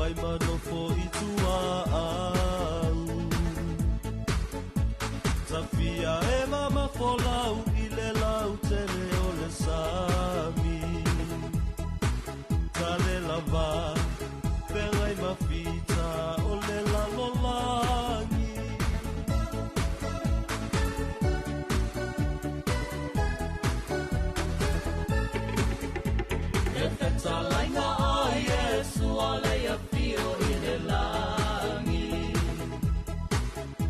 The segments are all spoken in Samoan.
ai manofo i tua au. Tafia e mamafolau i le lautele o le sami. Tale lava feagai ma fita o le lalolagi. Le fetalaiga a Iesu o le afio i le lagi.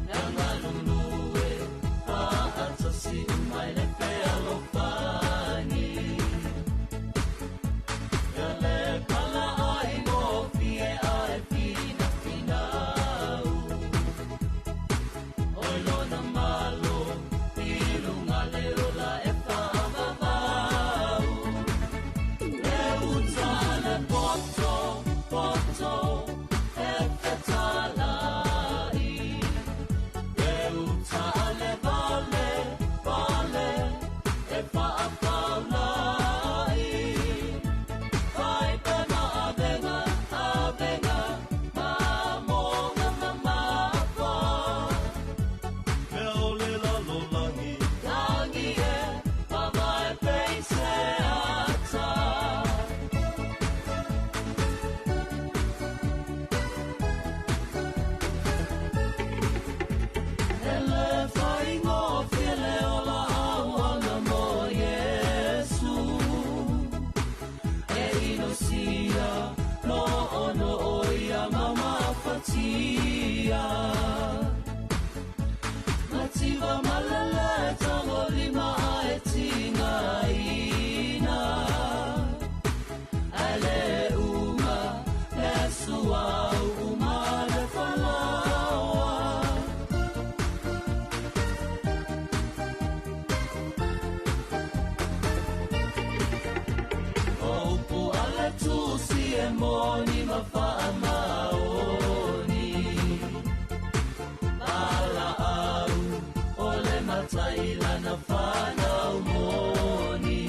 Na galulue faatasi uma i le fealofani. Ia le pala ai gofie ae finafinau. Oi lona malo i luga le ola e faavavau. Le uta le poto, poto, e fetalai. Le uta le vale, vale, e faafaulai. Fai pe ma avega, avega, ma moga mamafa. Mea o le lalolagi. Lagi e, mavae peise ata. E le faigofie le ola auauna mo Iesu. E inosia no ono o ia mamafatia. Mativa malele tagolima ae tigaina. Ae le uma le suau uma le falaoa. O upu a le Tusi e moni ma faamaoni. Valaau o le matai lana fanau moni.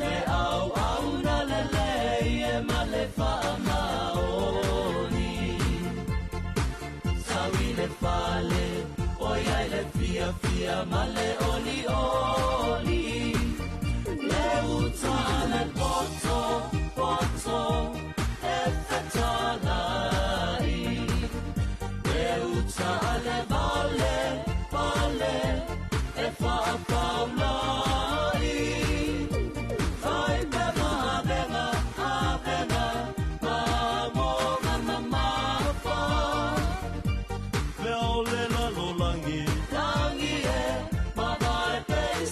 Le auauna lelei e ma le faamaoni. Sau i le fale, oi ai le fiafia ma le olioli. Le uta le poto, poto, e fetalai. Le uta le vale, vale, e faafaulai. Fai pe ma avega, avega, ma moga mamafa. Mea o le lalolagi. Lagi e, mavae peise.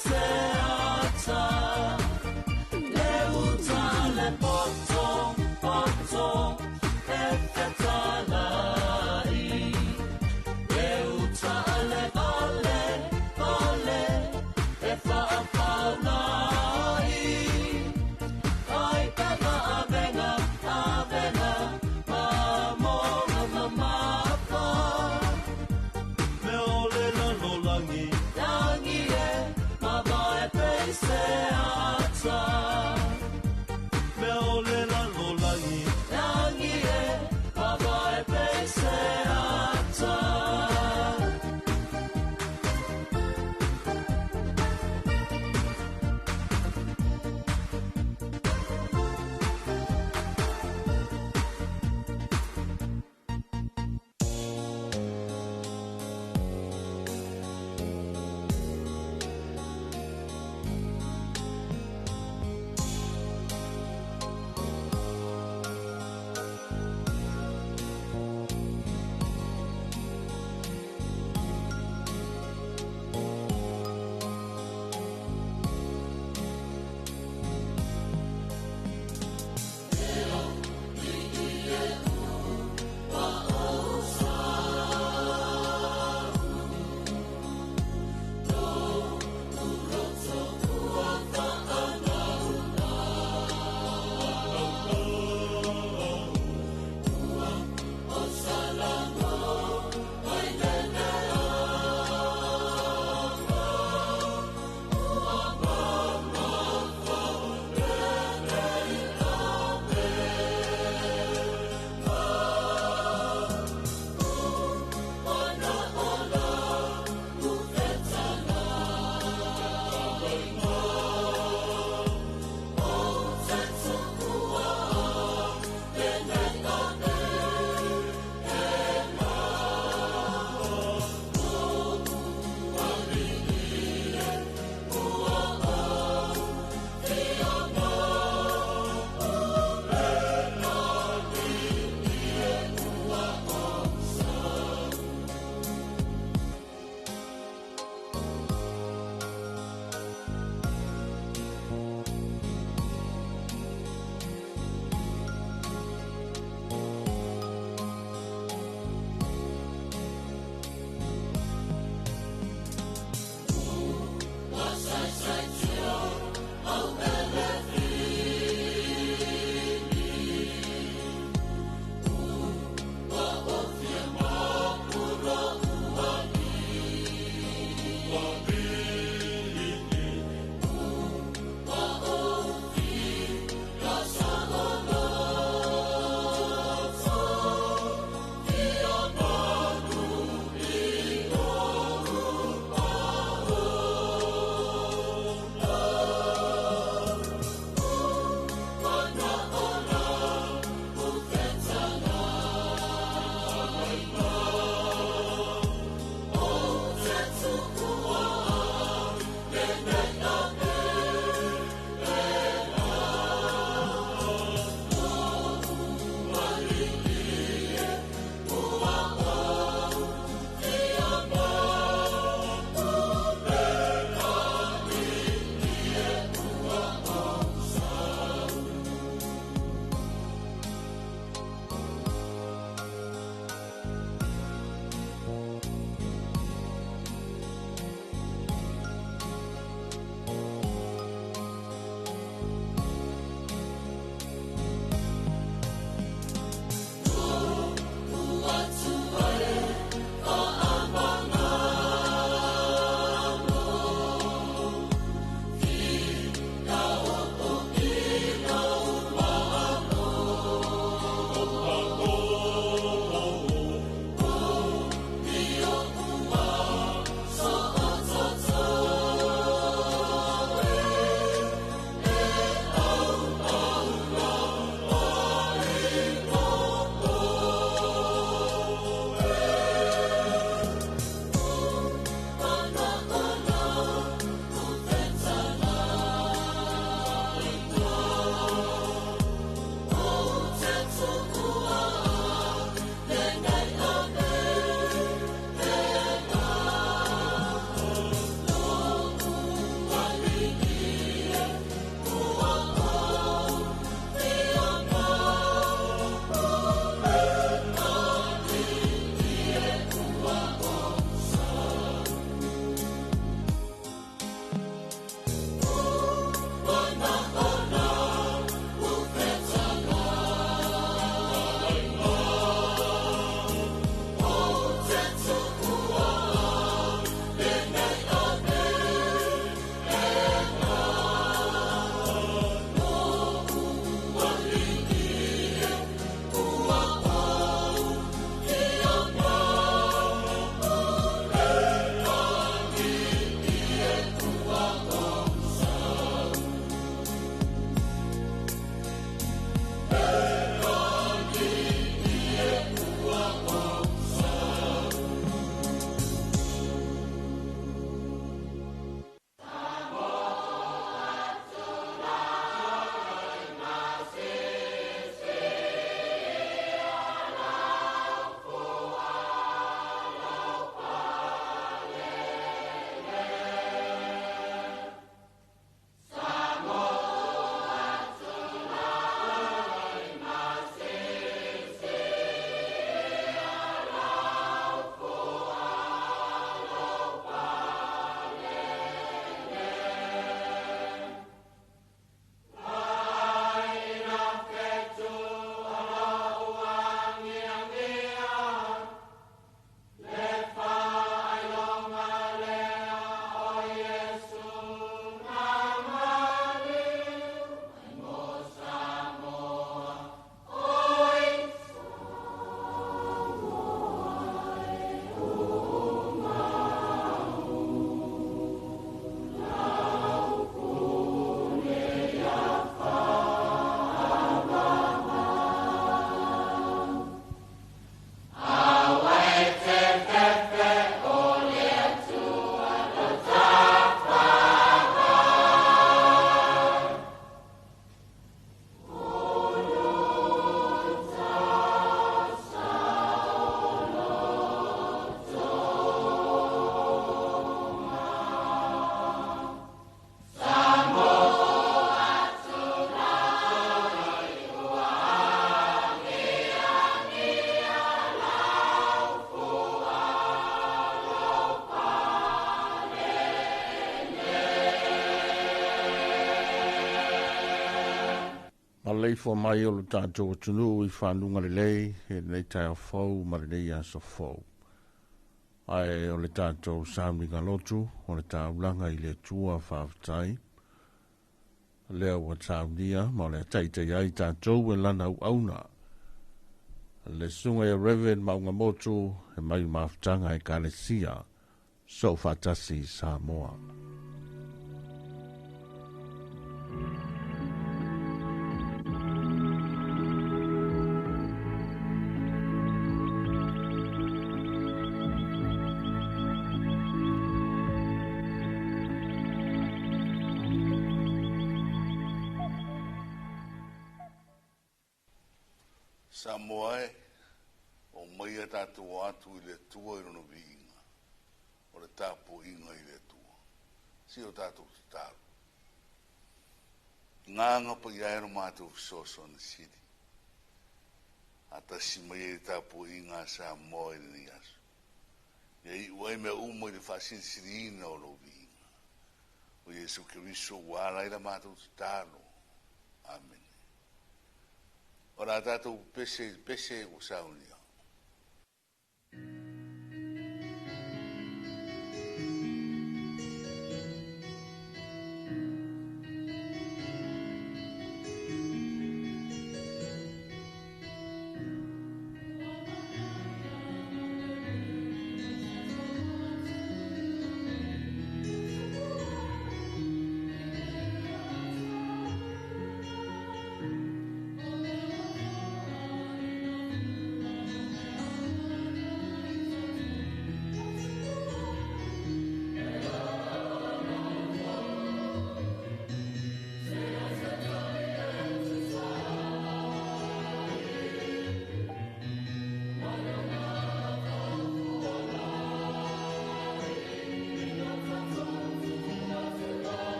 Maleifua mai o lo tatou atunuu i fanuga lelei i lenei taeao fou ma lenei aso fou. Ae o le tatou sauniga lotu o le taulaga i le Atua faafetai. Lea ua saunia ma o le a taitai ai tatou e lana auauna. Le susuga ia Reverend Maungamotu e mai mafutaga e Ekalesia Soofaatasi i Samoa. Samoa e, omaia tatou o atu i le Atua i Lona viiga, o le tapuaiga i le Atua. Si o tatou tatalo. Agaga Paia e lo matou fesoasoani sili. Faatasi mai ai le tapuaiga a Samoa i lenei aso. Ia iu ai mea uma i le faasilisiliina o lou viiga. O Iesu Keriso ua ala ai la matou tatalo. Amene. O le a tatou pese i le pese ua saunia.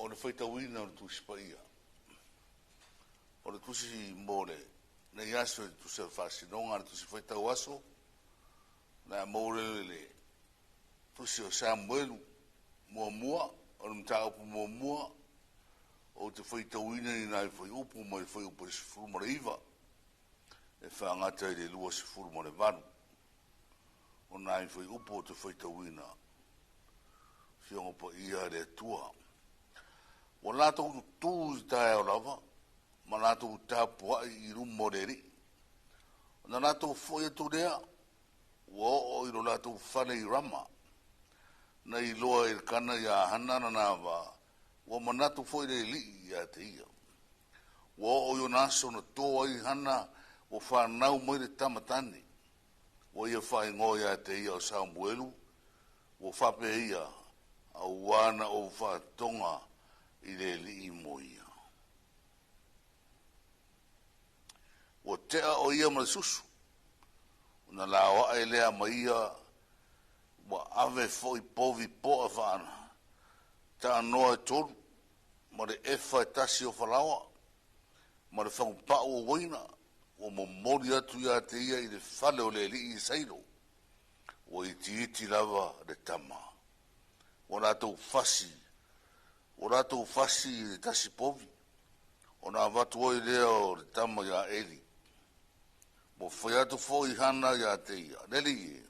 O le faitauina o le Tusi Paia. O le Tusi mo lenei aso e tusa o le faasinoga a le Tusi Faitau Aso, o le a maua le Tusi o Samuelu muamua, o le mataupu muamua, ou te faitauina ni nai fuaiupu mai le fuaiupu e 19 e faagata i le 28. O nai fuaiupu ou te faitauina, Afioga Paia a le Atua. Ua latou tutū i taeao lava, ma latou tapuai i luma o le Alii. Ona latou foi atu lea, ua oo i lo latou fale i Rama. Na iloa e Elikana iā Hana lana vā, ua manatu foi le Alii ia te ia. Ua oo i ona aso na tō ai Hana, ua fanau mai le tama tane. Ua ia faaigoa ia te ia o Samuelu, ua faapea ia, auā na ou faatoga i le Alii mo ia. Ua tea o ia ma le susu, ona laoae lea ma ia, ua ave foi povi poa faana taanoa e tolu, ma le efa e tasi o falaoa, ma le fagupa'u o uaina, ua momoli atu ia te ia i le fale o le Alii i Sailo. Ua itiiti lava le tama. Ua latou fasi, ua latou fasi i le tasi povi, ona avatu ai lea o le tama iā Eli. Ua fai atu foi Hana ia te ia, Le Alii e,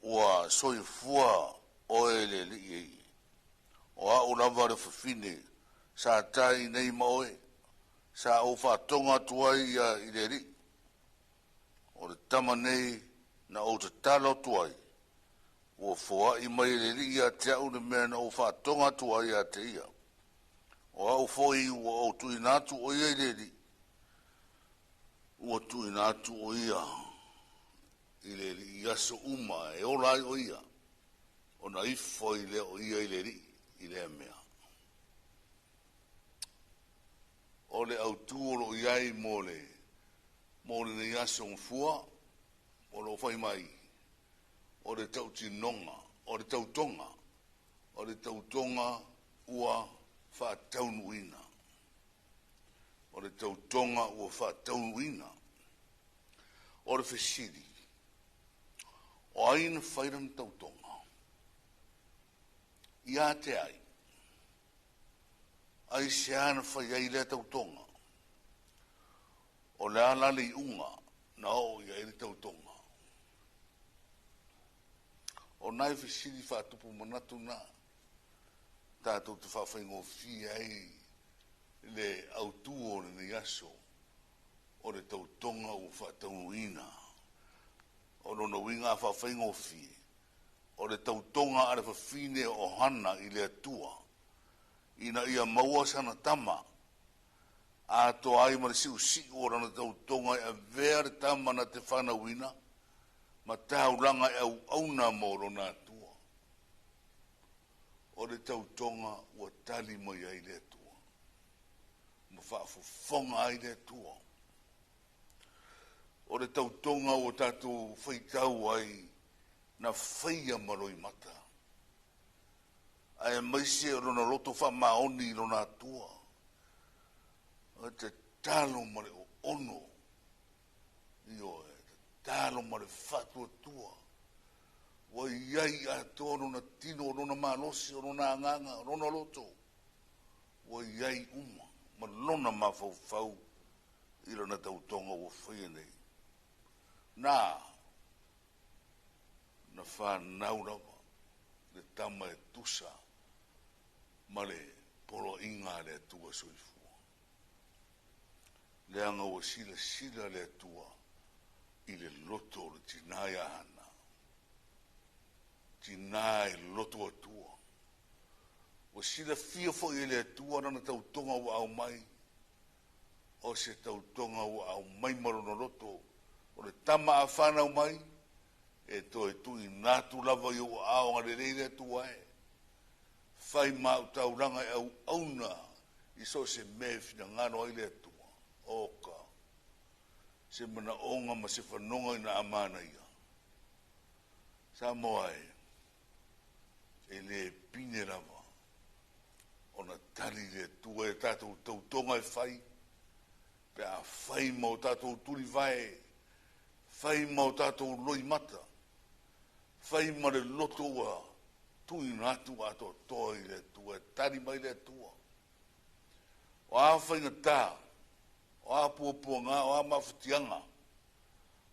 ua soifua oe le Alii e ie. O a'u lava le fafine sa tae iinei ma oe, sa ou faatoga atu ai ia i le Alii. O le tama nei na ou tatalo atu ai, ua foaʻi mai e le Alii ia te a'u le mea na ou faatoga atu ai ia te ia. O a'u foi ua ou tuuina atu o ia i le Alii, ua tuuina atu o ia i le Alii i aso uma e ola ai o ia, ona ifo ai lea o ia i le Alii i lea mea. O le autū o lo o i ai mo le mo lenei aso gafua, o lo o fai mai, o le tautinoga, o le tautoga, o le tautoga ua faataunuuina. O le tautoga ua faataunuuina. O le fesili, o ai na fai lana tautoga? Ia te ai? Aisea na fai ai lea tautoga? O le a la le iuga na oo i ai le tautoga? O nai fesili faatupu manatu na tatou te faafaigofie ai le autū o lenei aso, o le tautoga ua faataunuuina. O lona uiga a faafaigofie, o le tautoga a le fafine o Hana i le Atua ina ia maua sana tama, atoa ai ma le siusiu o lana tautoga e avea le tama na te fanauina ma taulaga e auauna mo lona Atua. O le tautoga ua tali mai ai le Atua ma faafofoga ai le Atua. O le tautoga ua tatou faitau ai na faia ma loimata, aemaise o lona loto faamaoni i lona Atua, o te tatalo ma le oono, ioe, tatalo ma le faatuatua, ua i ai atoa lona tino, o lona malosi, o lona agaga, o lona loto, ua i ai uma ma lona mafaufau i lona tautoga ua faia nei. Na, na fanau lava le tama e tusa ma le poloaiga a le Atua soifua. Leaga ua silasila le Atua i le loto o le tinā ia Hana, tinā e loto Atua. Ua silafia foi e le Atua lana tautoga ua aumai, o se tautoga ua aumai ma lona loto, o le tama a fanau mai, e toe tuuina atu lava i ou aao agalelei le Atua e fai ma au taulaga e auauna i so o se mea e finagalo ai le Atua. Oka, se manaoga ma se fanoga ina a manaia. Samoa e, e le pine lava ona tali le Atua i a tatou tautoga e fai, pe a fai ma o tatou tulivae, fai ma o tatou loimata, fai ma le loto ua tuuina atu atoatoa i le Atua, e tali mai le Atua. O a faigata, o a puapuaga, o a mafatiaga,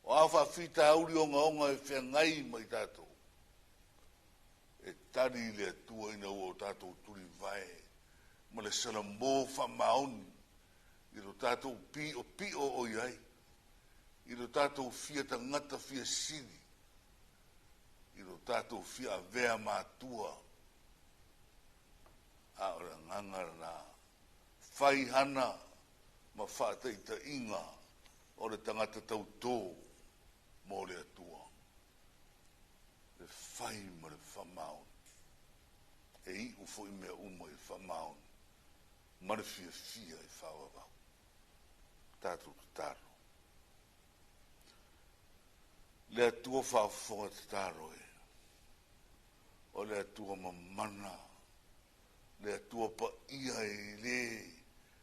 o a faafitauli ogaoga e feagai ma i tatou, e tali le Atua ina ua o tatou tulivae ma le salamo faamaoni i lo tatou piʻopiʻo o i ai, i lo tatou fia tagata fia sili, i lo tatou fia avea matua. A o le agaga lena, fai Hana ma faataitaiga o le tagata tautō mo le Atua, le fai ma le faamaoni. E iu foi mea uma i le faamaoni ma le fiafia e faavavau. Tatou tatalo. Le Atua faafofoga tatalo e, o le Atua mamana, le Atua paia e le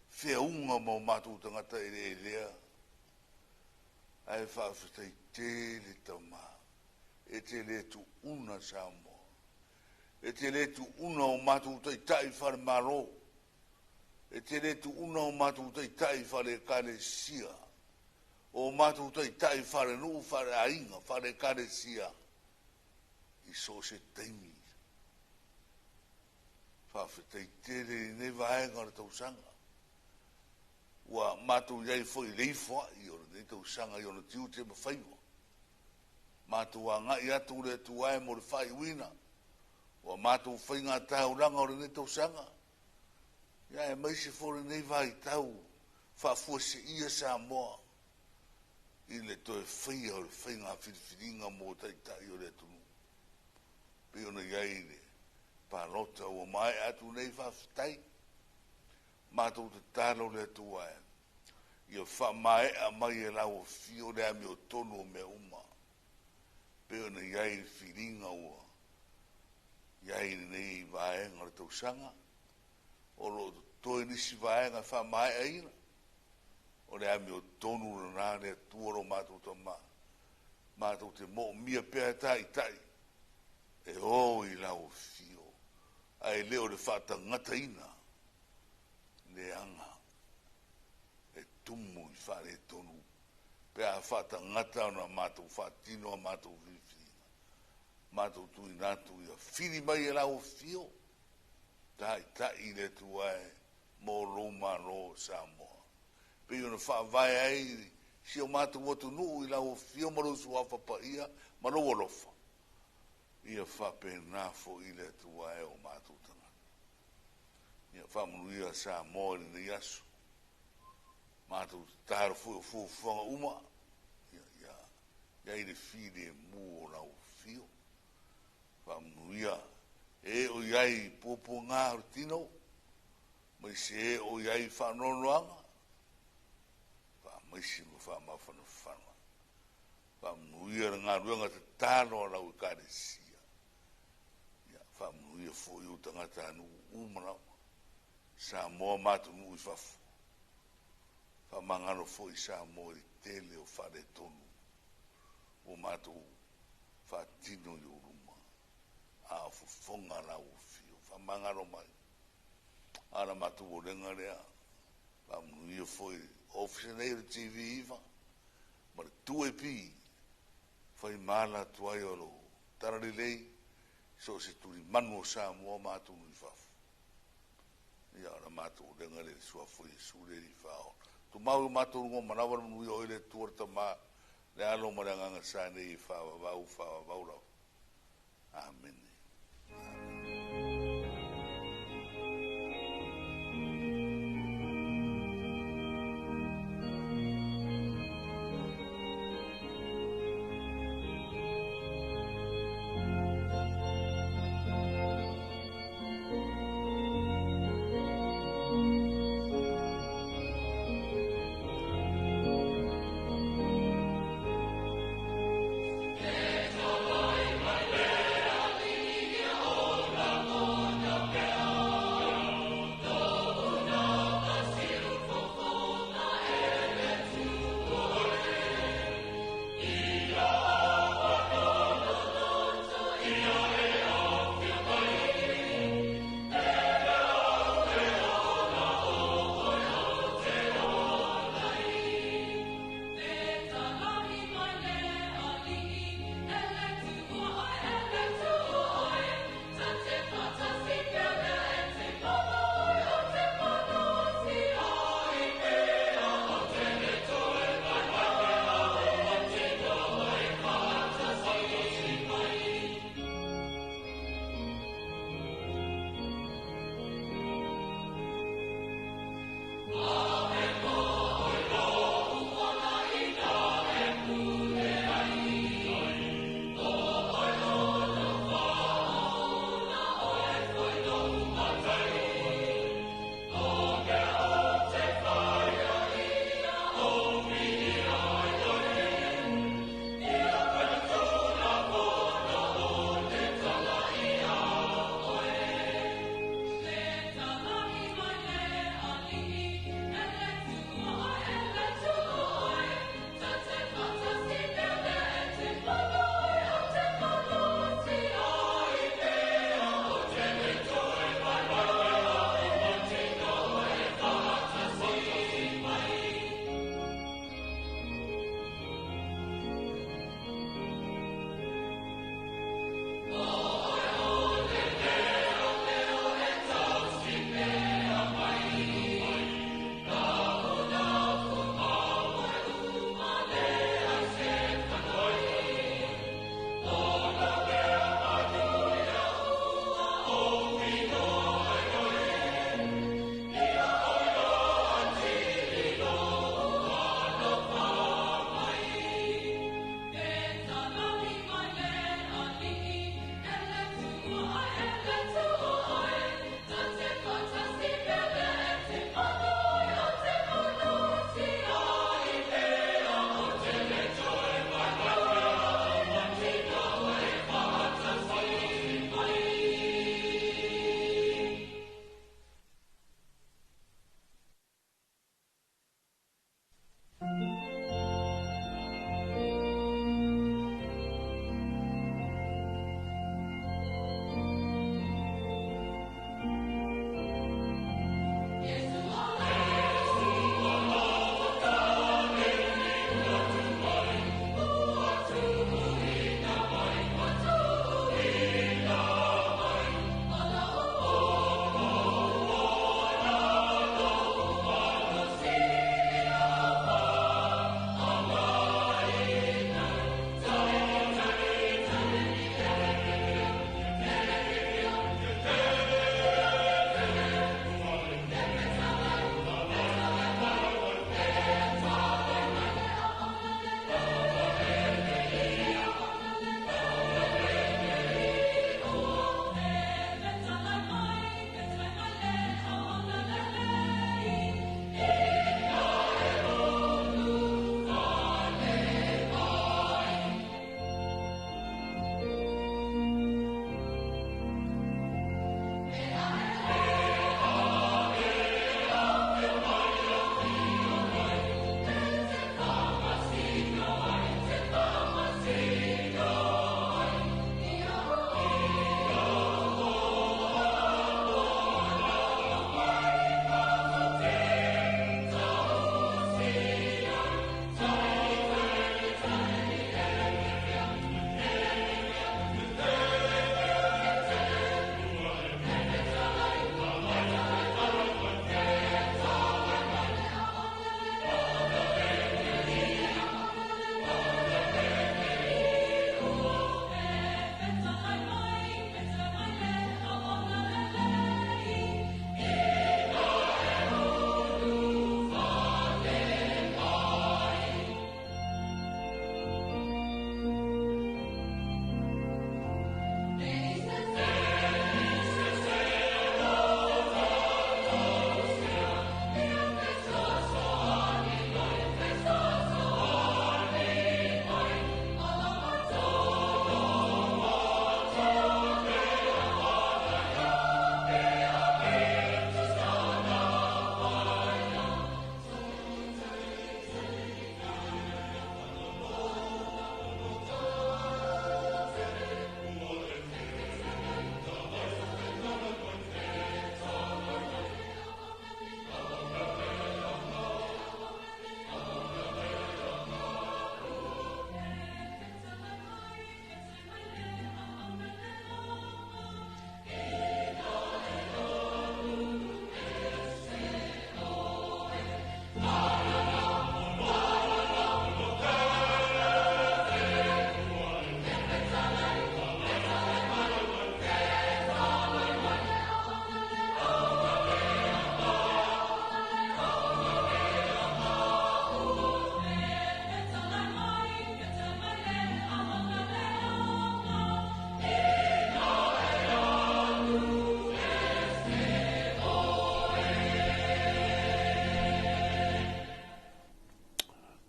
feauga ma o matou tagata eleelea, ae faafetai tele Tama, e te le tuuna Samoa, e te le tuuna o matou taitai faale-Malo, e te le tuuna o matou taitai faale-Ekalesia, o matou taitai faale-nuu, faale-aiga, faale-Ekalesia, i so o se taimi. Faafetai tele i lenei vaega o le tausaga. Ua matou i ai foi i le ifoai o lenei tausaga i ona tiute ma faiva. Matou agai atu le Atua e mo le faaiuina ua matou faiga taulaga o lenei tausaga. Ia aemaise foi lenei vaitau faafuaseia Samoa i le toe faia o le faiga filifiliga mo taitai o le atunuu. Pei ona i ai le palota ua maea atu nei, faafetai. Matou tatalo le Atua e ia faamaea mai e lau afio le amiotonu o mea uma. Pei ona i ai le filiga ua i ai lenei vaega o le tausaga, o lo o totoe nisi vaega e faamaeaina. O le amiotonu lena le Atua lo matou Tama. Matou te moomia pea e taitai e o i lau afio, ae le o le faatagataina leaga e tumu i faaletonu pe a faatagata ona matou faatino a matou filifiliga. Matou tuuina atu ia fili mai e lau afio, taitai le Atua e mo lou Malo o Samoa. Pei ona faavae ai si o matou atunuu i lau afio ma lou suafa paia ma lou alofa, ia faapena foi le Atua e o matou tagata. Ia faamanuia Samoa i lenei aso. Matou tatalo foi o fuafuaga uma, ia i ai le filemu o lau afio. Faamanuia e o i ai puapuaga o le tino, mai se e o i ai faanoanoaga, faamaisi ma faamafanafana. Faamanuia le galuega tatalo a lau Ekalesia. Ia faamanuia foi o tagatanuu uma lava, Samoa ma atunuu i fafo. Faamagalo foi Samoa i le tele o faaletonu ua matou faatino i ou luma, a o fofoga lau afio. Faamagalo mai. A la matou olega lea, faamanuia foi ofisa nei o le TV9 ma le 2AP, fai mala atu ai o lo talalelei, so o se tulimanu o Samoa ma atunuu i fafo. Ia o la matou olega lea i le suafa o Iesu le Alii Faaola. Tumau i matou luga o manava le manuia o le Atua le Tama, le Alo ma le Agaga Sa nei e faavavau, faavavau lava. Amene. Amen.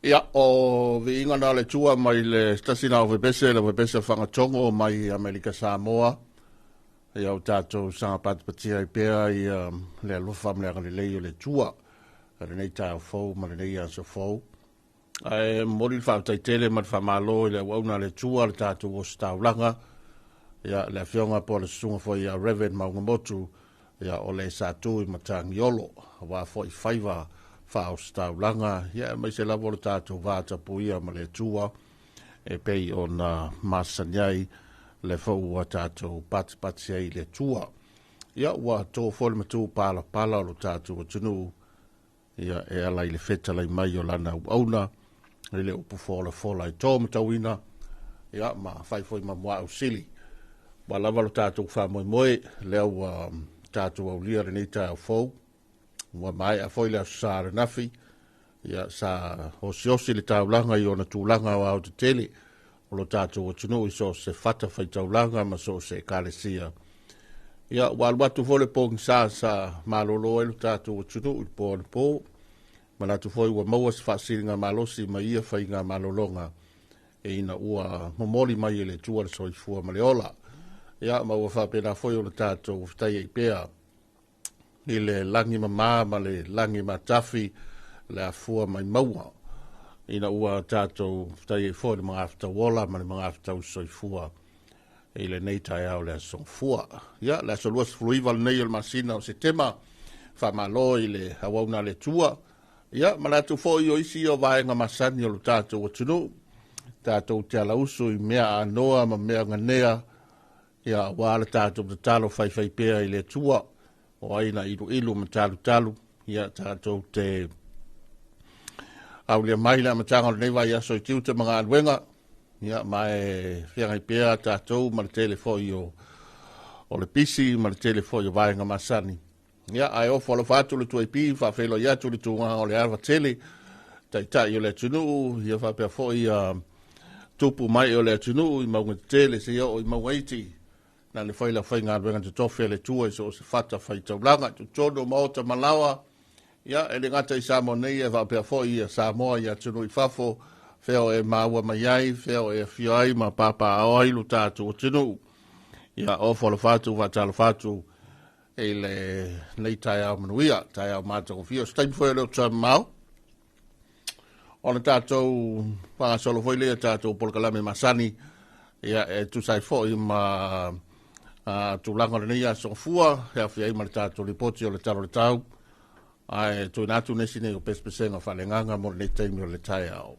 Ia, o viiga na o le Atua mai le tasi na o vepese, le vepese fagatogo mai Amerika Samoa. Ia, o tatou saga patipatia ai pea ia le alofa ma le agalelei o le Atua i lenei taeao fou ma lenei aso fou. Ae momoli le faafetai tele ma le faamalo i le auauna a le Atua, le tatou ositaulaga, ia, le afioga po o le susuga foi ia Reverend Maugamotu, ia, o le sa tu i Matagiolo, aua foi faiva faaositaulaga, ia, aemaise lava o le tatou va tapuia ma le Atua, e pei ona masani ai le foi ua tatou patipati ai i le Atua. Ia, ua to foi le matu palapala o lo tatou atunuu, ia, e ala i le fetalai mai o lana auauna, i le upu folafola e to matauina, ia, ma fai foi ma muaau sili. Ua lava lo tatou faamoemoe, lea ua tatou aulia lenei taeao fou, ua maea foi le aso Sa ananafi, ia, sa osiosi le taulaga i ona tulaga aoaotetele o lo tatou atunuu i so o se fata faitaulaga ma so o se ekalesia. Ia, ua alu atu foi le pogisa sa malolo ai lo tatou atunuu i le po anapo. Manatu foi ua maua se faasiliga malosi mai ia faiga malologa e ina ua momoli mai e le Atua le soifua ma le ola. Ia, ma ua faapena foi ona tatou fetai ai pea i le lagi mama ma le lagi matafi le afua mai maua ina ua tatou fetai ai foi i le magafetau ola ma le magafetau soifua i lenei taeao le aso Gafua. Ia, le aso 29 lenei o le masina o Setema, faamalo i le auauna a le Atua. Ia, manatu foi o isi o vaega masani o lo tatou atunuu, tatou te alausu i mea anoa ma mea ganea, ia, aua le tatou tatalo faifai pea i le Atua, o ai na iluilu ma talutalu, ia tatou te aulia mai le amataga o lenei vaiaso i tiute ma galuega, ia, ma e feagai pea tatou ma le tele foi o le pisi ma le tele foi o vaega masani. Ia, ae ofo alofa atu le 2AP, faafeiloai atu le tulaga o le ava tele, taitai o le atunuu, ia faapea foi ia tupu mai o le atunuu i mauga tetele seia oo i mauga iti, na le fai la faigaluega totofi a le Atua i so o se fata faitaulaga i totonu o maota ma laoa, ia, e le gata i Samoa nei, e faapea foi ia Samoa i atunuu i fafo, fea o e maua mai ai, fea o e afio ai ma papaaao ai lo tatou atunuu. Ia, ofo alofa atu, faatalofa atu i lenei taeao manuia, taeao matagofie. O se taimi foi o le o mamao, ona tatou faagasolo foi lea tatou polokalame masani, ia, e tusa ai foi ma tulaga o lenei aso Gafua, e aofia ai ma le tatou lipoti o le Tala o le Tau, ae tuuina atu nisi nei o pesepesega faaleagaga mo lenei taimi o le taeao.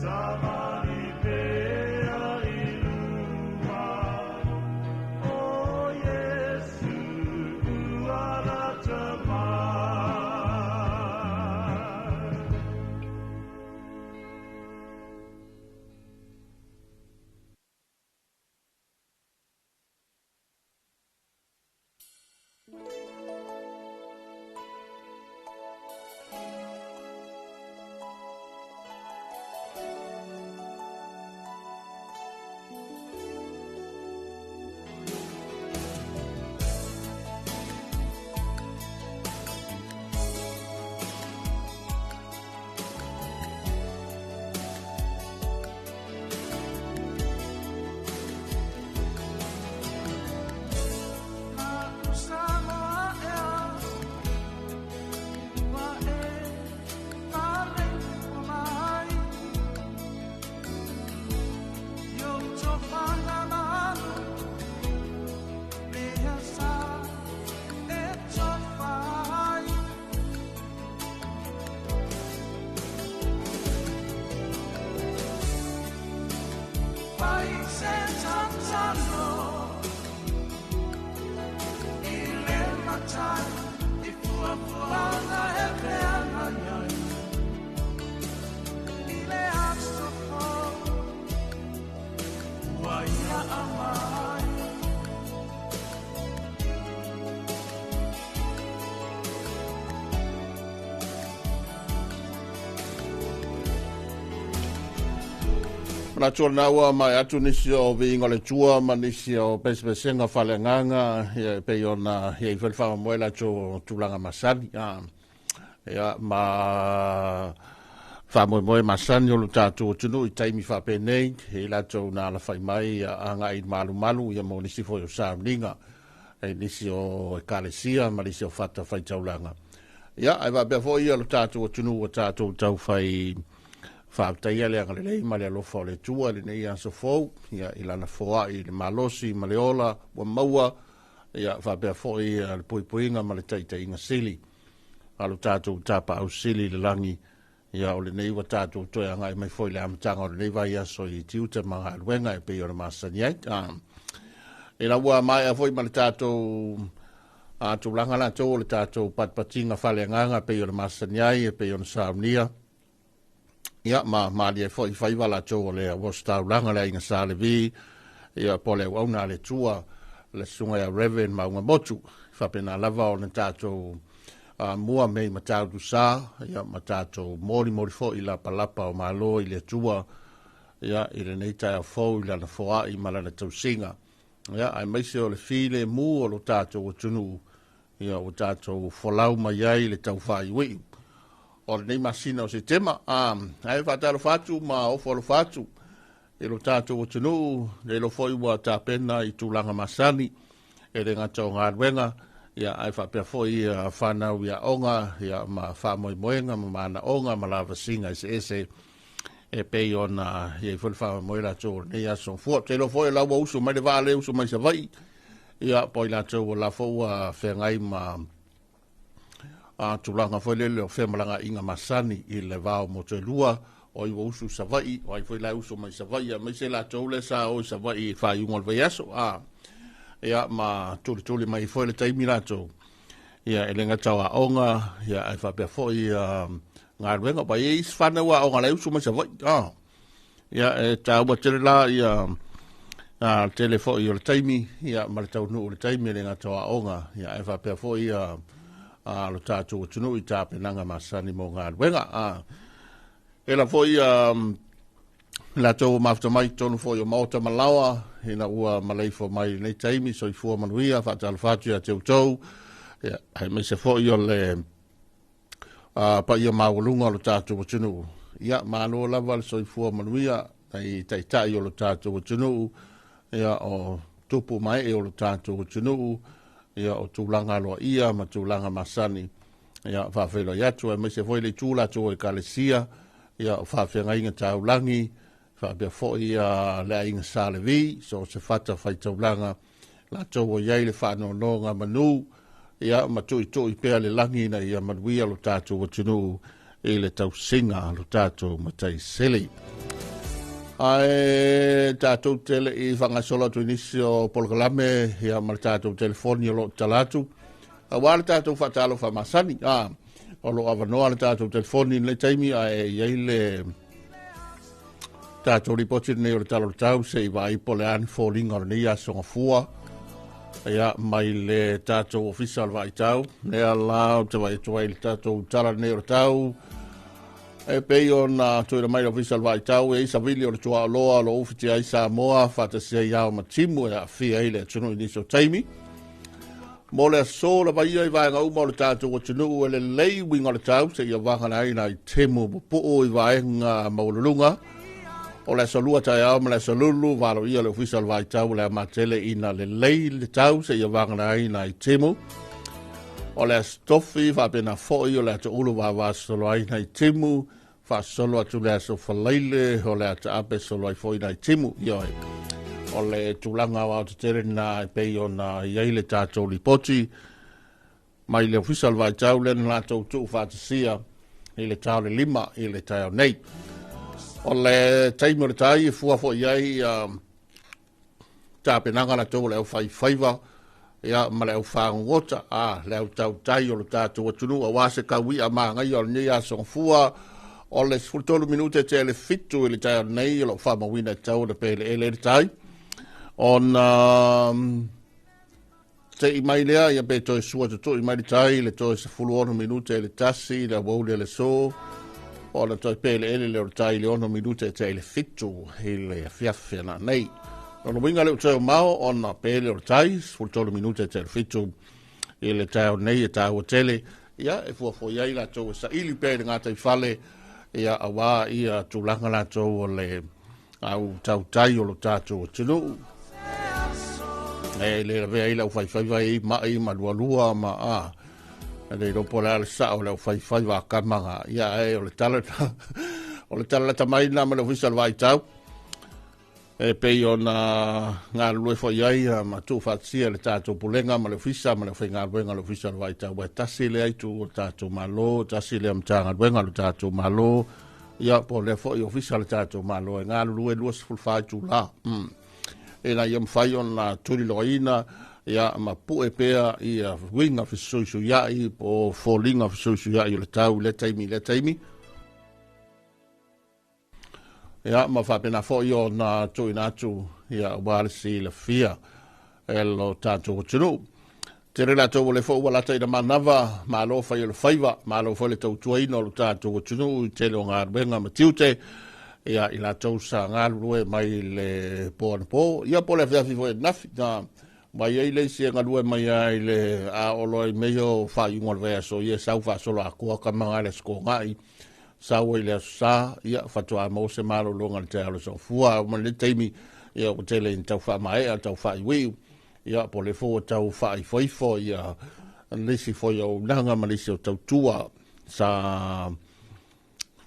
Savali pea i luma, o Iesu ua lata mai. Manatu o lena ua maea atu nisi o viiga o le Atua ma nisi o pesepesega faaleagaga, ia, e pei ona i ai foi le faamoemoe latou o tulaga masani. Ia, ma faamoemoe masani o lo tatou atunuu i taimi faapenei, i latou na alafai mai ia, agai i malumalu ia mo nisi foi o sauniga i nisi o ekalesia ma nisi o fata faitaulaga. Ia, ae faapea foi ia lo tatou atunuu ua tatou taufai faafetaia le agalelei ma le alofa o le Atua i lenei aso fou, ia, i lana foai i le malosi ma le ola ua maua, ia, faapea foi ia, le puipuiga ma le taitaiga sili a lo tatou tapaau sili i le lagi. Ia, o lenei ua tatou toe agai mai foi i le amataga o lenei vaiaso i tiute ma galuega e pei ona masani ai. Ina ua maea foi ma le tatou tulaga latou o le tatou patipatiga faaleagaga e pei ona masani ai, e pei ona saunia. Ia, ma malie foi faiva latou o le Auositaulaga le Aiga Sa Levi, ia, po o le auauna a le Atua, le susuga ia Reverend Maungamotu. Faapena lava ona tatou mua mei matautu sa, ia, ma tatou molimoli foi lapalapa o malo i le Atua, ia, i lenei taeao fou i lana foai ma lana tausiga. Ia, aemaise o le filemu o lo tatou atunuu, ia, ua tatou folau mai ai le tau faaiuiu o lenei masina o Setema. Ae faatalofa atu ma ofo alofa atu i lo tatou atunuu, le iloa foi ua tapena i tulaga masani e le gata o galuega, ia, ae faapea foi ia whanau ia aoga, ia, ma faamoemoega ma manaoga ma lavasiga eseese e pei ona i ai foi le faamoemoe latou o lenei aso fua. Te iloa foi o la ua usu mai le vaa le usu mai Savaii, ia, po i latou o la foi ua feagai ma tulaga foi lele o femalagaaiga masani i le vao Motuelua, o ai ua usu i Savaii, o ai foi la e usu mai Savaii, aemaise latou le sa o i Savaii i faaiuga o le vaiaso. Ia, ma tulituli mai foi le taimi latou, ia, e le gata o aoga, ia, ae faapea foi galuega, pa i ai isi whanau aoga la e usu mai Savaii. Ia, e tāua tele la, ia, tele foi o le taimi, ia, ma le taunuu o le taimi e le gata o aoga, ia, ae faapea foi ia, lo tatou atunuu i tapenaga masani mo galuega. E la foi latou mafuta mai tonu foi o maota malaoa ina ua maleifo mai lenei taimi, soifua manuia, faatalofa atu ia te outou, ia, aemaise foi o le paia maualuga o lo tatou atunuu. Ia, malo lava le soifua manuia i taitai o lo tatou atunuu, ia, o tupu mae o lo tatou atunuu, ia, o tulaga aloaia ma tulaga masani, ia, faafeiloai atu, aemaise foi le itu latou o ekalesia, ia, o faafeagaiga taulagi, faapea foi ia le Aiga Sa Levi, so o se fata faitaulaga latou o i ai le faanonoga manu, ia, ma tuitui pea le lagi ina ia manuia lo tatou atunuu i le tausiga lo tatou matai sili. Ae tatou te le'i faagasolo atu i nisi o polokalame ia ma le tatou telefoni o lo o tatala atu auā le tatou faatalofa masani. A o lo o avanoa le tatou telefoni i lenei taimi, ae i ai le tatou lipoti lenei o le Tala o le Tau se i vaai po o le a ni foliga o lenei aso Gafua ia mai le tatou ofisa o le Vaaitau. Lea la ou te vaai atu ai i le tatou tala lenei o le tau e pei ona tuuina mai le ofisa o le Vaaitau, e i savili o le tuaoloa o lo o ufitia ai Samoa faatasi ai ao ma timu e aafia ai le atunuu i nisi o taimi. Mo le aso lava ia i vaega uma o le tatou atunuu e lelei uiga o le tau seia vagana ai nai timu pupuu i vaega maualuluga. O le aso lua taeao ma le aso lulu, valoia le ofisa o le Vaaitau o le a matele ina lelei le tau seia vagana ai nai timu. O le aso tofi faapena foi o le atoulu vavasolo ai nai timu, faasolo atu le aso falaile o le ataape solo ai foi nai timu. Ioe, o le tulaga o aotetele na e pei ona i ai le tatou lipoti mai le ofisa o le Vaaitau lea na latou tuu faatasia i le tao le 5 i le taeao nei. O le taimi o le tai e fua foi ai tapenaga latou o le aufaifaiva ia ma le aufagogota a le autautai o le tatou atunuu auā se taui'a magaia o lenei aso Gafua. O le 13 minute tea le 7 i le taeao nei o lo o faamauina e tatau ona peleele ai le tai ona te'i mai lea ia pe toe sua tutu'i mai le tai le toe 16 minute i le 1 le aoauli o le aso ona toe peleele lea o le tai i le 6 minute e tea i le 7 i le afiafi ana nei. Lona uiga le toe o mao ona pele o le tai 13 minute e tea i le 7 i le taeao nei e tāua tele ia e fuafua i ai latou e saili pea i le gataifale ia auā ia tulaga latou o le au tautai o lo tatou atunuu. E le lavea ai le aufaifaiva e i mai ma lualua ma a e le iloa po o le a le sao o le aufaifaiva a kamaga ia ae o le tala o le tala lata mai na ma le ofisa o le Vaaitau e pei ona galulue foi ai ma tuufaatasia le tatou pulega ma le ofisa ma le aufaigaluega o le ofisa o le Vaaitau. E tasi lea itu o le tatou Malo, tasi lea Matagaluega o le tatou Malo, ia po o lea foi ofisa o le tatou Malo e galulue 24 itula ina ia mafai ona tuliloaina ia ma pue pea ia uiga fesuisuiai po o foliga fesuisuiai o le tau i lea taimi i lea taimi. Ia, ma faapena foi ona tuuina atu ia aua le silafia e lo tatou atunuu. Tele latou o le foi ua lata ina manava, malo fai o le faiva, malo foi le tautuaina o lo tatou atunuu i tele o galuega ma tiute, ia i latou sa galulue mai le po anapo, ia po le afiafi foi nafi, na mai ai le isi e galue mai ai le a olo ai mea o faaiuga o le vaiaso, ia sau faasolo atoa kamaga le aso sau ai le aso sa, ia faatoa maua se malologa i le taeao o le soifua. Ma le taimi, ia ua tele ina tau faamaea, tau faaiuiu, ia po o le foi ua tau faaifoifo ia nisi foi o auaunaga ma nisi o tautua sa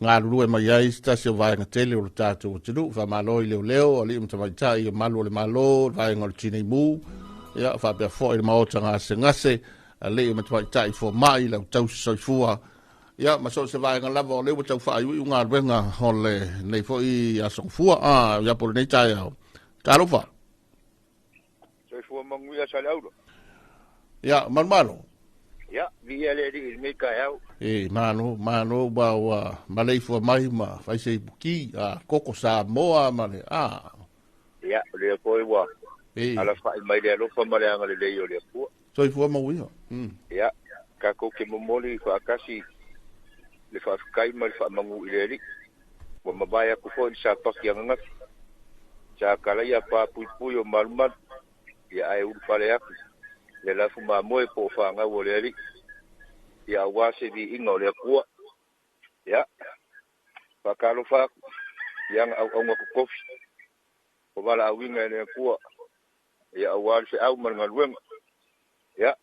galulue mai ai se tasi o vaega tele o le tatou atunuu. Faamalo i leoleo, alii ma tamaitai o malu o le Malo, le vaega o le Tinei Mu, ia faapea foi le maota gasegase, alii ma tamaitai fomai, le autausi soifua, ia ma so o se vaega lava o lea ua tau faaiuiu galuega o lenei foi aso Gafua, a ia po o lenei taeao. Talofa. Soifua manuia sa le aula. Ia, malomalo. Ia, viia le Alii i lenei taeao. E, malo, malo, ua, ua maleifua mai ma fai se ipuki, a, koko Samoa ma le, a. Ia, o lea foi ua alafai mai le alofa ma le agalelei o le Atua. Soifua manuia. Ia, tatou te momoli faatasi le faafetai ma le faamanu i le Alii. Ua mavae atu foi le sapati ananafi. Sa talaia pa puipui o malumalu, ia ae ulufale atu le lafu mamoe po o fanau o le Alii, ia aua se viiga o le Atua. Ia, faatalofa atu i ana auauna totofi o valaauina e le Atua, ia aua le feau ma le galuega. Ia,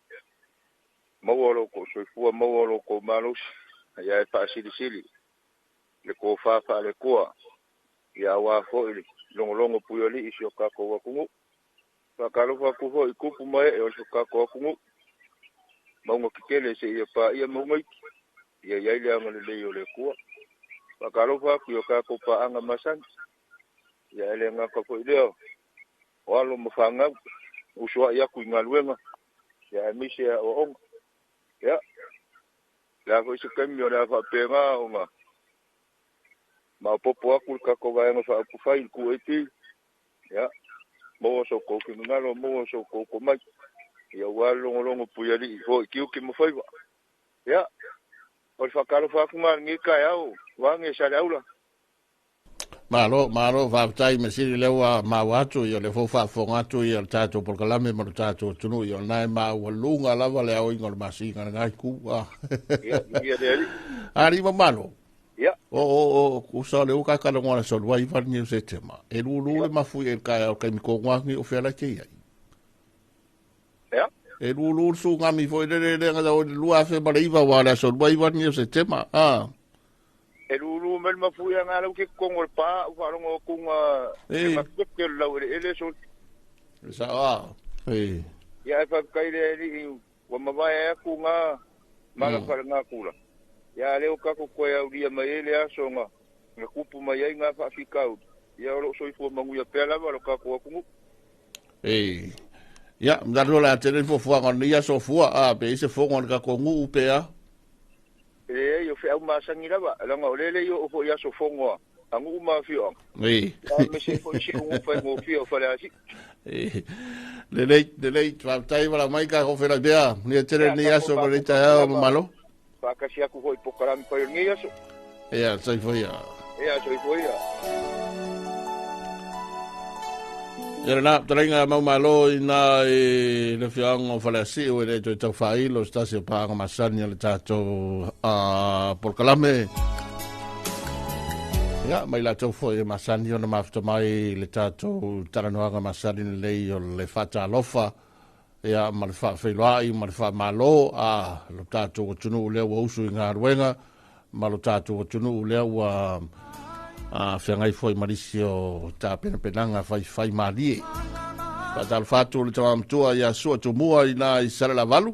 maua lo outou soifua, maua lo outou malosi, ia e faasilisili le tofa faale-Atua, ia aua foi le logologo puialii i si o tatou atunuu. Faatalofa atu foi i tupu ma ee o si o tatou atunuu, mauga tetele seia paia mauga iti, ia i ai le agalelei o le Atua. Faatalofa atu i o tatou paaga masani. Ia e le gata foi lea o alo ma fanau usoa'i aku i galuega ia aemaise aoaoga. Ia le a foi se taimi o le a faapena ona maopoopo aku le tatou vaega faaupufai i le QAP. Ia maua so outou finagalo, maua so outou tomai, ia aua le logologo puialii foi i tiute ma faiva. Ia o le faatalofa atu ma lenei taeao vaeane Saleaula. Malo, malo, faafetai mesili lea ua maua atu ia le fou faafofoga atu ia le tatou polokalame ma le tatou atunuu ia o lena e maualuga lava le aoina o le masina lena itu. Ia, manuia le Alii. Alii ma malo. Ia. O o o kusa o le uka ka longo la solua i vani o se tema. E lulu le mafu e ka o kaimi ko ngā o fela ke iai. Ia. E lulu su ngā mi foi le le le ngā o lua afe ma le iwa wa la solua i vani o se tema. Ah. E lulu mai le mafuia ngā lau ke kongo le pā u wharongo o kunga e mafike le lau ele ele so. Sa a. E. Ia e whakaire le ali ua mavae aku ngā mala whare ngā kula. Ia leo kako koe au lia mai ele aso ngā ngā kupu mai ai ngā whaafikau. Ia o lo soifua manguia pea lava lo kako aku ngu. E. Ia, mdaru la tele fofuanga ni aso fua a pe ise fongo ni kako ngu upea. E o whiau masangi lava, langa o lele i o fo i aso fongoa, a ngu ma whioanga. E. Ia me se fo i se ungu whai ngō whio whare asi. E. Lelei, lelei, whātai wala mai ka ko whera bea, ni e tere ni aso ma le tae o malo. Whakasi aku hoi pokarami pai o ngi aso. Ia, soifua ia. Ia, soifua ia. Ia rena, talenga mau malo i nā e le whianga o Faleasi o e le toe tau whailo stasi o pāanga masani a le tātou polokalame. Ia, mai la tau foi e masani ona mafuta mai le tātou talanoaga masani lelei o le whatalofa. Ia, ma le whaawheiloai, ma le whaamalo, a lo tātou atunuu lea ua usu i ngā ruenga, ma lo tātou atunuu lea ua whiangai foi marisi o tā penapenanga whai whai mālie. Whātalo whātu le tamamatua ia sua tumua i nā i Sarela Valu.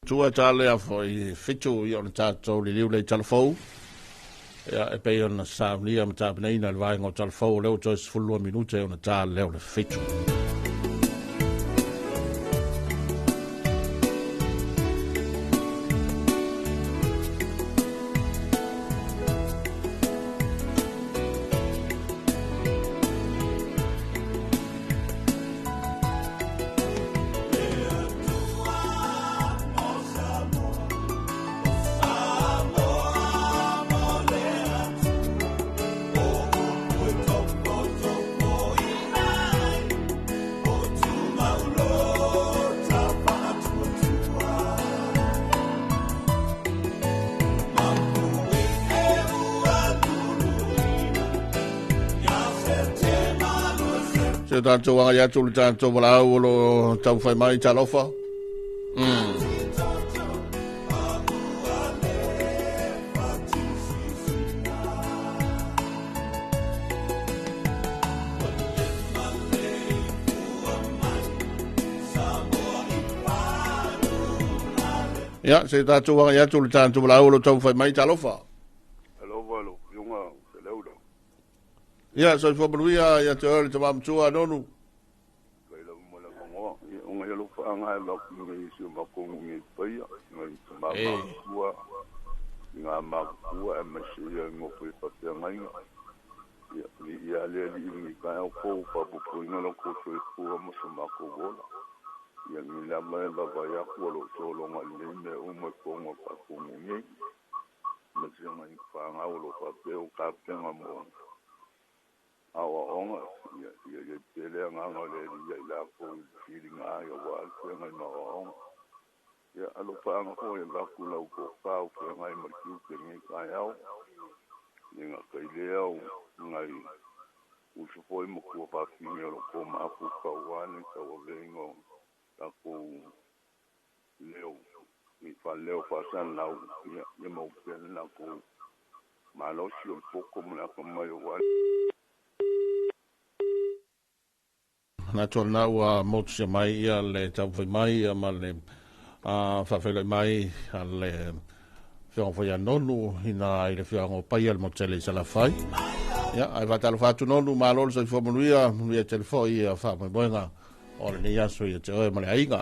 Tua tā lea foi fitu i ona tātou liliu lei talafou. Ia, e pei ona saunia ma tapenaina le vaega o talafou o lea ua toe 12 minute ona tā lea o le fitu. Se tātou anga ia tū le tātou walau o lo tau whai mai talofa. Ia, se tātou anga ia tū le tātou walau o lo tau whai mai talofa. Alofa lo, yunga, se leula. Ia, soifua manuia ia te oe le tamamatua nonu. Kai lau mo la mangoa, ia unga ia lofa anga e laku ngai si o makongu ngai paia, ngai tamamakua, ngā makua e maise ia ngofo i papea ngainga. Ia, ia le ali i ngi kai au kou papupuinga lo kou soifua ma so mako wola. Ia ngi lama e lava ia kua lo solo ngai le me uma kongo pakongu ngai. Ma se ngai whangau lo papea o kapenga mo. Awa onga, ia, ia, ia, te lea nganga le ia i la kou whiringa ai o wā te ngai ma onga. Ia, alo paanga ko e laku lau ko kau ke ngai ma kiu ke ngai kai au. Ia ngā kai lea o ngai usu foi mo kua whawhingi o lo ko maapu kau wane kau a venga o takou leo. I wha leo whasan lau, ia, ia mau pele la kou malosi o le poko mo le aka mai o wā. manatu o lena ua motusia mai ia le taumafai mai ia ma le faafeiloai mai a le afioga foi ia Nonu ina i le afioaga o Paia le motu tele i Salafai. Ia, ae faatalofa atu Nonu, malo le soifua manuia, manuia tele foi ia faamoemoega o lenei aso ia te oe ma le aiga.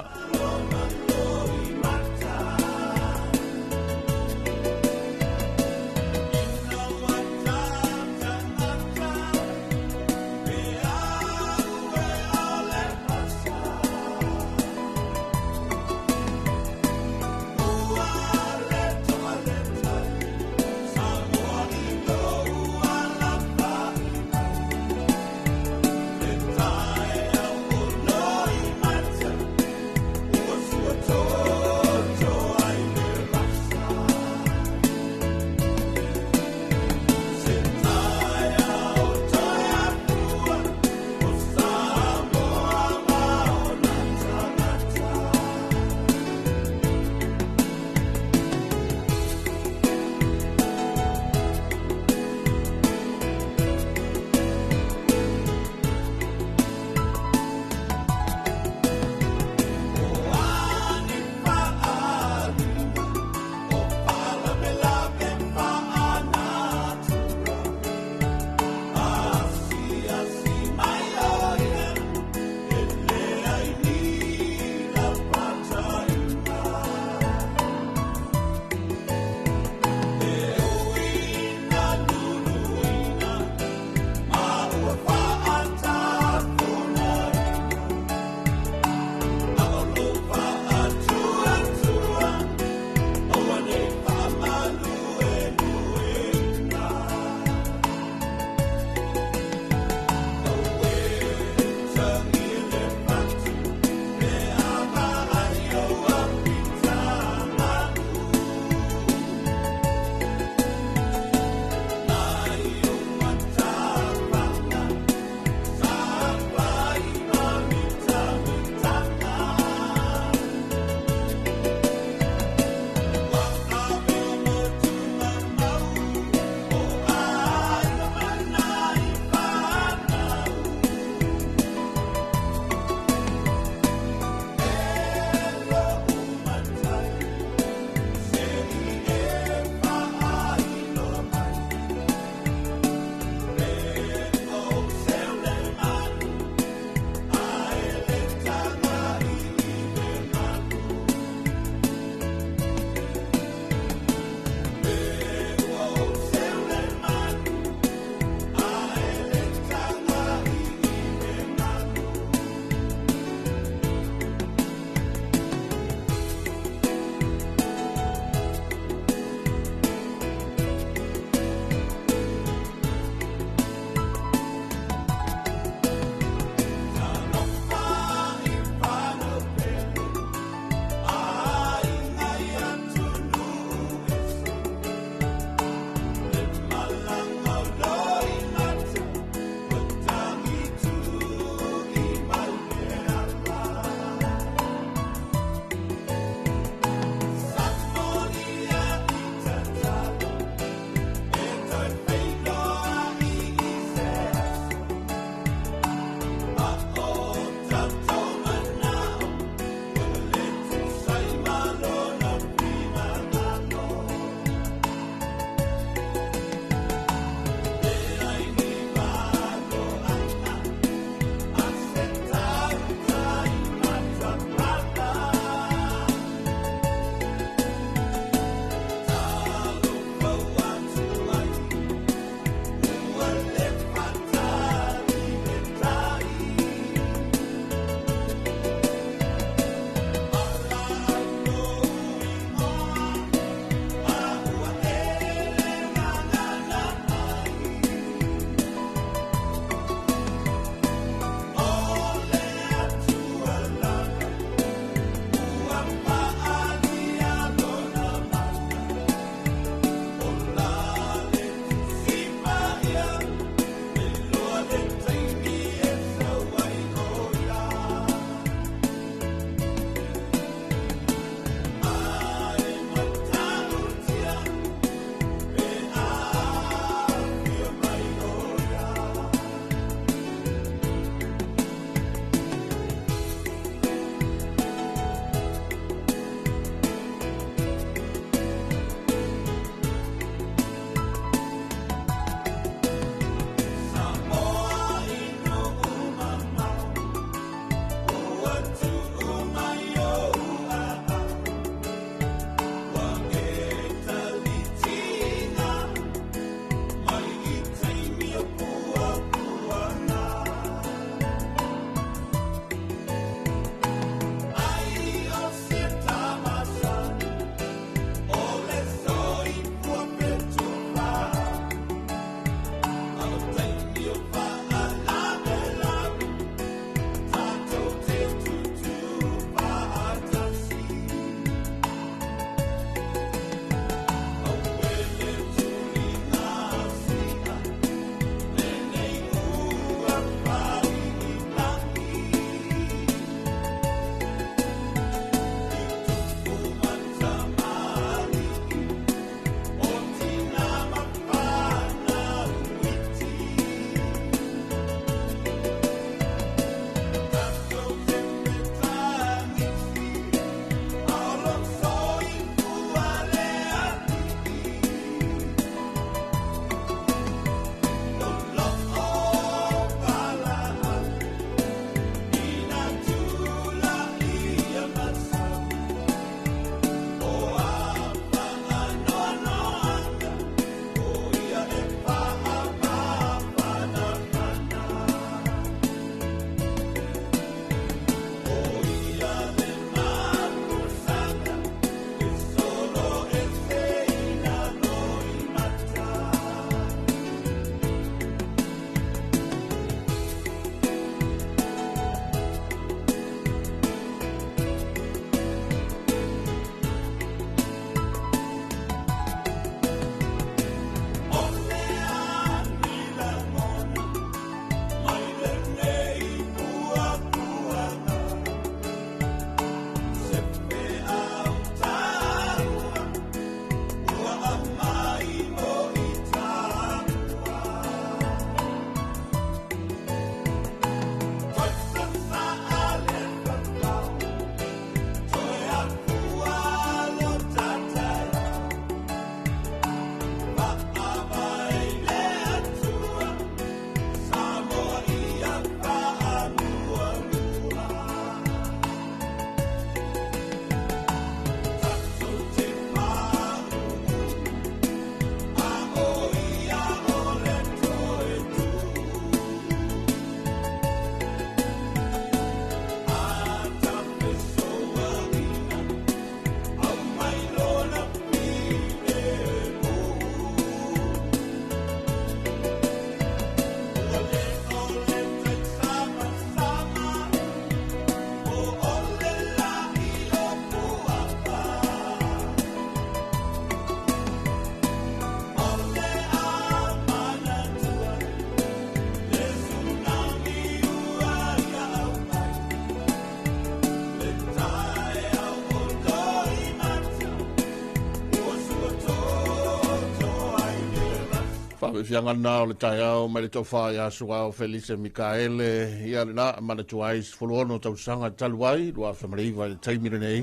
Fiafia o le taeao mai le tofa ia Suao Felice Mikaele, ia le la manatua ai 16 tausaga talu ai, 2009 i le taimi lenei.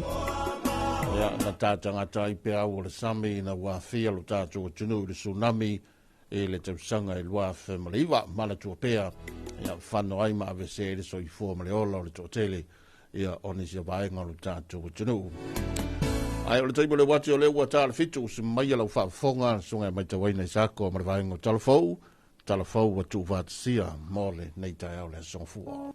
Ia, na tatagata ai peau o le sami na ua afia lo tatou atunuu i le tsunami i le tausaga i 2009. Manatua pea, ia, fano ai ma avese le soifua ma le ola o le toatele, ia, o nisi o vaega o lo tatou atunuu. Ai o le taimi o le uati o le ua tā le 7, se mai lau faafofoga, susuga mai tauaina i sako ma le vaega o Talafou, Talafou ua tuufaatasia mo le nei taeao le aso gafua.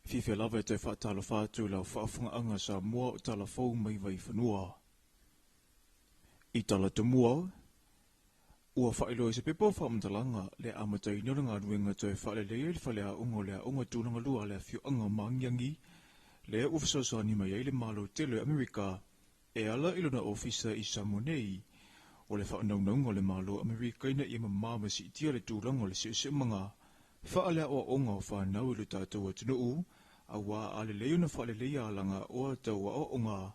Fiafia lava e toe faatalofa atu i lau faafofogaaga Samoa o Talafou mai Vaifanua. I Talatumua, ua faailoa i se pepa o faamatalaga le amataina o le galuega toe faaleleia i le faleaoga o le aoga tulaga lua a le afioaga o Magiagi, lea ua fesoasoani mai ai le Malo tele o Amerika e ala i lona ofisa i Samoa nei. O le faanaunauga o le Malo o Amerika ina ia mamā ma siitia le tulaga o le siosiomaga faaleaoaoga o whanau i lo tātou atunuu, auā a lelei ona faaleleia alaga oa tau aoaoga,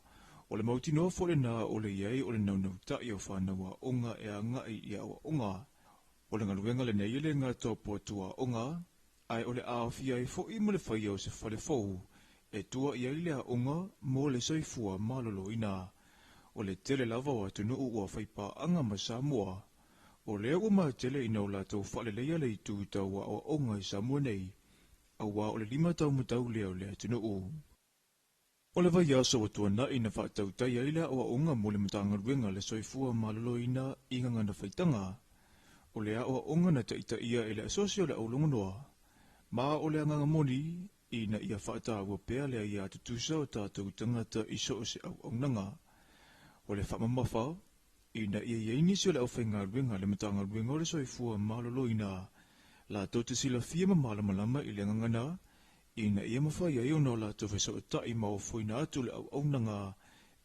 o le mautinoa foi lena o le iai o le naunautai o whanau aoga e agai i aoaoga. O le galuega lenei e le gata o poatu aoga, ae o le aofia ai foi ma le faia o se fale fou, e tua i ai le aoga mo le soifua maloloina. O le tele lava o atunuu ua faipaaga ma Samoa, o lea ua matele ina o latou faaleleia le itu tau aoaoga i Samoa nei, auā o le 5 taumatau lea o le atunuu. O le vaiaso ua tuanai na faatautai ai le aoaoga mo le Matagaluega le soifua maloloina i gagana faitaga. O le aoaoga na taitaia e le asosi o le aulogonoa, ma o le agaga moni ina ia faataua pea le aia tutusa o tatou tagata i so o se auaunaga. O le faamamafa, ina ia iai nisi o le aufaigaluega le Matagaluega o le soifua maloloina, latou te silafia ma malamalama i le gagana, ina ia mafai ai ona o latou fesootai ma ofoina atu le auaunaga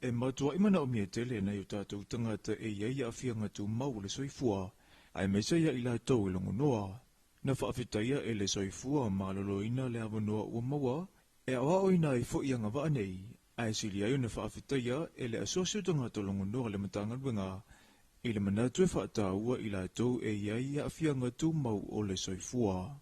e matuai manaomia tele nai o tatou tagata e iai aafiaga tumau o le soifua, aemaise ia i latou e logonoa. Na faafetaia e le soifua maloloina le avanoa ua maua e aoaoina ai foi agavaa nei, ae sili ai ona faafetaia e le asosi o tagata logonoa le Matagaluega i le manatu e faataua i latou e iai aafiaga tumau o le soifua.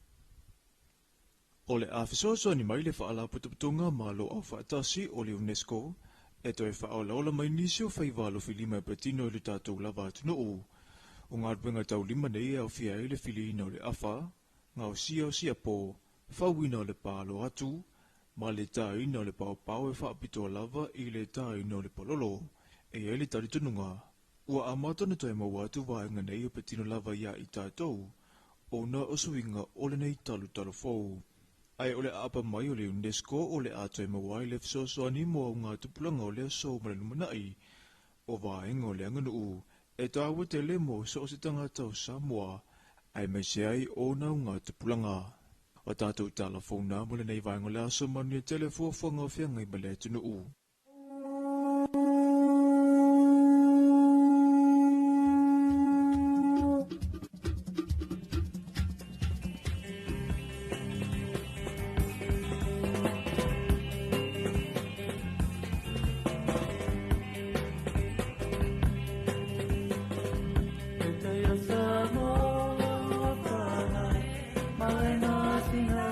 O le a fesoasoani mai le faalapotopotoga Malo Aufaatasi o le UNESCO e toe faaolaola mai nisi o faiva alofilima e patino i le tatou lava atunuu. O galuega taulima nei e aofia ai le filiina o le afa, gaosia o siapo, fauina o le paalo atu, ma le tāina o le paopao e faapitoa lava i le tāina o le palolo. E iai le talitonuga, ua amata ona toe maua atu vaega nei o patino lava ia i tatou, ona o suiga o lenei talotalo fou. Ae o le aapa mai o le UNESCO o le a toe maua ai le fesoasoani mo auga tupulaga o le aso ma le lumanai, o vaega o le aganuu e taua tele mo so o se tagata o Samoa, aemaise ai ona auga tupulaga. O tatou talafou mo lenei vaega o le aso manuia tele fuafuaga o feagai ma le atunuu. Sina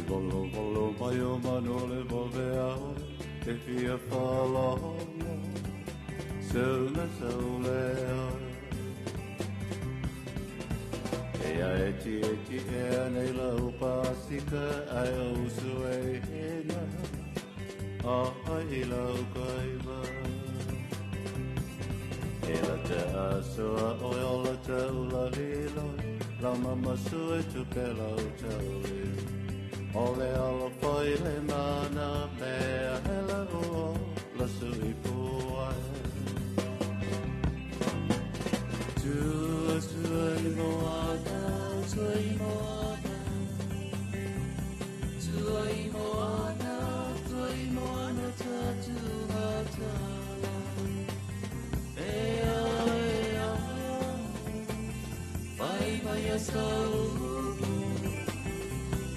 Volo volo mai o manu le vovea te fia whalolo Saula saulea Ea e ti e ti ea nei lau pasika ai o e hena A ai lau kaiva E la te asoa oi o la te ula liloi Lau mama sue tu pe lau tauli Ole ala foi le mana mea hela o la sui puai Tua sui moana, sui moana Sui moana, sui moana tatu hatala Ea, ea, vai vai a sau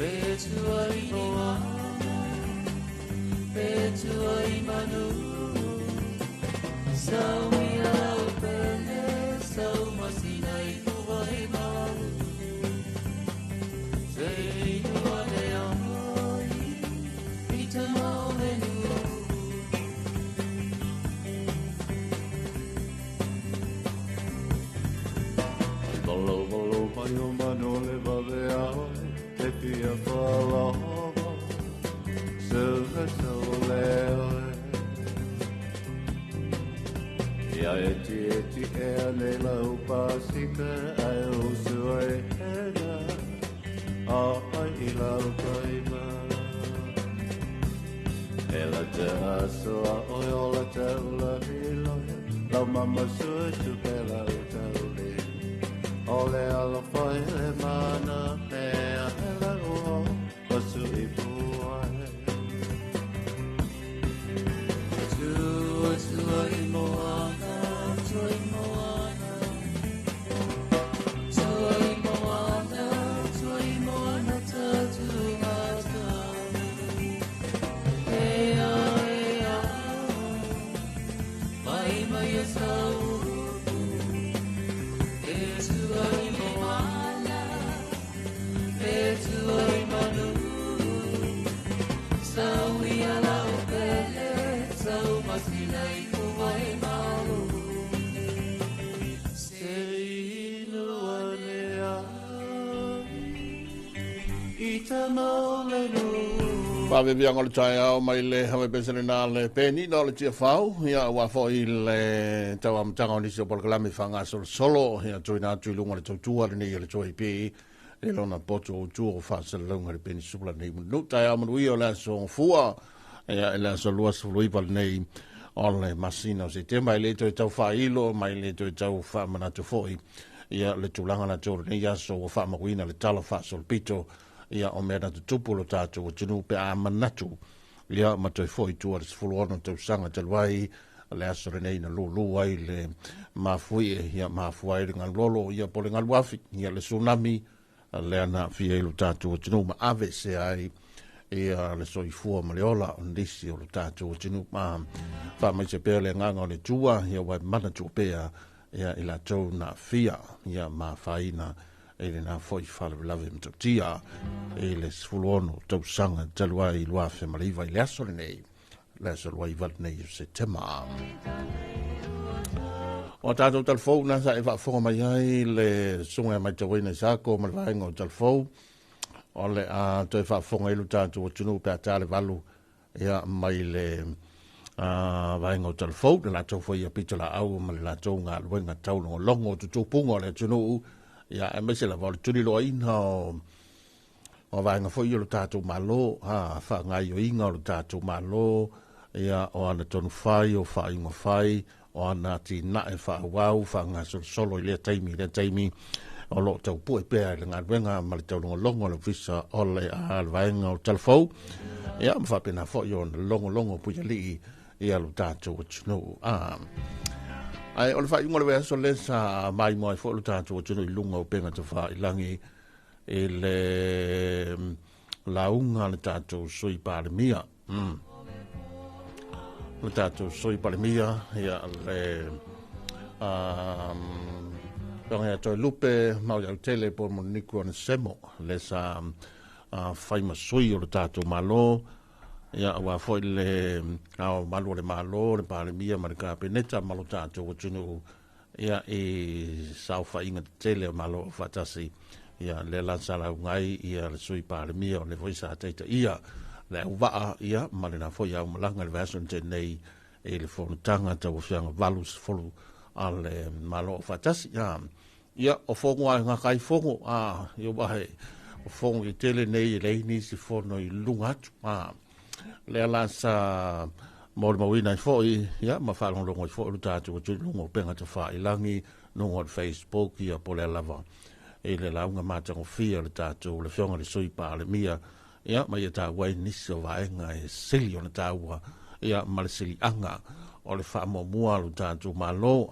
Petua i moana, petua i manu Sau mi au pele, sau masina i tua e malu Se inua le ai, i te maole nu. Volo, volo, mai o manu le vavea te fia whalahova Saula saulea Ia e ti ea nei lau pasika ai o sue hena A ai i lau kaiva. Ela te asoa o ola te ula lilo Lau mama sui tu pela o te uli Ole alo fai le mana mea hela o Pasu i pua he Tua tua i moana, tua i moana Tua i moana, tua i moana tatu ngata Ea, ea, mai mai e sau E tua i moana, e tua i manu Sau i ala o pele, sau masina i kuwai malu Se inu anea I te maule nu Faavevia o le taeao mai le hawe pesere na le peni na le tia fau ia ua foi le tau amataga o nisi o polokalame faagasolo ia tuina atu i luga o le tautua lenei o le toe pe le lona poto o tua o faasalalauga le penisula nei manu taeao manuia o le aso fua ia le aso 29 lenei o le masina o Setema e le toe tau faailo mai le toe tau faamanatu foi ia le tulaga latou lenei aso ua faamauina le tala faasolopito ia o mea na tutupu lo tatou atunuu pe a manatu ia ma toe foi tua le 16 tausaga talu ai le aso lenei na lūlū ai le mafuie ia mafua ai le galulolo ia po le galuafi ia le tsunami lea na aafia ai lo tatou atunuu ma ave se ai ia le soifua ma le ola o nisi o lo tatou atunuu ma faamaise pea le agaga o le tua ia ua e manatua pea ia i latou na aafia ia ma afaina i lena foi faalavelave matautia i le 16 tausaga talu ai 2009 i le aso lenei le aso 29 lenei o Setema. O tātou talafou na sa e faafofoga mai ai le susuga e matauina i Sako ma le vaega o talafou o le a toe faafofoga i lo tatou atunuu pe a tā le valu ia mai le vaega o talafou le latou foi ia pito laau ma le latou galuega taulogologo o tutupuga o le atunuu ia aemaise lava o le tuliloaina o vaega foi o lo tatou Malo, a faagaoioiga o lo tatou Malo, ia o ana tonu fai, o faaiuga fai, o ana atinae faaauau, faagasolosolo i lea taimi, i lea taimi, o lo o taupue pea i le galuega ma le taulogologo a le ofisa o le le vaega o Talafou, ia ma faapena foi ona logologo puialii ia lo tatou atunuu. Ai o le faaiuga o le vaiaso lea sa maimoa ai foi lo tatou atunuu i luga o upega tafailagi i le lauga a le tatou Sui Palemia. Le tatou Sui Palemia, ia le Afioga ia Toelupe Maoiautele po o Moniku Onesemo, le sa fai ma sui o le tatou Malo, ia aua foi le ao malu o le Malo, le Palemia ma le Kapeneta ma lo tatou atunuu ia i saofaiga tetele o Malo Aufaatasi ia lea la sa lauga ai ia le Sui Palemia o le foi sa taitaia le auvaa ia ma lena foi aumalaga i le vaiaso na tea nei i le fonotaga tauaofiaga 80 a le Malo Aufaatasi. Ia o fono a e gata ai fono ia ua he o fono tetele nei e leai nisi fono i luga atu lea la sa molimauina ai foi ia ma faalogologo ai foi lo tatou atunuu i luga o upega tafailagi luga o le Facebook ia po o lea lava i le lauga matagofie o le tatou le Afioga i le Sui Palemia ia ma ia taua ai nisi o vaega e sili ona taua ia ma le siliaga o le faamuamua a lo tatou Malo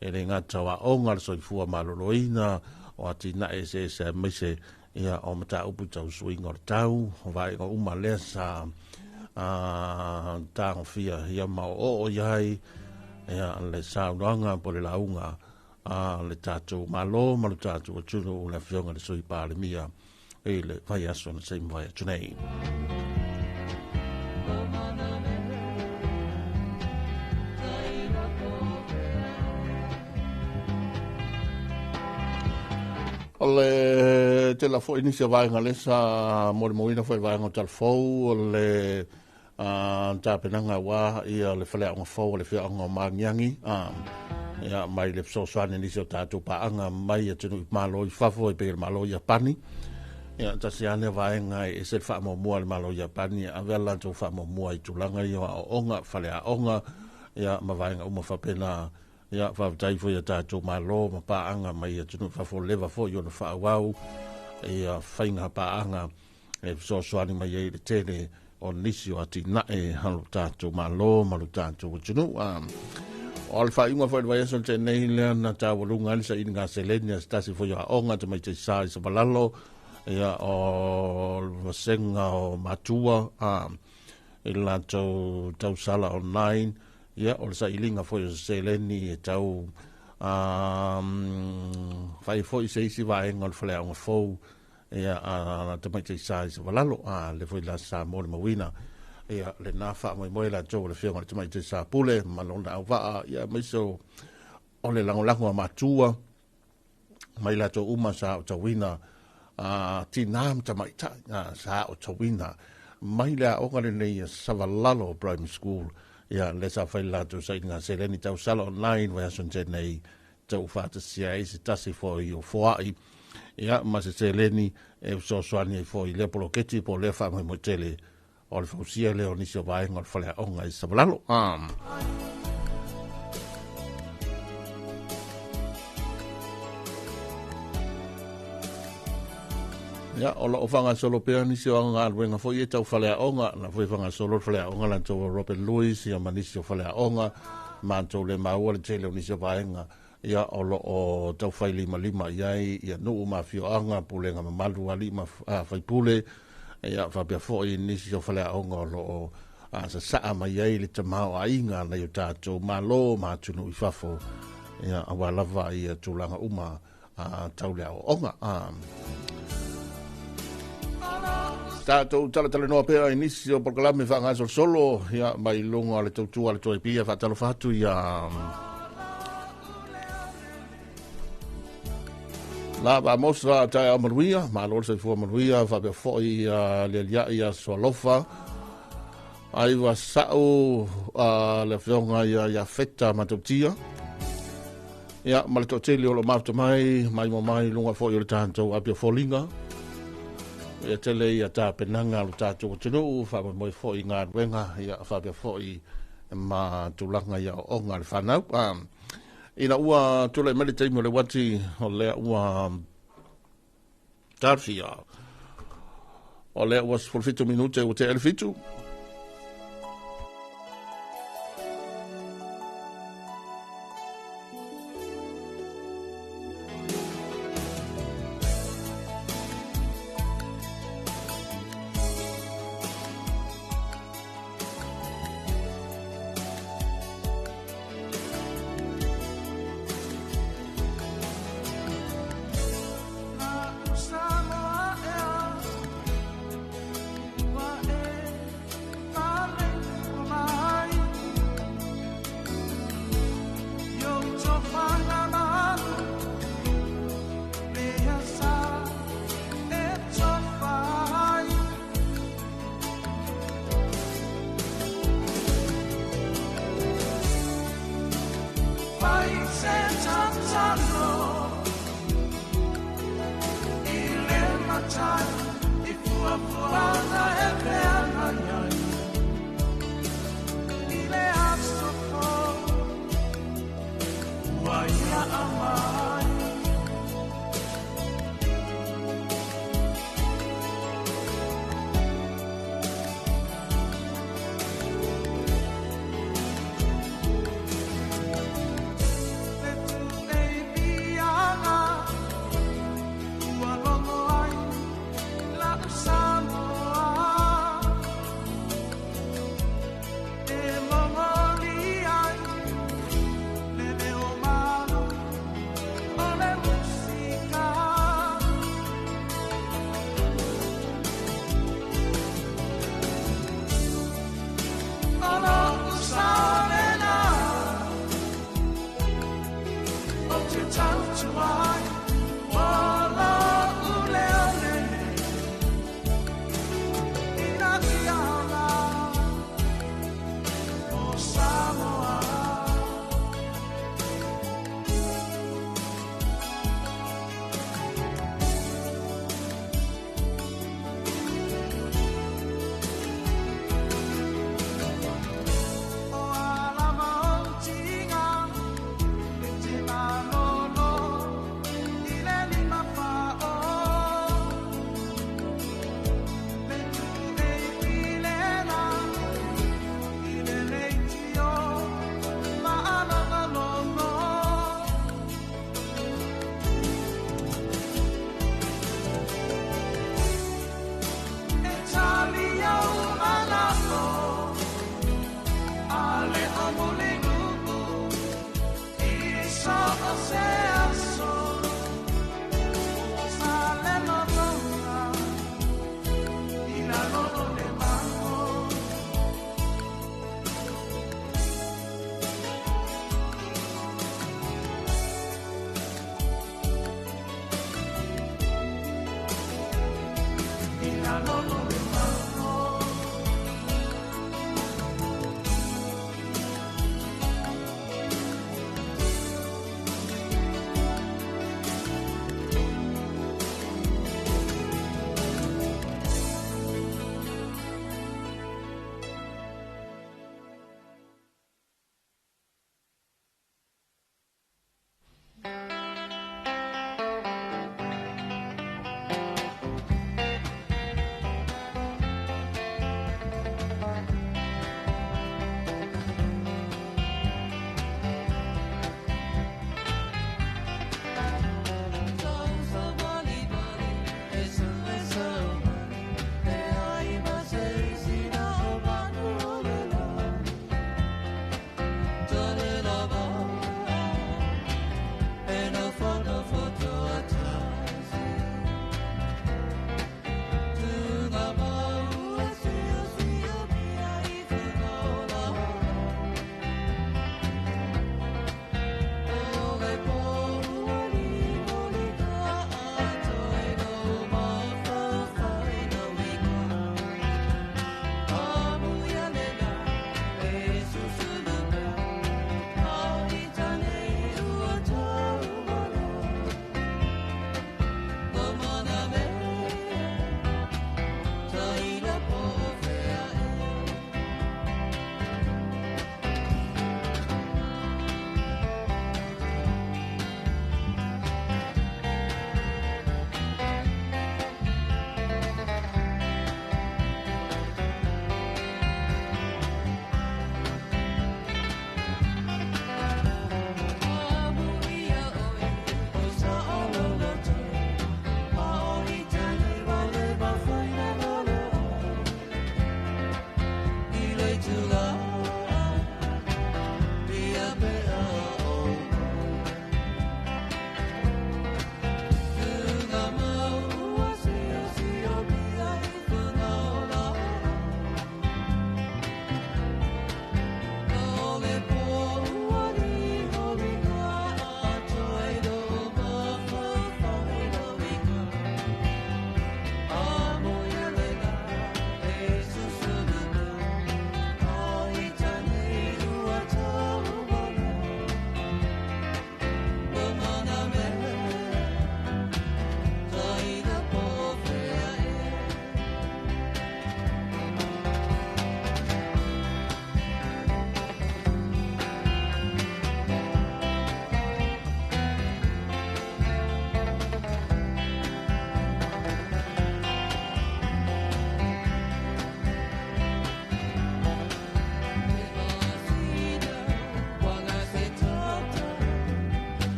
e le gata o aoga le soifua maloloina o atinae eseese aemaise ia o mataupu tau suiga o le tau o vaega uma lea sa tagofia ia ma oooo i ai ia le saunoaga po o le lauga a le tatou Malo ma le tatou atunuu le Afioga i le Sui Palemia i le vaiaso na se i mavae atu nei. O le tela foi nisi o vaega lea sa molimauina foi vaega o Talafou o le tapenaga aua ia le faleaoga fou o le afioaga o Magiagi ia mai le fesoasoani nisi o tatou paaga mai atunuu i Malo i fafo e pei o le Malo o Iapani Ia tasi ane vaega e ese le faamuamua a le Malo o Iapani e ave a latou faamuamua i tulaga ia o aoaoga, faleaoga, ia ma vaega uma faapena. Ia faafetai foi i a tatou Malo ma paaga mai atunuu i fafo, leva foi ona faaauau ia faiga paaga e fesoasoani mai ai i le tele o nisi o atinae a lo tatou Malo ma lo tatou atunuu. O le faaiuga foi o le vaiaso na tea nei lea na taualuga ai le sailiga seleni a se tasi foi o aoga tamaiti sa i Savalalo, ia o le vasega o matua i le latou tausala online, ia o le sailiga foi o se seleni e tau fai foi se isi vaega o le faleaoga fou ia a tamaitai sa i Savalalo, le foi la sa molimauina ia lena faamoemoe latou o le afioga i le tamaitai sa Pule ma lona auvaa, ia aemaise o le lagolago a matua mai latou uma sa otauina tinā ma tamaitai sa otauina mai le aoga lenei a Savalalo Primary School, ia le sa fai le latou sailiga seleni tausala online vaiaso na tea nei tau faatasia ai se tasi foi o foai ia ma se seleni e fesoasoani ai foi i lea poloketi po o lea faamoemoe tele o le fausia lea o nisi o vaega o le faleaoga i Savalalo. Ia, o lo o faagasolo pea nisi o galuega foi e tau faleaoga, na foi faagasolo le faleaoga latou o Robert Lewis ia ma nisi o faleaoga, matou le maua le tele o nisi o vaega ia o lo o tau fai limalima i ai ia nuu ma afioaga, pulega mamalu, alii ma faipule, ia faapea foi nisi o faleaoga o lo o sasaa mai ai le tamaoaiga a nai o tatou Malo ma atunuu i fafo, ia aua lava ia tulaga uma tau le aoaoga. Tatou talatalanoa pea i nisi o polokalame faagasolosolo ia mai luga o le tautua a le Toepia. Faatalofa atu ia La Vamosa taeao manuia, malo le soifua manuia, faapea foi le alia'i aso alofa. Aiva sa'u le afioga ia Iafeta Matautia. Ia, ma le toatele o lo mafuta mai, mai mo mai luga foi o le tatou Apia Foliga. Ia tele ia tapenaga a lo tatou atunuu, faamoemoe foi i galuega, ia faapea foi ma tulaga i aoaoga a le fanau. Ina ua tulai mai le taimi o le uati, o lea ua tafia. O lea ua 17 minute ua tea le 7.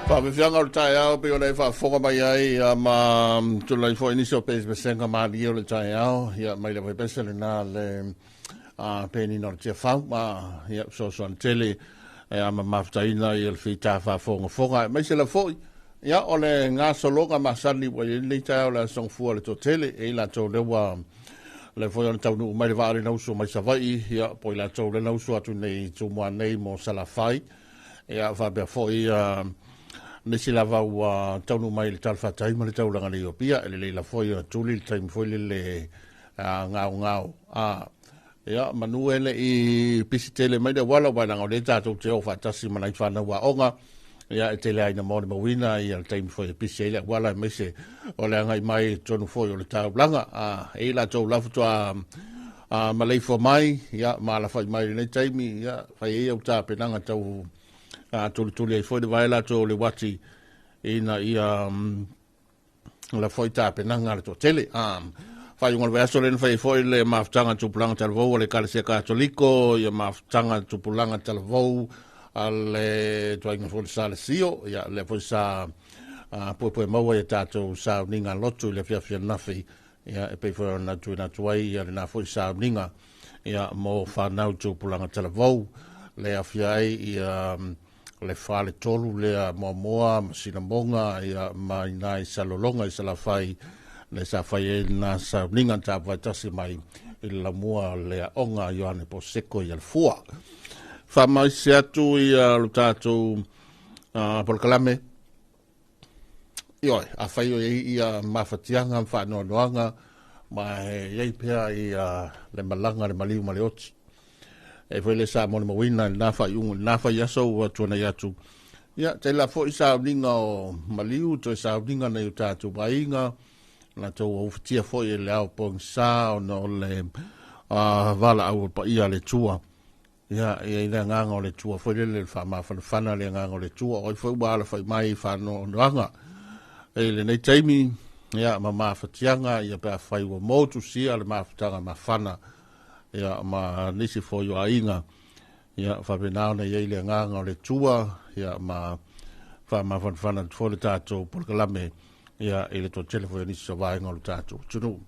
Faafiafiaga o le taeao pei ona e faafofoga mai ai ia ma tulai foi nisi o pesepesega malie o le taeao ia mai le vaipese lena le penina o le Tiafau ma ia fesoasoani tele e ma mafutaina ia le fita faafogafoga aemaise lava foi ia o le gasologa masani ua i ai lenei taeao o le Aso Gafua le toatele e i latou lea ua le foi ona taunuu mai le vaa le nauso mai Savaii ia po i latou le nauso atu nei i Tumua nei mo Salafai ia faapea foi nisi lava ua taunuu mai i le talafatai ma le taulaga nei o Apia. E lelei lava foi ona tuli le taimi foi lele gaogao ia manu e le i pisi tele mai le auala aua leaga o lea tatou te o faatasi ma nai fanau aoga ia e tele ai na molimauina ia le taimi foi e pisi ai le auala aemaise o le agai mai i totonu foi o le taulaga e i latou la faatoa maleifua mai ia ma alafai mai i lenei taimi ia fai ai au tapenaga tau tulituli ai foi le vae latou o le uati ina ia la foi tapenaga a le toatele. Faaiuga o le vaiaso lea na fai ai foi le mafutaga tupulaga talavou a le Ekalesia Katoliko, ia mafutaga tupulaga talavou a le tuaiga foi le Salesio, ia lea foi sa puepue maua ia tatou sauniga lotu i le afiafi ananafi, ia e pei foi ona tuuina atu ai ia lena foi sauniga ia mo fanau tupulaga talavou, le afia ai ia le faletolu lea Moamoa ma Sinamoga ia ma ina i Salelologa i Salafai le sa fai ai lena sauniga na tapuai tasi mai i le lamua le aoga Ioane Poseko i Alafua. Faamaise atu ia lo tatou polokalame. Ioe, afai o i ai ia mafatiaga ma faanoanoaga ma e i ai pea ia le malaga le maliu ma le oti. E foi le sa molimauina i lena faaiuga i lena faiaso ua tuanai atu. Ia, tele foi sauniga o maliu, toe sauniga nai o tatou aiga, latou ufitia foi e le ao pogisa ona o le valaau o le paia a le Atua. Ia, e i ai le agaga o le Atua foi lele, le faamafanafana le agaga o le Atua, o ai foi ua alafai mai i faanoanoaga i lenei taimi, ia, ma mafatiaga, ia pe afai ua motusia le mafutaga mafana, ia, ma nisi foi o aiga, ia, faapena ona i ai le agaga o le Atua, ia, ma faamafanafana atu foi le tatou polokalame, ia, i le toatele foi o nisi o vaega o le tatou atunuu.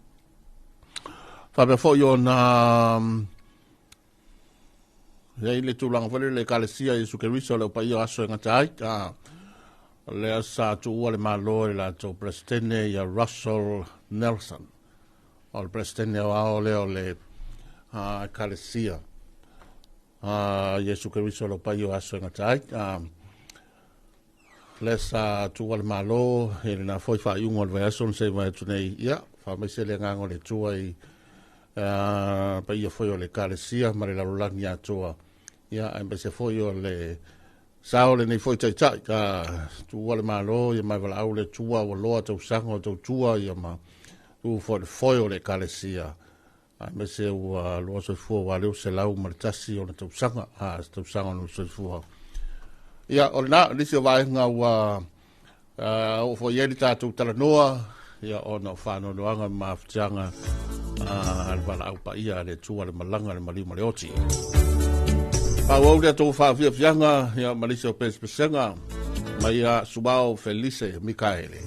Faapea foi ona i ai le tulaga foi lele le Ekalesia Iesu Keriso le paia o aso e gata ai. O lea sa tuua le Malo i le latou Peresetene ia Russell Nelson. O le Peresetene o ao lea o le Ekalesia Iesu Keriso le paia o aso e gata ai. Lea sa tuua le Malo i lena foi faaiuga o le vaiaso na se i mai atu nei. Ia, faamaise le agaga o le Atua i paia foi o le Ekalesia ma le lalolagi atoa. Ia, aemaise foi o le sao lenei foi taitai. Tuua le Malo, ia mai valaau le Atua ua loa tausaga o tautua, ia ma tuu foi le foe o le Ekalesia. Aemaise ua loa soifua ua leo 101 ona tausaga, tausaga ona soifua. Ia, o lena, nisi o vaega ua oo foi i ai le tatou talanoa, ia ona o faanoanoaga ma mafutiaga le valaau paia a le Atua, le malaga, le maliu ma le oti. Faaauau le tou faafiafiaga, ia ma nisi o pesepesega mai ia Suao Felice Mikaele.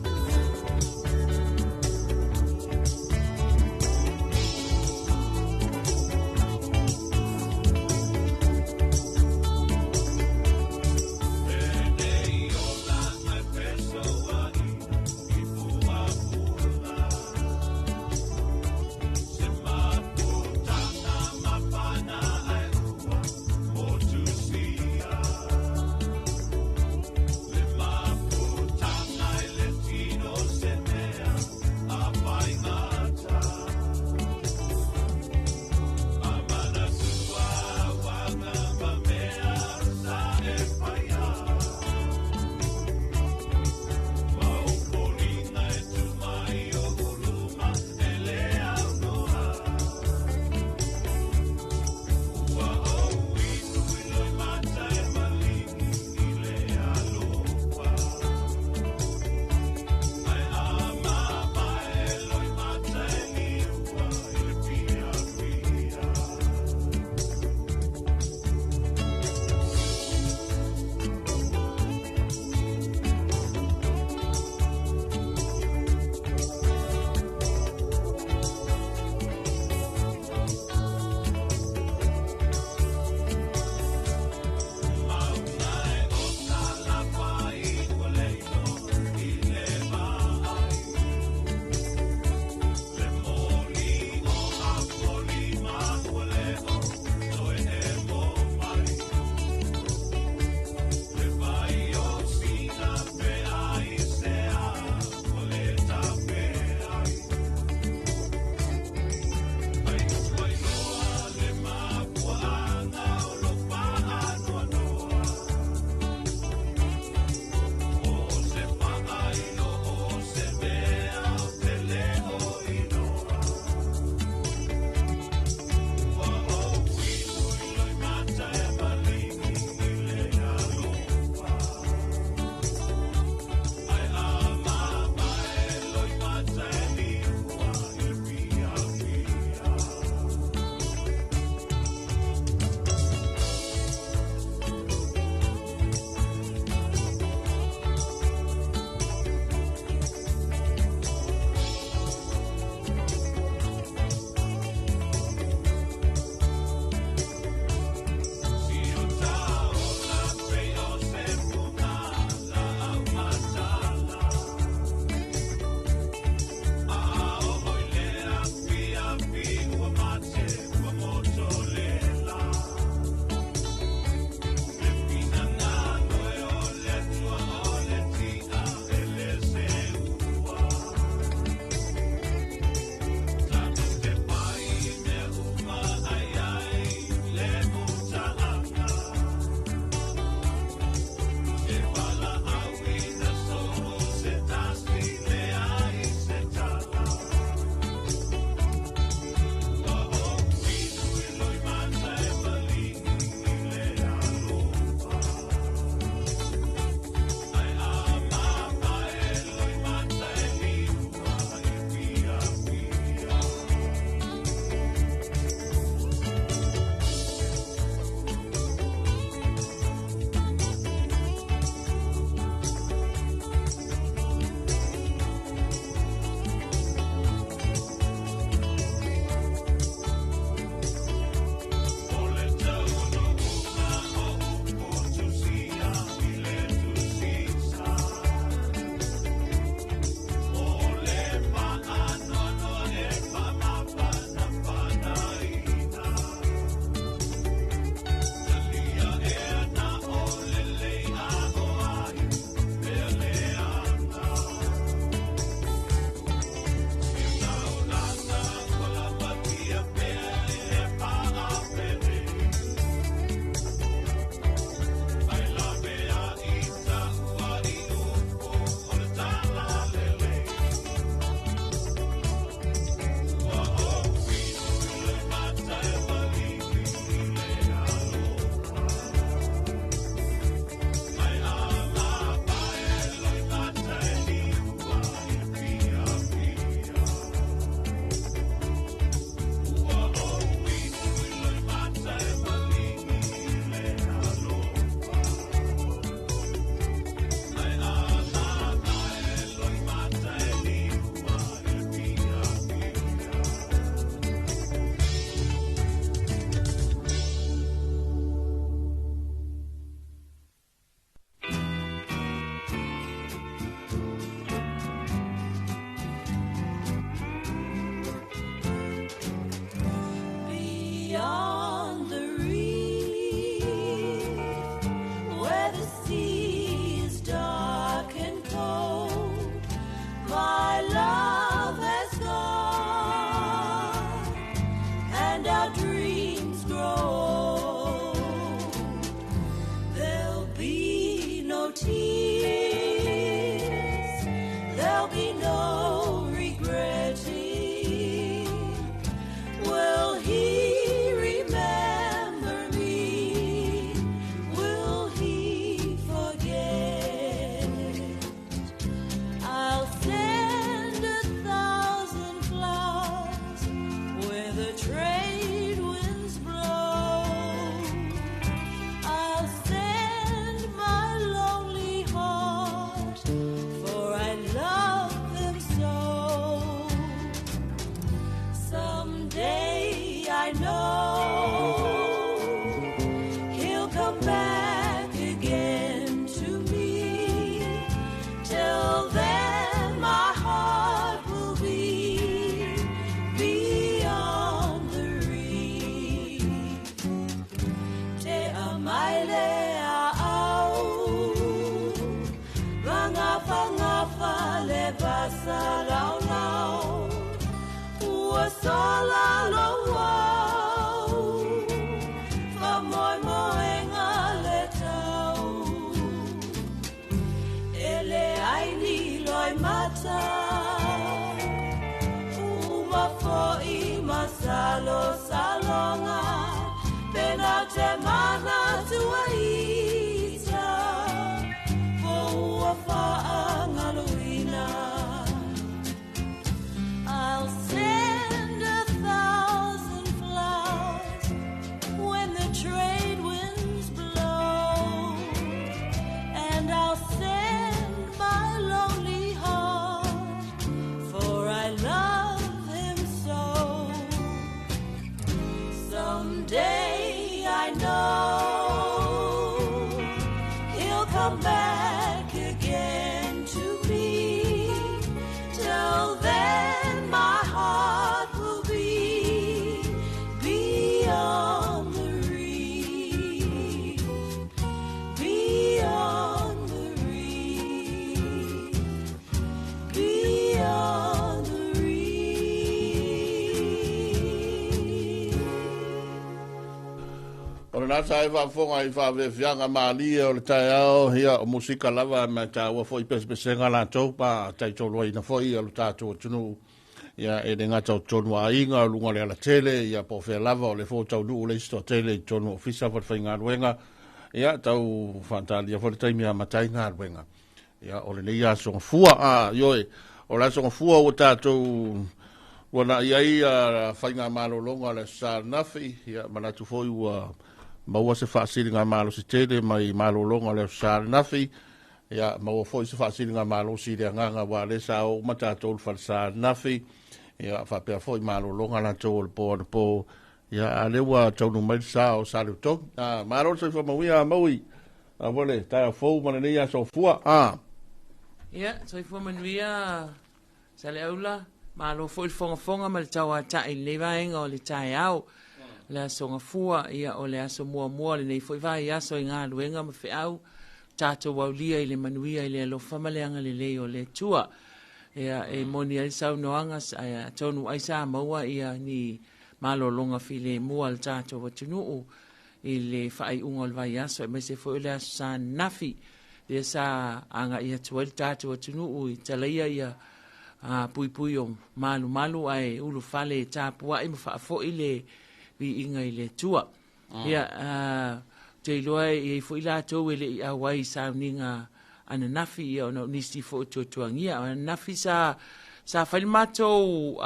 come back again to me. Till then my heart will be beyond the reef. Te amaile a au, Rangafangafa le vasa lau lau, Ua sola lo au, Fa moe moenga le tau. Ele ai ni loi mata, Uma foi masalo salonga, Pena te mana tuaita, Po ua whaangaloina. I'll send 1,000 flowers when the trade winds blow, and I'll send my lonely heart, for I love him so. Someday I know he'll come back again to me. Till then my heart will be beyond the reef, beyond the reef, beyond the reef. O le nasa e faafofoga i faafiafiaga malie o le taeao, ia o musika lava ma taua foi pesepesenga latou pa taitoluaina foi o le tatou atunuu. Ia e le gata o totonu aiga o luga le alatele, ia po o fea lava o le fua taunuu le isi toatele i totonu o ofisa fo le faigaluega. Ia tau faatalia foi le taimi amata ai galuega. Ia o lenei aso gafua, ioe, o le aso gafua ua tatou ua na i ai faiga malologa le aso Sa ananafi. Ia manatu foi ua maua se faasiliga malosi tele mai malologa le aso Sa ananafi. Ia maua foi se faasiliga malosi i le agaga ua le sa o uma tatou le falesa ananafi. Ia faapea foi malologa latou o le po anapo. Ia a lea ua taunuu mai le sa o Saleutogi. Malo le soifua mauia maui. A le taeao fou ma lenei aso fua. Ia, soifua manuia Saleaula, malo foi le fogafoga ma le tauata'i i lenei vaega o le taeao. Le aso gafua, ia o le aso muamua o lenei foi vaiaso i galuega ma feau, tatou aulia i le manuia i le alofa ma le agalelei o le Atua. Ia, e moni ai le saunoaga, atonu ai sa maua ia ni malologa filemu a le tatou atunuu i le faaiuga o le vaiaso, aemaise foi o le aso Sa ananafi, lea sa agai atu ai le tatou atunuu i talaia ia puipui o malumalu ae ulufale e tapuai ma faafoi le viiga i le Atua. Ia, ou te iloa e i ai foi latou e le i auai i sauniga ananafi, ia ona o nisi foi o tuatuagia. O ananafi sa fai le matou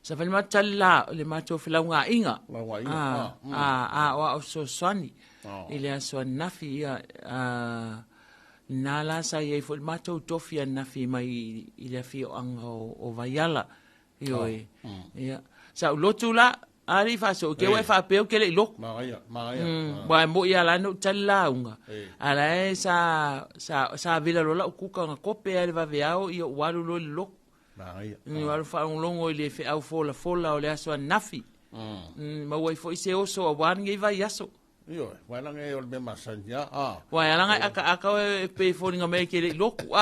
sa fai le matou tali la, le matou felaugaaiga. Laugaaiga. Aoao fesoasoani i le aso ananafi, ia na la sa i ai foi le matou tofi ananafi mai i le afioaga o Vaiala. Ioe. Ia. Sa ou lotu la, ali faaso ke ua e faapea ou te le i loku. Magaia, magaia. Ua e moi ala na ou tali lauga. Ala e sa vila loa lau kuka na kope ai le vaveao ia ou alu loa i le loku. Magaia. Ua alu faalogologo i le feau folafola o le aso ananafi. Maua ai foi se oso auā lenei vaiaso. Ioe, wailanga e o le mea masani. Ua e alaga e akaaka oe e pe foliga mai e ke le i loku.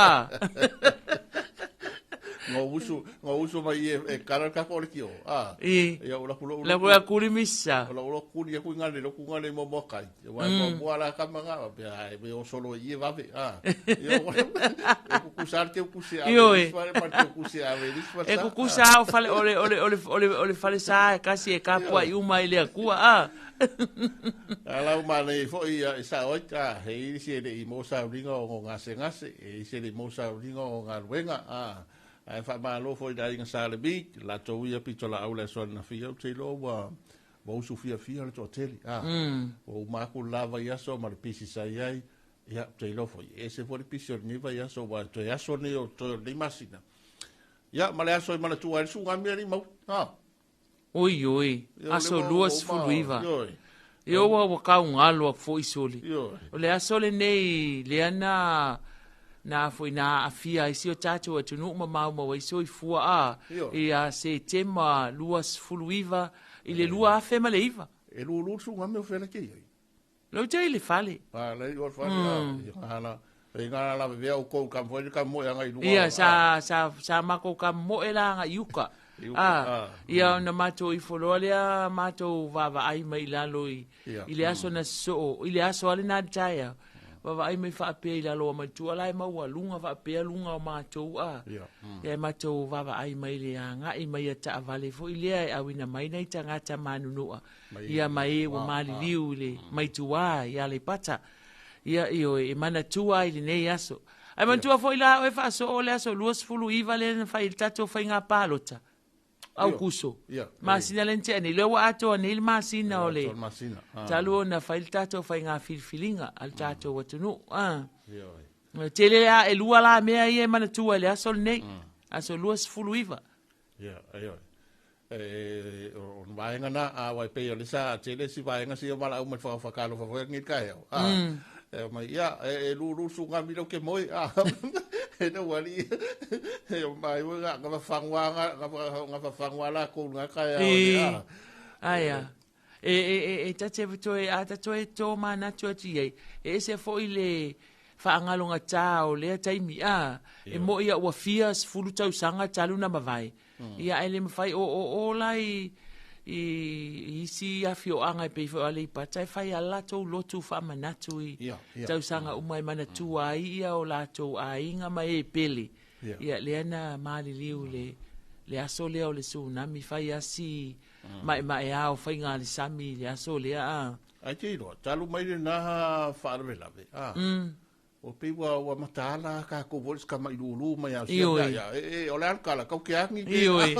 Ngo usu mai e kara ka ko le kio. I. Ia o la kulo. La kulo kuli misa. O la kulo kuli e kui ngale lo ku ngale mo mo kai. Wa mo mo ala ka manga pe ai me o solo i e vave. Ia o e ku kusar te ku se a. Ioe. Fale pa te ku se a ve lis E kukusa o fale ole ole ole ole ole fale sa e kasi e kapua i uma i le akua. Ala uma nei foi e sa oi ka he i se le i mo sa ringa o ngase ngase e i se le mo sa ringa o ngaluenga. Ai fa malo foi da inga sa le bi la to ia pito la aula so na fia te lo ua wa usu fia fia le to tele. O ma ku lava ia so ma le pisi sa iai ia te lo foi e se foi pisi o ni va ia so wa to ia so ni o to ni masina. Ia ma le aso i mana tua su ngamia ni mau. Oi oi, aso 29. Oi. Io ua ua kaugalo aku fo'i soli. Ioe. O le aso lenei lea na na foi na aafia ai si o tatou atunuu ma maumau ai soifua a Ioe. ia Setema 29 i le 2009. E lulu le tsunami o fea ke i ai. Lau te i le fale. A le o le fale a hala. E ngā la vea o kou kam foi ka moe anga i luga. Ia, sa, sa, sa makou ka moe la anga i uka. I uka, Ah, ah. ia ona matou ifo loa lea matou vaavaai mai i lalo i, Ia. i le aso na sosoo, i le aso lava lena le taeao. Vaavaai mai faapea i lalo o matua la e maualuga faapea luga o matou a. Ia. Ia e matou vaavaai mai le agai mai a taavale foi lea e auina mai nai tagata manunua. Ia ma e ua maliliu i le mai tuā i Aleipata. Ia, ioe, e manatua ai lenei aso. Ae manatua foi la oe faasoo le aso 29 lea na fai i le tatou faiga palota. Aukuso. Ia. Masina lea na tea nei. Lea ua atoa nei le masina o le Atoa le masina. Ah. talu ona fai le tatou faiga filifiliga a le tatou atunuu. Ah. Ioe. Tele lea e lua la mea ia e manatua i le aso lenei. Aso 29. Ia, ioe. E, o vaenga na, a wai pei o le sa, tele si vaenga si o mala au mai whakawhakalo whawhai ngi ka heo. A, e mai, ia, e lulu tsunami lau ke moi, a, e na wali, e o mai, nga nga whangwa, nga nga whangwa la kou nga ka heo, E, a. aia. E, e, e, e tate toe, a tatoe tō manatu atu i ai. E ese foi le whaangaloga tā o lea taimi a. E mo ia ua fia sefulu tausaga talu na mavae. Ia ae le mafai o o o la i i i isi afioaga e pei foi o Aleipata e fai a latou lotu faamanatu i Ia, ia. tausaga uma e manatua ai ia o latou aiga ma e pele. Ia. Ia lea na maliliu le le aso lea o le tsunami fai asi maemae o faiga le sami i le aso lea a. Ai te iloa, talu mai le naha whaarawe a. O pe ua, ua mataala ka kou foi ska mai lulu mai au sia Ioe. ia. E, e, o le alukala, kau ke angi pe. Ioe.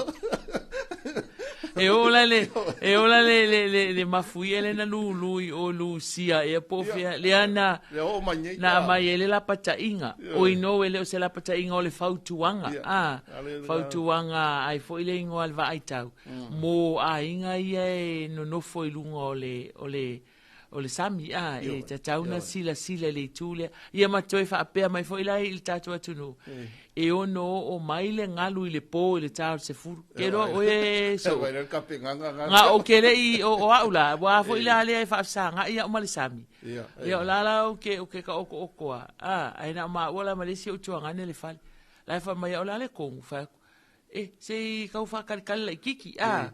E ola le e ola le le le, le mafuie le na lulu i o Lucia e po fea lea na Le o mai nei. na mai e le lapataiga o ino e le o se lapataiga o le fautuaga Ia. a Ale- fautuaga ai foi le igoa le vaaitau mo aiga ia e nonofo i luga o le o le o le sami a e tatau na silasila i le itu lea ia ma toe faapea mai foi la i le tatou atunuu e ono oo mai le galu i le pō i le tā o le sefulu ke loa oe so Vai le kape nganga nganga. Nga o ke le i o, o au la, ua foi la lea e whaafsanga ia o ma le sami. Ia, Ia o la la o ke, o ke ka oko oko a. A, ai na ma ua la ma le si o tuangane le fale. La e wha mai o la le kongu wha. E, se i kau whakalikali la i kiki. A,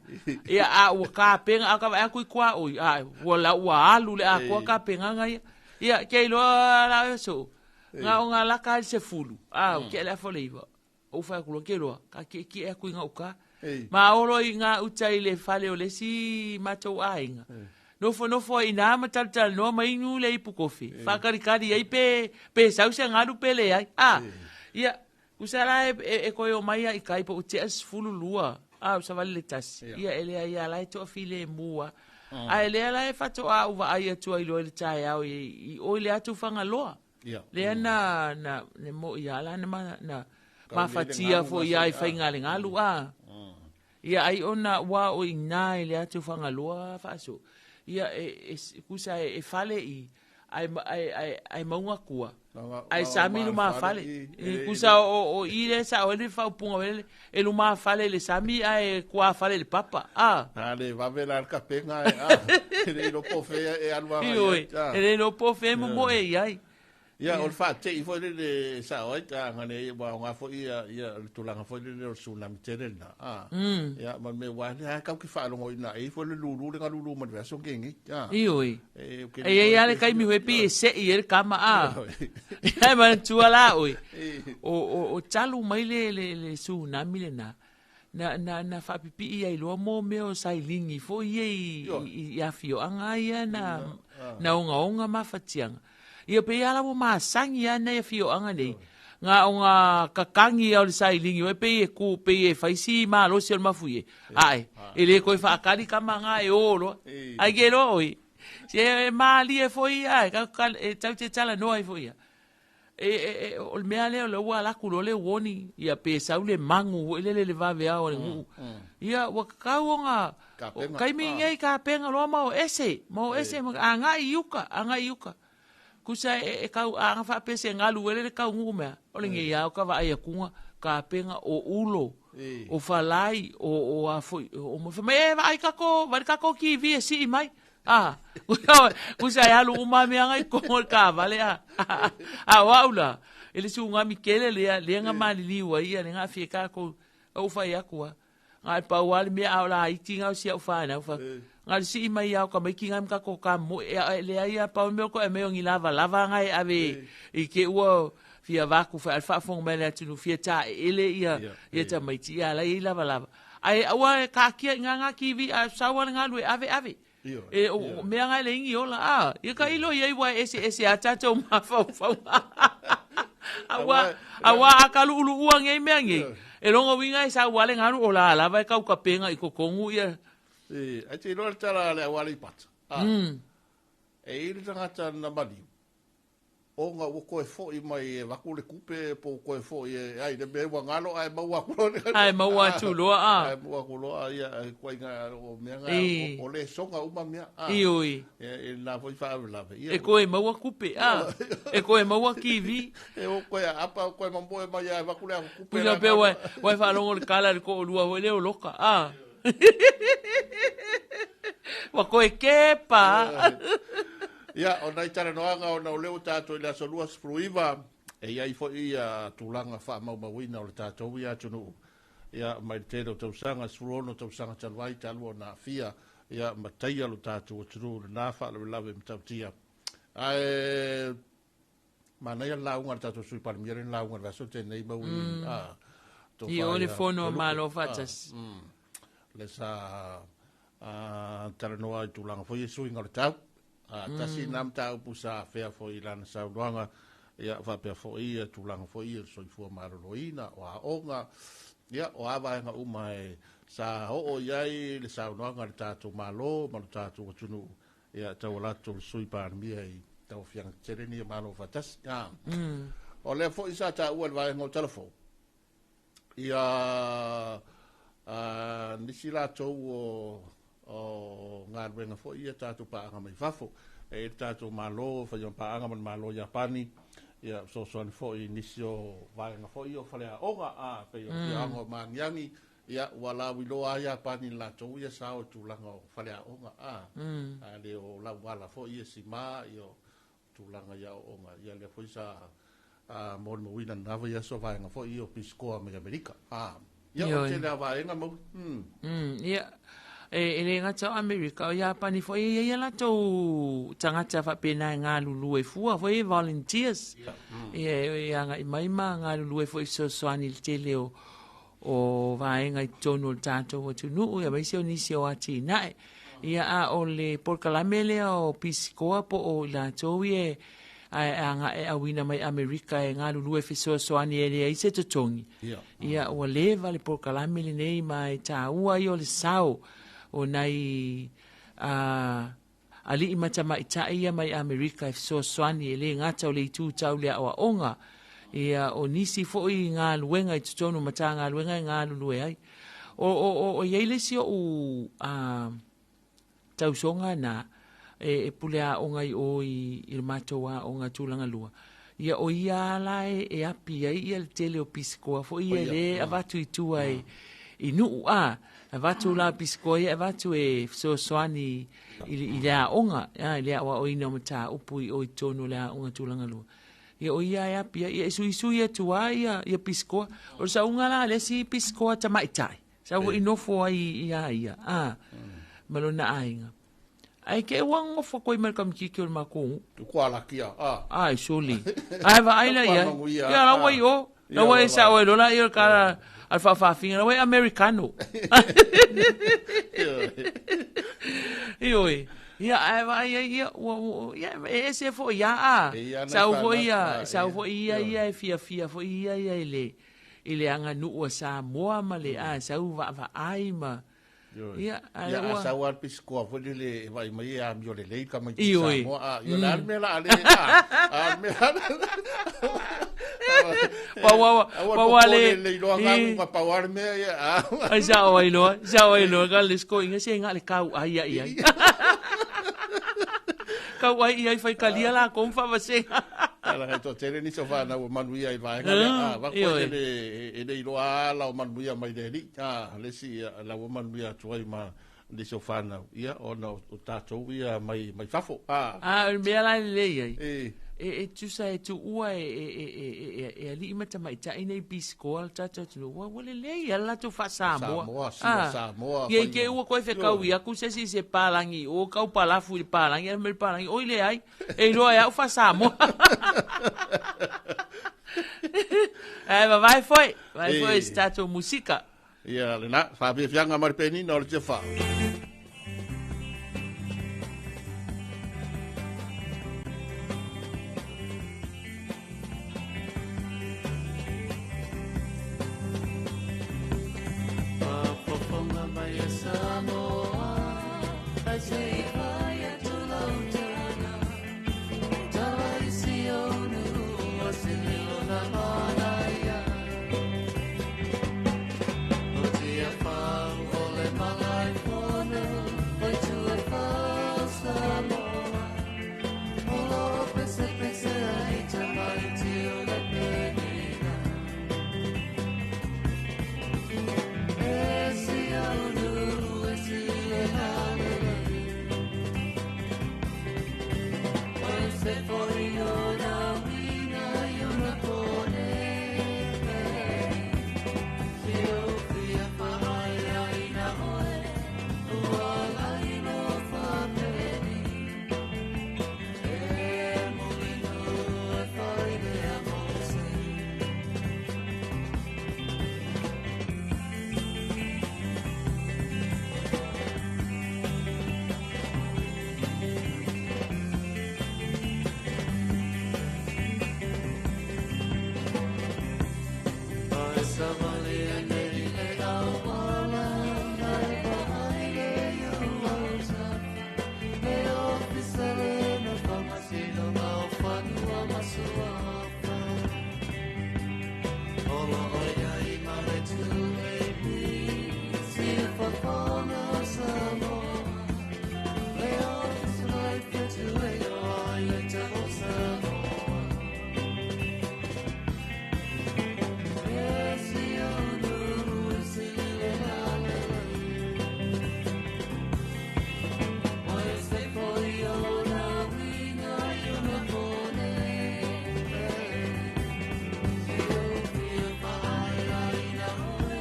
ia a ua ka penga, a ka vai aku i kua oi. A, ua la ua alu le a kua ka penga nga ia. Ia, ke iloa la e so. Nga o ngā laka ai se fulu. A, o ke le afo le iwa. O wha kulo ke loa, ka ke ki e aku i ngā uka. Ei. Ma olo i ngā uta i le fale o le si matou aiga. Nofo nofo i nā matalitali noa mai inu le ipu kofi. Whakarikari ai pe, pe sau se ngalu pe le ai. A, ia, kusa la e, e, e koe o mai a i kai po o te as fulu lua. A, o savali le tasi. Ia, ele ai a la e toa file e mua. A ele ala e whato a uwa ai atua i loa le tae au i, i oi le atu whangaloa. Ia. Lea na, na, ne mo ia ala na, ma, na Kau le mafatia ngalu fo ia i ngasa, whainga le ngalu a. Ia ai ona wa o i nā i le atu whangaloa whaaso. Ia e, e, kusa e, e fale i, ai, ai, ai, ai maunga kua. Ai sami luma fale. I kusa o, o i le sa o le whaupunga wele, e luma fale le sami ai kua fale le papa. A. A le vave la le kape nga e a. E le ilo po fea e alu anga Ioi, ia. e le no po fe mo mo e iai. Ia, o le whaatei foi le le sa oi, ta ngane i wa ngā foi ia, ia le tulaga foi le le o le tsunami tele na. A. Ia, ma me wa le kau ki whaalongo i na e foi le lulu le nga lulu ma le aso ngengi. A. Ioi. E, o ke E ia le kai mi huepi e se i e le kama a. Ia ma tua la oi. O o o talu mai le le le tsunami le na. Na na na whapipi ia i loa mo meo sai lingi fo ia i i, i afioanga ia na na onga onga mawhatianga. Ia pe ia la mo masangi ia nei afioanga nei. Ngā o ngā kakangi au le sai lingi, oe pe e ku, pe e whaisi mā losi o le mafu ie. Ai, e le koe whaakari kama ngā e ō loa. Ai ke loa oi. Se e maali e foi ai, ka, ka, e tau te tala noa e foi ia. E, e, e, o le mea lea o le ua laku loa le uoni, ia pe sau le mangu, o ele le le vave ao le nguu. Ia, ua kakau o ngā, Kapenga. Kaimi nei kapenga loa ma o ese, ma o ese ma agai i uka, agai i uka. Kusa e, e kau aga faapea se galu ele le kauguu mea, o le ngei ao ka vaai akuga, kapenga o ulo, o falai, o, o a foi, o mo fa mai e vaai kako, vaai kako kiwi e sii mai. Ah, kusa e alu uma mea ngai kongo le kavale a. A o au la, e le suga mikele lea, lea nga maliliu ai ia, le nga afie kako, o fai aku a. Nga e pau a le mea a o la iti nga o si au whanau fa. Nga le sii mai au ka mai ki ngai mka ko ka mo e a le ai a pau mea ko e mea o ngi lava lava nga e ave i ke ua fia vaku fa al faafofoga mai le atunuu fia taeele ia ia tamaiti ia la i lava lava. Ae aua e kaakia i nga nga kiwi a sau a le galu e ave ave. E o mea nga e le ingi ola a ia ka ilo ia iwa ese ese a tatou mafaufau. Aua aua a ka luuluua ngei mea ngei. E longa winga e sau a le galu o la lava e kau kapenga i kokongu ia. E, ai te iloa le tala a le au Aleipata. A. E i le tagata na maliu, ona ua toe foi mai e avatu le tupe po ua toe foi e ai le mea ua galo ae maua atu loa le Ae maua atu loa a. Ae maua atu loa ia e ituaiga o mea na o le soga uma mea a. Ioe. Ia e na foi faalavelave ia. E koe maua kupe a. E koe maua kivi. E o koe apa o koe mamoe mai e avatu le aku kupe. Pila pe wai wai faalogo le kala le toalua foi lea o loka a. Ua koe kepa. Ia, o nai talanoaga ona o lea ua tatou i le aso 29, e i ai foi ia tulaga faamaumauina o le tatou ia atunuu. Ia, mai le tele o tausaga, 16 tausaga talu ai talu ona aafia, ia, ma taia lo tatou atunuu i lena faalavelave matautia. Ae, manaia le lauga a le tatou Sui Palemia lea na lauga i le vaiaso tele nei mau i, a, tofa I o le fono a Malo faatasi. Le sa talanoa i tulaga foi i suiga o le tau. Tasi na mataupu sa afea foi i lana saunoaga, ia faapea foi ia tulaga foi ia soifua maloloina, o aoga, ia o a vaega uma e sa oo i ai le saunoaga a le tatou Malo ma le tatou atunuu, ia tauala atu le Sui Palemia i tauaofiaga tetele nei o Malo Faatasi. O lea foi sa taua i le vaega o Talafou, ia nisi latou o o galuega foi ia tatou paaga mai fafo. E i ai le tatou Malo, fai ma paaga ma le Malo o Iapani, ia fesoasoani foi i nisi o vaega foi ia o faleaoga, a pei o le afioaga o Magiagi, ia ua lauiloa lava Iapani i le latou ia sao i tulaga o faleaoga, a, a le o lauala foi ia sima, ia o tulaga i aoaoga, ia lea foi sa molimauina i lena vaiaso vaega foi ia o pisikoa mai Amerika. A, ia o le tele lava o vaega Mauli. Ia, e le gata o Amerika, o Iapani foi e i ai a latou tagata faapena e galulue fua foi e volunteers. Ia, e agai mai ma galulue foi e fesoasoani i le tele o o vaega i totonu o le tatou atunuu, aemaise o nisi o atinae. Ia, a o le polokalame lea o Pisikoa po o i latou ia e agai e auina mai Amerika e galulue fesoasoani e leai se totogi. Ia, ua leva le polokalame lenei ma e taua ia o le sao o nai alii ma tamaitai ia mai Amerika e fesoasoani e le gata o le itu tau le aoaoga, ia o nisi foi galuega i totonu o Matagaluega e galulue ai. O, o, o, o i ai le isi oʻu tausoga na e, e pule aoga i o i, i le matou aoga tulaga lua. Ia o ia la e, e api ai ia le tele o pisikoa foi ia le avatu i tua i, i Nuu a. Avatu la pisikoa ia avatu e fesoasoani i, i le aoga, a, i le aoaoina o mataupu i o i totonu o le aoga tulaga lua. Ia o ia e api ai, ia e suisui atu lava ia, ia pisikoa. O le sauga la a le isi pisikoa tamaitai, sau foi nofo ai iā ia, a, ma lona aiga. Ae ke ua nofo atu ai ma le kamititi o le matou nuu. Kua lakia, a. Ai, soli. Ae vaai la i ai. Ia, la ua i o. La ua e sao ai loa la ia o le kala a le faafaafiga, la ua e Americano. Ioe. Ia, ae vaai ai, ia, ua, ua, ia, e ese foi ia, a. Sau foi ia, sau foi ia, ia e fiafia foi ia, ia i le, i le aganuu a Samoa ma le, a, sau vaavaai ma, Ia, ae ua... Ia, a sau lava le pisikoa foi lele e vaai mai e amio lelei le tamaitiiti Samoa. A, ia, o le a le mea la a le, a, a le mea Pau pau ale le iloa gagu ma pau ale mea ia. Ai sa o ai loa, sa o ai loa ka le sko inga se nga le kau ai ai ai. Kau ai ai fai kalia la kom fa vasenga. Ala he to tele ni so fa na o manuia i vaega le a va ko le e le iloa la o manuia mai le li. A le si la o manuia atu ai ma le so fa na ia ona o tatou ia mai mai fafo. A. A o le mea la lelei ai. E tusa e tuua e e e e e e alii ma tamaitai nei bisikoa le tatou atunuu ua ua lelei a le latou faa-Samoa. Samoa, sina Samoa. Ia i te i ua toe fekaui atu se isi i se palagi i o kau palafu i le palagi ae fai mai le palagi, oi leai, e iloa e au faa-Samoa. Ae vavae foi, vavae foi i se tatou musika. Ia lena, faafiafiaga ma le penina o le Tiafau. Faafofoga mai e Samoa, ai se i fai atu lau tala. Tala i si ou nuu, o se lilo na manaia. O Tiafau o le Malaefono, o Tuafau Samoa. O lo o pesepese ai tamaiti o le penina. E si au nuu, e si le lalelei. O se foi o na uiga i ona pone. Si o fia faaiaina oe, ua lailo faapeni. E mulinu e fai lea mo se. Ai savali e nei le auala, ai vaai le iuauta. Le ofisa le na whamasino ngā o whanua masuafa. Olo oia i mare tu e pi, si e whawhanga o Samoa. Le ofisa mai whetu e o ai le te o Samoa. E si o nuru e si le lalelei. Oe se foi o na uiga i ona pone. Si o fia faaiaina oe,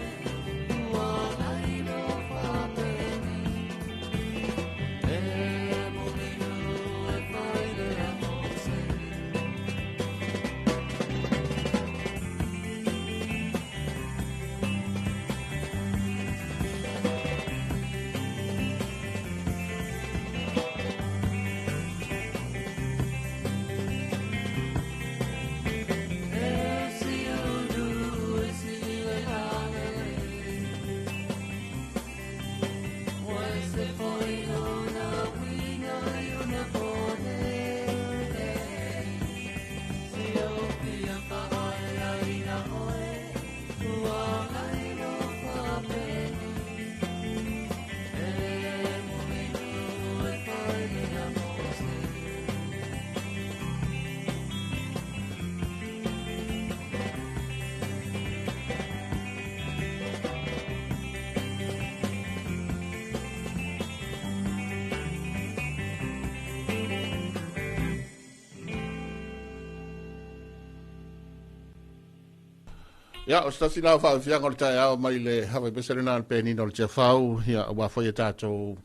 ua lailo faapeni. E mulinu e fai lea mo se. E si o nuu e si le lalelei. Oe se foi o na uiga i ona pone. Si o fia faaiaina oe, ua lailo faapeni. E mulinu e fai lea mo se. Ia, o se tasi la o faafiafiaga o le taeao mai le Havaipese lena le penina o le Tiafau, ia, aua foi e tatou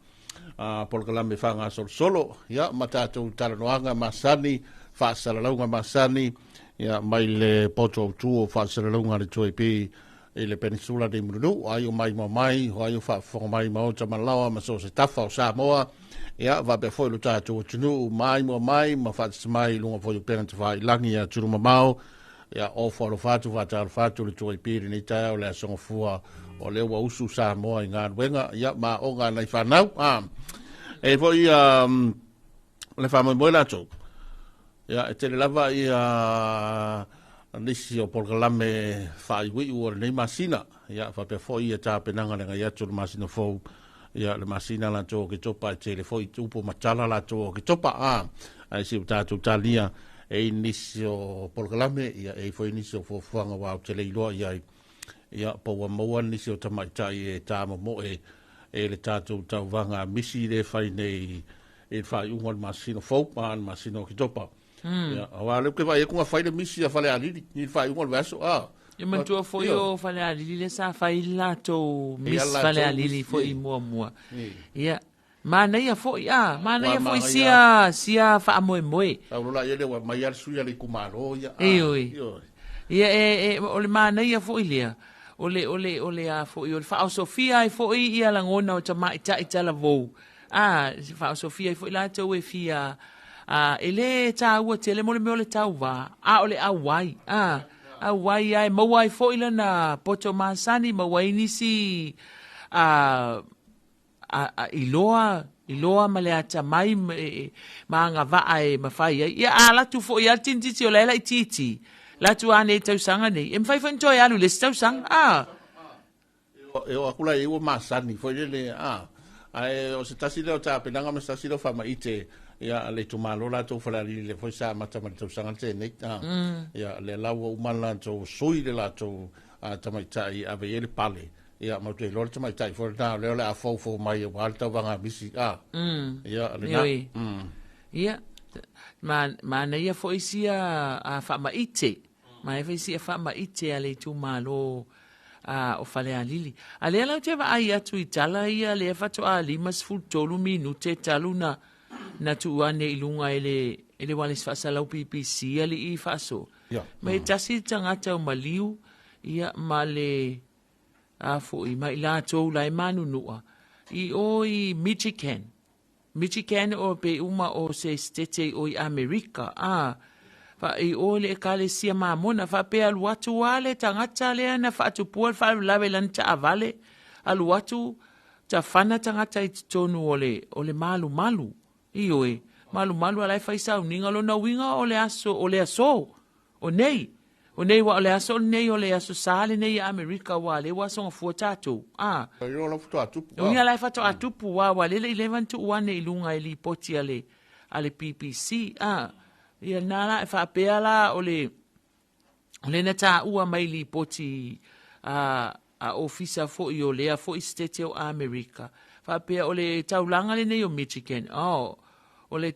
polokalame faagasolosolo, ia, ma tatou talanoaga masani, faasalalauga masani, ia, mai le poto autu o faasalalauga a le 2AP i le Peninsula nei Mulinuu, o ai o maimoa mai, o ai o faafofoga mai maota malaoa ma so o se tafa o Samoa, ia, faapea foi lo tatou atunuu maimoa mai ma faatasi mai i luga foi o upega tafailagi i atunuu mamao, ia, ofo alofa atu, faatalofa atu le 2AP i lenei taeao le aso Gafua, o lea ua usu Samoa i galuega, ia, ma aoga a nai fanau. E foi le faamoemoe latou, ia, e tele lava ia nisi o polokalame faaiuiu o lenei masina. Ia faapea foi ia tapenaga le agai atu o le masina fou. Ia le masina latou o Oketopa e tele foi upu ma tala latou o Oketopa. Ae se i tatou talia e i nisi o polokalame, ia e i foi nisi o fuafuaga ua ou te le iloa i ai. Ia po ua maua nisi o tamaitai e tāmomoe e le tatou tauvaga misi le fai nei i le faaiuga o le masina fou, le masina o Oketopa. Ia, aua o lea ou te vaai atu na fai le misi a Falealili i le faaiuga o le vaiaso. Ia manatua foi o Falealili lea sa fai le latou Miss Falealili foi muamua. Ia, manaia foi, manaia foi sia sia faamoemoe. Sau loa ia lea ua mai lava le sui a le itumalo ia. Ioe. Ia e o le manaia foi lea. O le o le o le a foi o le faaosofia ai foi ia lagona o tamaitai talavou. Faaosofia ai foi latou e fia e lē tāua tele mo le mea o le tauvā, a o le auai, auai ai, maua ai foi lana poto masani, maua ai nisi iloa, iloa ma le atamai ma agavaa e mafai ai. Ia, a alu atu foi lava le tinititi o la e laitiiti, alu atu lava nei tausaga nei, e mafai foi ona toe alu i le isi tausaga. E oo atu la i ai ua masani foi lele, a. Ae o se tasi lea o tapenaga ma se tasi lea o faamaite, ia, a le itumalo latou Falealili lea foi sa amata mai le tausaga lenei, a. Ia, lea la ua uma latou sui le latou tamaitai e ave i ai le pale, ia, ma ou te iloa le tamaitai foi lena o lea o le a foufou mai aua le tauvaga misi, a. Ia, lena. Ia, manaia foi sia faamaite. Manaia foi sia faamaite a le itumalo o Falealili. A lea la ou te vaai atu i tala ia lea faatoa 53 minute talu na na tuu ane i luga e le e le ualesi faasalau BBC alii faasoa. Ma e tasi le tagata o maliu ia ma le a foi ma i latou la e manunua i o i Michigan. Michigan o pe uma o se setete i o i Amerika, a fa i o le Ekalesia Mamona, faapea alu atu a le tagata lea na faatupua le faalavelave i lana taavale, alu atu tafana tagata i totonu o le, o le malumalu. Ioe, malumalu a la e fai sauniga, lona uiga o le aso, o le aso, o nei, O nei ua o le aso lenei o le aso Sa lenei ia Amerika ua lea ua asogafua tatou. A. O la faatoa tupu. O ia la e faatoa tupu ua ua lele i leva na tuu ane i luga e lipoti a le a le BBC. A. Ia na la e faapea la o le o le na taua mai lipoti a a ofisa foi o lea foi sitete o Amerika. Faapea o le taulaga lenei o Michigan. Oh, o le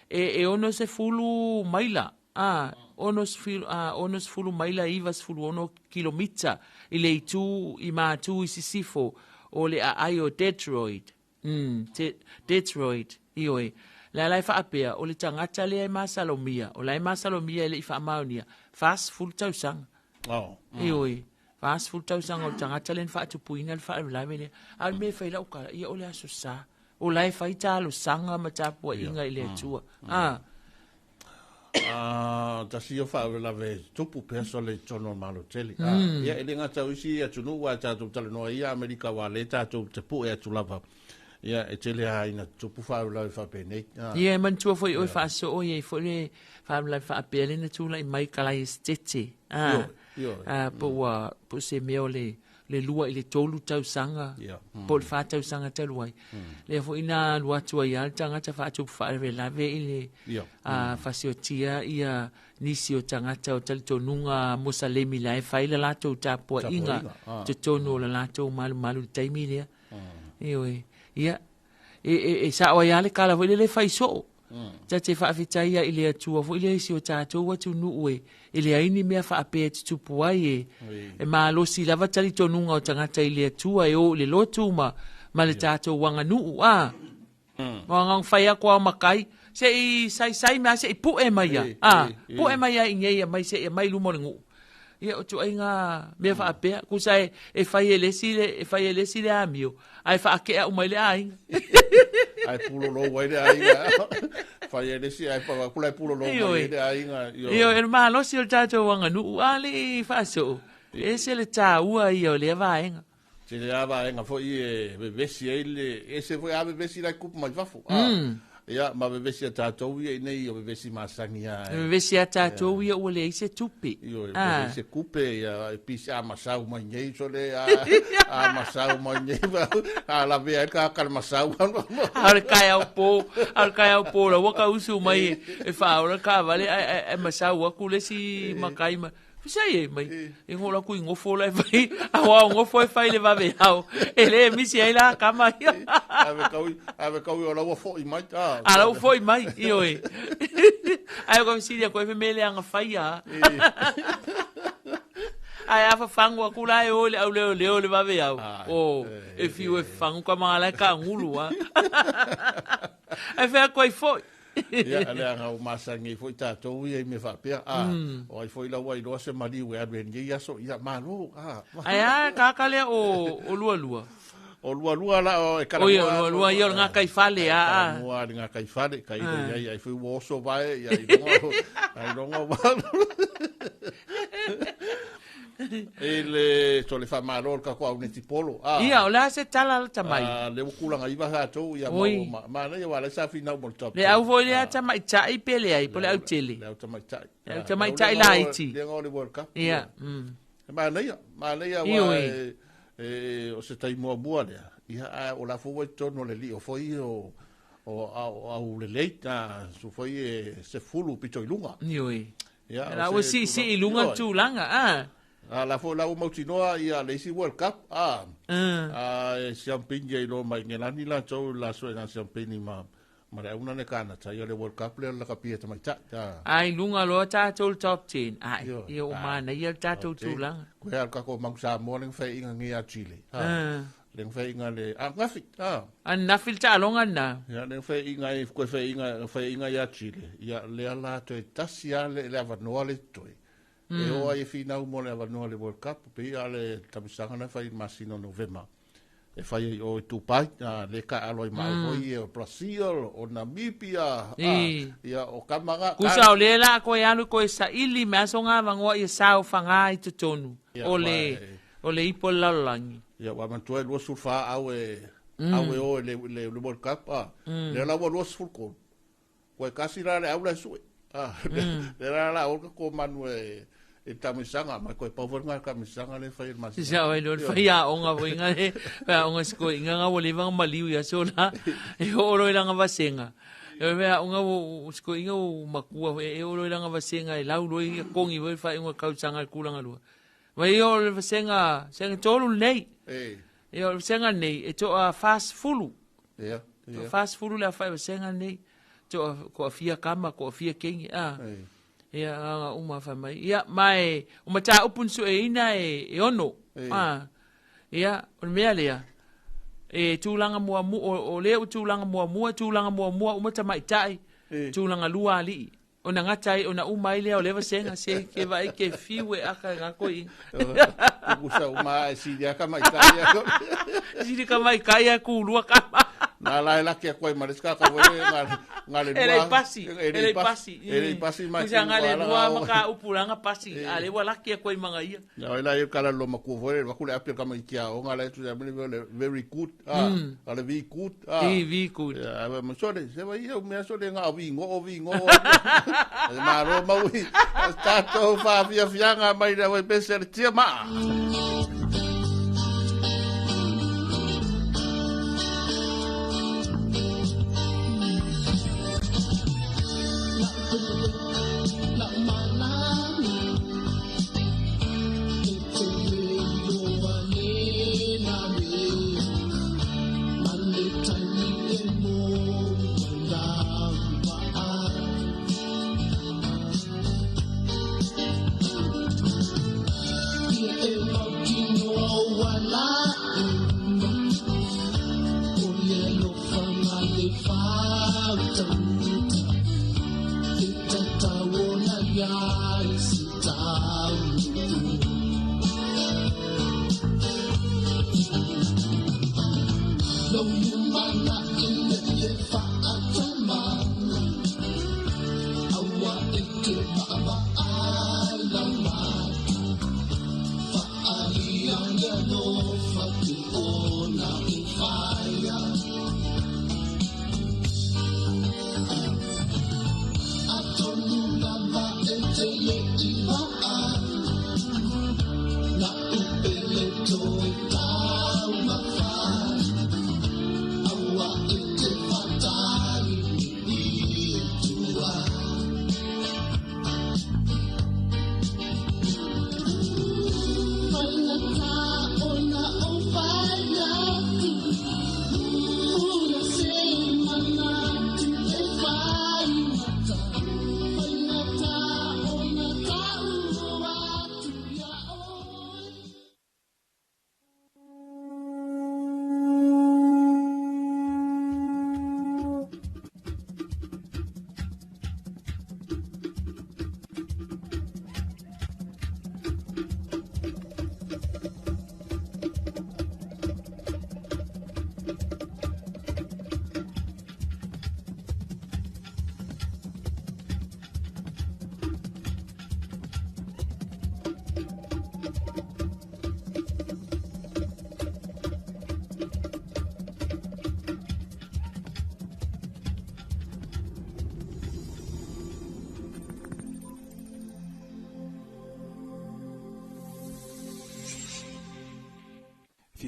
e, e 60 maila A, 60 maila 96 kilomita i le itu i Matu i sisifo o le aai o Detroit. Detroit, ioe. Le ala e faapea, o le tagata lea e masalomia, o la e masalomia e le i faamaonia, 40 tausaga. Oh. Ioe. 40 tausaga o le tagata lea na faatupuina le faalavelave lea. A o le mea e fai lau tala, ia o le Aso Sa. O la e fai talosaga ma tapuaiga i le Atua. Ah. Tasi ia faalavelave tupu pea sole i totonu o le Malo tele. Ia, e le gata o isi atunuu aua tatou talanoa ai ia Amerika aua o lea tatou te pue atu lava. Ia, e tele lava ina tutupu faalavelave faapenei. Ia, e manatua foi oe faasoo i ai foi le faalavelave faapea lea na tulai mai i Kalaesetete. Po ua, po o se mea o le le 2 i le 3 tausaga po o le 4 tausaga talu ai. Lea foi na alu atu ai lava le tagata faatupu faalavelave i le fasiotia ia nisi o tagata o talitonuga Mosalemi la e fai le latou tapuaiga totonu o le latou malumalu i le taimi lea. Ioe. Ia, e sao ai lava le tala foi lele e fai soo. Ta te faafetai ai i le Atua foi lea i si o tatou atunuu e, e leai ni mea faapea e tutupu ai e, e malosi lava talitonuga o tagata i le Atua e o i le lotu ma, ma le tatou aganuu. A, mm. fai atu ao makai, se i saisai mai se i pu'e mai ia. A, pu'e mai ia i nei mai se i mai luma o le nuu. Ia o ituaiga mea faapea, tusa e, e fai e le isi le, e fai e le isi le amio, ae faake'a uma ai le aiga. Ae pulolou ai le aiga. Fai e le isi ae kula e pulolou mai ai le aiga. Ioe, o le malosi o le tatou aganuu, a alii faasoo, e ese le taua ia o lea vaega. Tele lava vaega foi e vevesi ai le, ese foi a vevesi la e tupu mai fafo. Ia, ma vevesi a tātou ia i nei o vevesi masangi a. E vevesi a tātou ia ua leai se tupe. Io, e se kupe, ia, e pisi a masau mai nei, so le a, a masau mai nei, a la vea e ka ka masau. A o le kai au pō, a o le kai au pō la waka usu mai e whaora ka vale, e masau aku le si makai ma. Fisai e mai, e ngola ku i ngofo la e fai, a wa o ngofo e fai le vave hao, e le misi ai la kama ia. Ave kau o laua foi mai. A lau foi mai, io e. Ai ko fisili ko e mele anga fai a. Ai a fa fangu aku la e o le au leo leo le vave hao. O, e fiu e fangu ka mangala ka ngulu a. Ai fea koe foi. Ia, le anga o masangi foi tātou ia i me whapea. A, o ai foi laua i loa se maliu e alu e nei aso, ia malo. A. Ai a, kākalea o lua lua. O lua lua la o e karamua. Oi, o lua lua ia o ngā kai fale, a. Karamua le ngā kai fale, kai ro ia ai foi oso vae, ia i ronga, ai ronga vae. E le so le whamalo ka ko au neti polo. A. Ia, o le a se tala la tamai. A, le ukulanga iwa tātou, ia ma, ma nei wa le sa finau mo le top. Le au foi le a tamai tai pele ai, po le au tele. Le au tamai tai. Le au tamai tai la iti. Le ngau le World Cup. Ia. Ma nei, wa e o se tai mua mua lea. Ia a o la fo tono le li o foi o au le leita su foi e se fulu pito i lunga. Ioi. Ia la o si si i lunga tu langa a. A la fo la o mautinoa ia le isi World Cup a. A e siampingi i lo mai ngelani la tau la so na siampingi ma ma le una ne kana ta ia le World Cup le la kapia ta mai ta. Ai lunga lo ta tol top 10. Ai ia o mana ia ta tol tu langa. Ko ia ka ko mangsa mo le fe inga ngia Chile. Le fe inga le a ngafi. An na filta longa na. Ia le fe inga e ko fe inga ia Chile. Ia le ala to tasia le avanoa le toi. E o ai finau mo le avanoa le World Cup pe ia le tamisanga na fai masino November. E fai o Dubai, le ka aloi mai foi o Brazil, o Namibia, ia o Kamanga. Kusa o le la ko e alu ko e saili me aso ngā vangoa ia sao whanga i totonu. O le ipo lalolangi. Ia wa mantua e lua sulfa au e o le World Cup. Le la ua lua sulko. Koe kasi la le au le sue. Le la la o ko manu e e tamisanga mai koe pau ngā tamisanga le whai masi. Sisa oi lo whai a onga voi ngā le whai onga siko inga ngā wale vanga maliu ia so la e oro i langa vasenga. E whai onga o siko inga o makua e oro i langa vasenga e lau loi ia kongi voi whai onga kausanga e kulanga lua. Vai o le vasenga, senga tolu nei. E o le vasenga nei e toa fast fulu. Ia. Toa fast fulu le a whai vasenga nei. Toa ko afia kama, ko afia kengi. Ia anga uma whai mai. Ia, mai, o mata upun su e ina e ono. Ia, o mea lea. E tūlanga mua mua, o lea o tūlanga mua mua, umata mai tai, tūlanga lua alii. O na ngatai, o na umai lea, o lewa senga se, ke vai ke fiwe aka ngā koi. Usa uma e siri aka mai kai ako. Siri ka mai kai aku lua kama. Nā lai laki a koe mariska ka wele ngā le lua. E lei pasi, e lei pasi. E lei pasi mai. Kusa ngā le lua maka upuranga pasi. A le wa laki a koe manga ia. Nā wai lai kala lo makua foe, waku le apia kama i kia o ngā lai tu very good. A le vi good. I vi good. A ma sole, se vai ia mea sole ngā vi ngo, vi ngo. E maro maui, tātou whaafia fianga mai le wai pese le tia maa.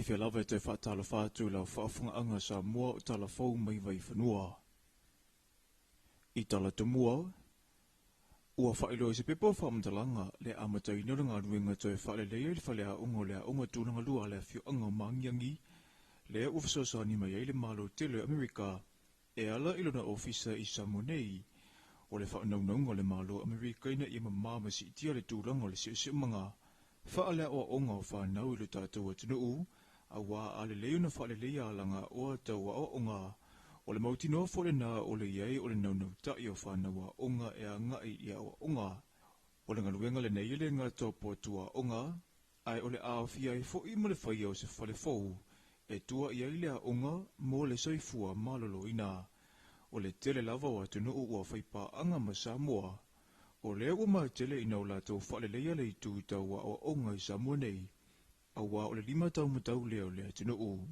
Fiafia lava e toe faatalofa atu i lau faafofogaaga Samoa o talafou mai Vaifanua. I talatomua, ua faailoa i se pepa o faamatalaga le amataina o le galuega toe faaleleia i le faleaoga o le Aoga Tulagalua a le Afioaga o Magiagi, lea ua fesoasoani mai ai le Malo tele o Amerika e ala i lona ofisa i Samoa nei. O le faanaunauga o le Malo o Amerika ina ia mamā ma siitia le tulaga o le siosiomaga faaleaoaoga o fanau i lo tatou atunuu, auā a lelei ona faaleleia alagaoa tau aoaoga, o le mautinoa foi lenā o le i ai o le naunautai o fanau aoga e agai i aoaoga. O le galuega lenei e le gata o poatuaoga, ae o le a aofia ai foi ma le faia o se fale fou e tua i ai le aoga mo le soifua maloloina. O le tele lava o atunuu ua faipaaga ma Samoa, o lea ua matele ina o latou faaleleia le itu tau aoaoga i Samoa nei, auā o le lima taumatau lea o le atunuu.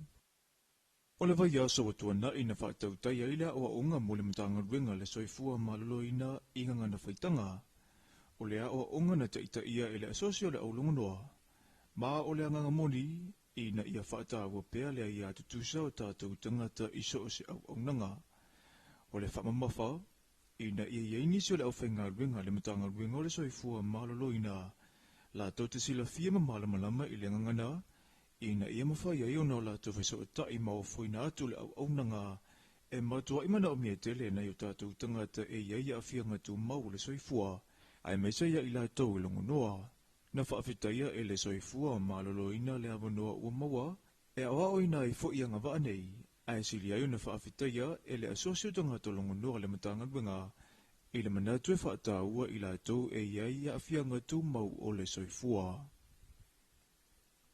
O le vaiaso ua tuanai na faatautai ai le aoaoga mo le Matagaluega a le Soifua Maloloina i Gagana Faitaga. O le aoaoga na taitaia e le Asosi o le Aulogonoa, ma o le agaga moni ina ia faataua pea le aia tutusa o tatou tagata i so o se auaunaga. O le faamamafa, ina ia i ai nisi o le aufaigaluega a le Matagaluega o le Soifua Maloloina latou te silafia ma malamalama i le gagana, ina ia mafai ai ona o latou fesootai ma ofoina atu le auaunaga e matuai manaomia tele e nai o tatou tagata e i ai aafiaga tumau o le soifua, aemaise ia i latou e logonoa. Na faafetaia e le Soifua Maloloina le avanoa ua maua e aoaoina ai foi agavaa nei, ae sili ai ona faafetaia e le Asosi o Tagata Logonoa le Matagaluega i le manatu e faataua i latou e i ai aafiaga tumau o le soifua.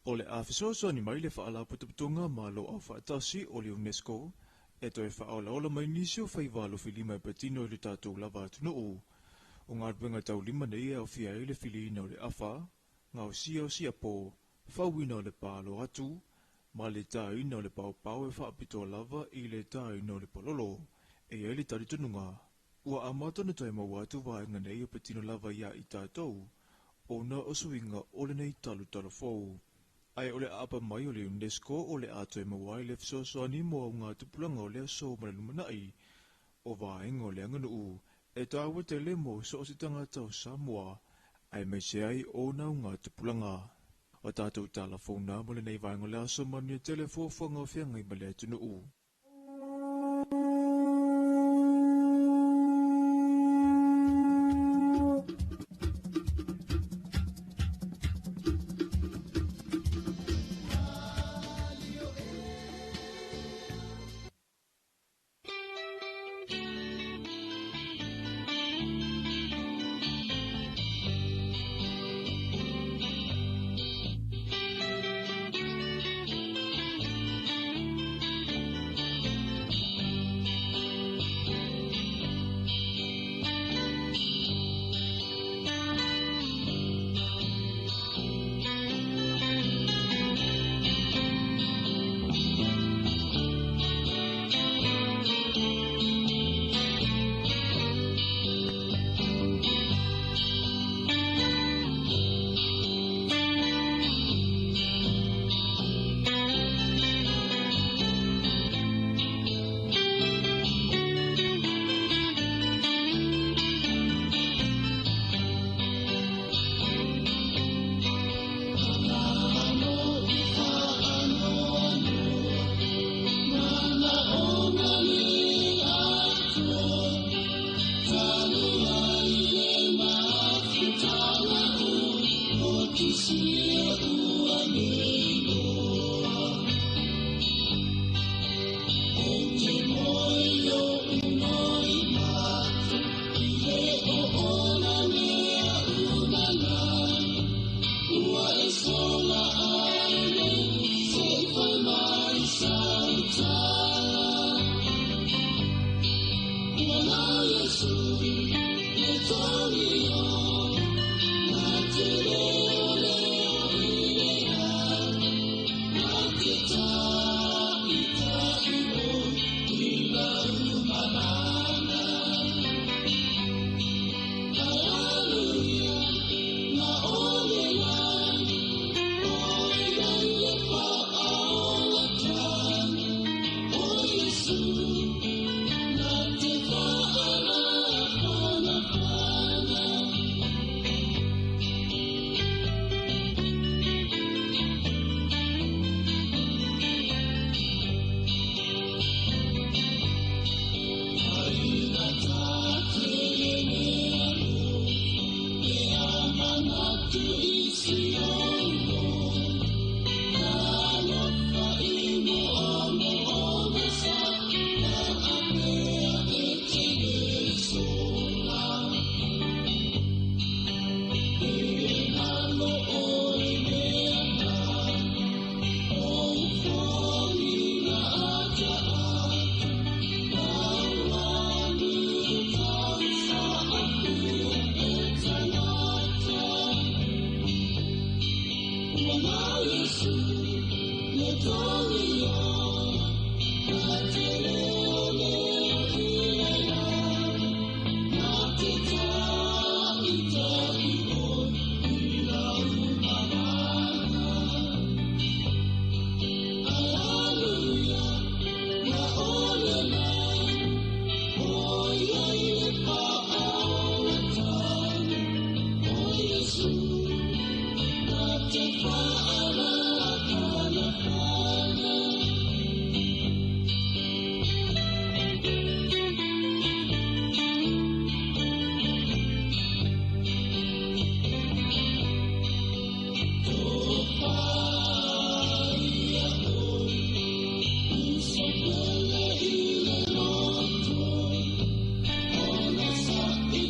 O le a fesoasoani mai le Faalapotopotoga Malo Aufaatasi o le UNESCO e toe faaolaola mai nisi o faiva alofilima e patino i le tatou lava atunuu. O galuega taulima nei e aofia ai le filiina o le afa, gaosia o siapo, fauina o le paalo atu, ma le tāina o le paopao e faapitoa lava i le tāina o le palolo. E i ai le talitonuga, ua amata ona toe maua atu vaega nei e patino lava iā i tatou, ona o suiga o lenei talutalo fou. Ae o le aapa mai o le UNESCO o le a toe maua ai le fesoasoani mo augatupulaga o le aso ma le lumanai o vaega o le aganuu e taua tele mo so o se tagata o Samoa, aemaise ai ona augatupulaga. O tatou tala fou na mo lenei vaega o le aso, manuia tele fuafuaga o feagai ma le atunuu.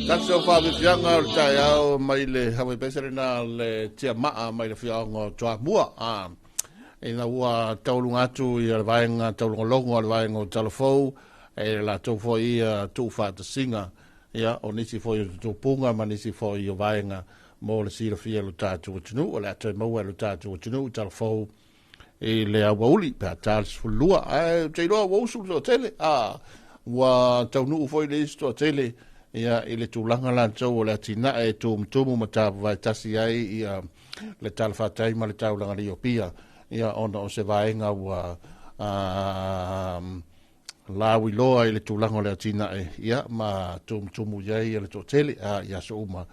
Tasi o whaawifianga o le taeao mai le Hawaii Pesa lena le tia maa mai le whiaonga o Toamua. Ina ua taulunga atu i le vaega taulogologo a le vaega o Talafou, e latou foi ia tuufaatasiga, ia, o nisi foi o tutupuga ma nisi foi o vaega mo le silafia e lo tatou atunuu. O le a toe maua e lo tatou atunuu i Talafou i le aoauli pe a ta le 12. Ae ou te iloa ua usu le toatele, ua taunuu foi le isi toatele, ia, i le tulaga latou o le atinae e tumutumu ma tapuvae tasi ai ia le talafatai ma le taulaga Liopia, ia, ona o se vaega ua lauiloa i le tulaga o le atinae, ia, ma tumutumu i ai le toatele i aso uma.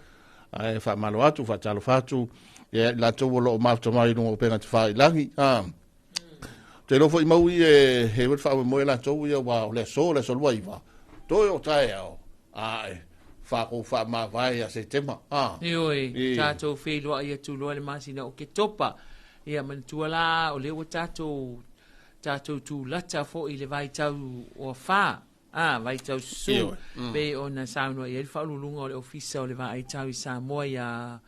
Ae faamalo atu, faatalofa atu, ia, i latou o lo o mafuta mai i luga o upega tafailagi. Te iloa foi mau i e he ua faamoemoe latou ia ua o le aso, le aso 29, toe o taeao, ae whākou whaamavae ia Setema. Ioe, tātou wheiloa ia tūloa le masina o Ketopa. Ia manatua la o lea ua tātou tātou tūlata foi i le vaitau o whā. Vaitau susu. Ioe. Pe ona saunoa i ai le faauluuluga o le Ofisa o le Vaaitau i Samoa ia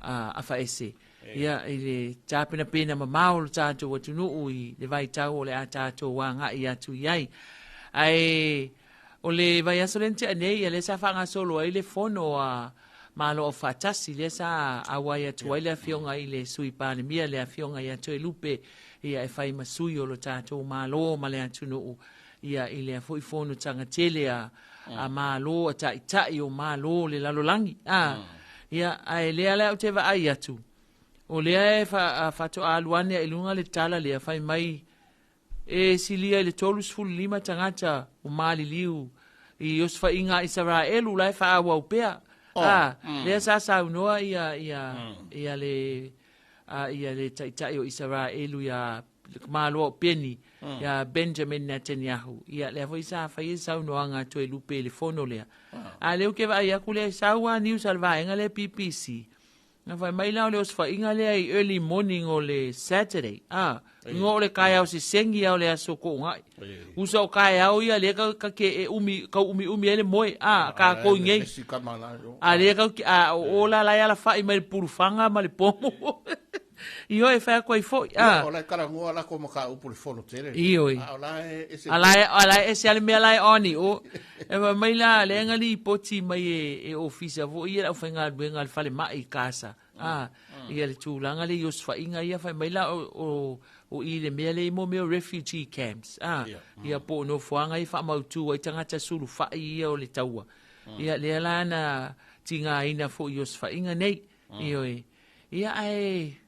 Afaese. Ia, i le tapenapena mamao o le tātou atunuu i le vaitau o le a tātou agai atu i ai. Ae o le vaiaso lea na tea nei, ia lea sa faagasolo ai le fono a Malo Aufaatasi, lea sa auai atu ai le afioga i le Sui Palemia, le afioga ia Toelupe, ia e fai ma sui o lo tātou Malo ma le atunuu, ia i lea foi fonotaga tele a Malo, a taitai o Malo o le lalolagi. Ia, ae lea la ou te vaai atu, o lea e faatoa alu ane ai i luga le tala lea, fai mai e silia i le 35 tagata o maliliu i osofaiga a Isaraelu la e faaauau pea. Lea sa saunoa ia, ia, ia le ia le taitai o Isaraelu ia Malo o Beni, ia Benjamin Netanyahu. Ia lea foi sa fai e saunoaga a Toelupe i le fono lea. A lea ou te vaai atu lea, sau a news a le vaega lea BBC. Na fai mai la o le osofaiga lea i early morning o le Saturday. Ngo o le kaeao sesengi a o le aso toonai. Usa o kaeao ia lea ka, ka ke e umi, kau umi umi ai le moe. Ka koi nei. A lea kau ke, o o la la e alafai mai le pulufanga ma le pomo. Ioe, fai atu ai foi. Ia, o la e talanoa la ko mataupu le fono tele. Ioe. A o la e ese. A la e ese ale mea la e oni o. E fai mai la, le nga lipoti mai e ofisa foi ia le aufaigaluega a le falemai i Kasa. Ia le tulaga le i osofaiga ia fai mai la o i le mea le i mo mea o refugee camps. Ia po o nofoaga ia faamautu ai tagata sulufai ia o le taua. Ia lea la na tigaina foi i osofaiga nei. Ioe. Ia ae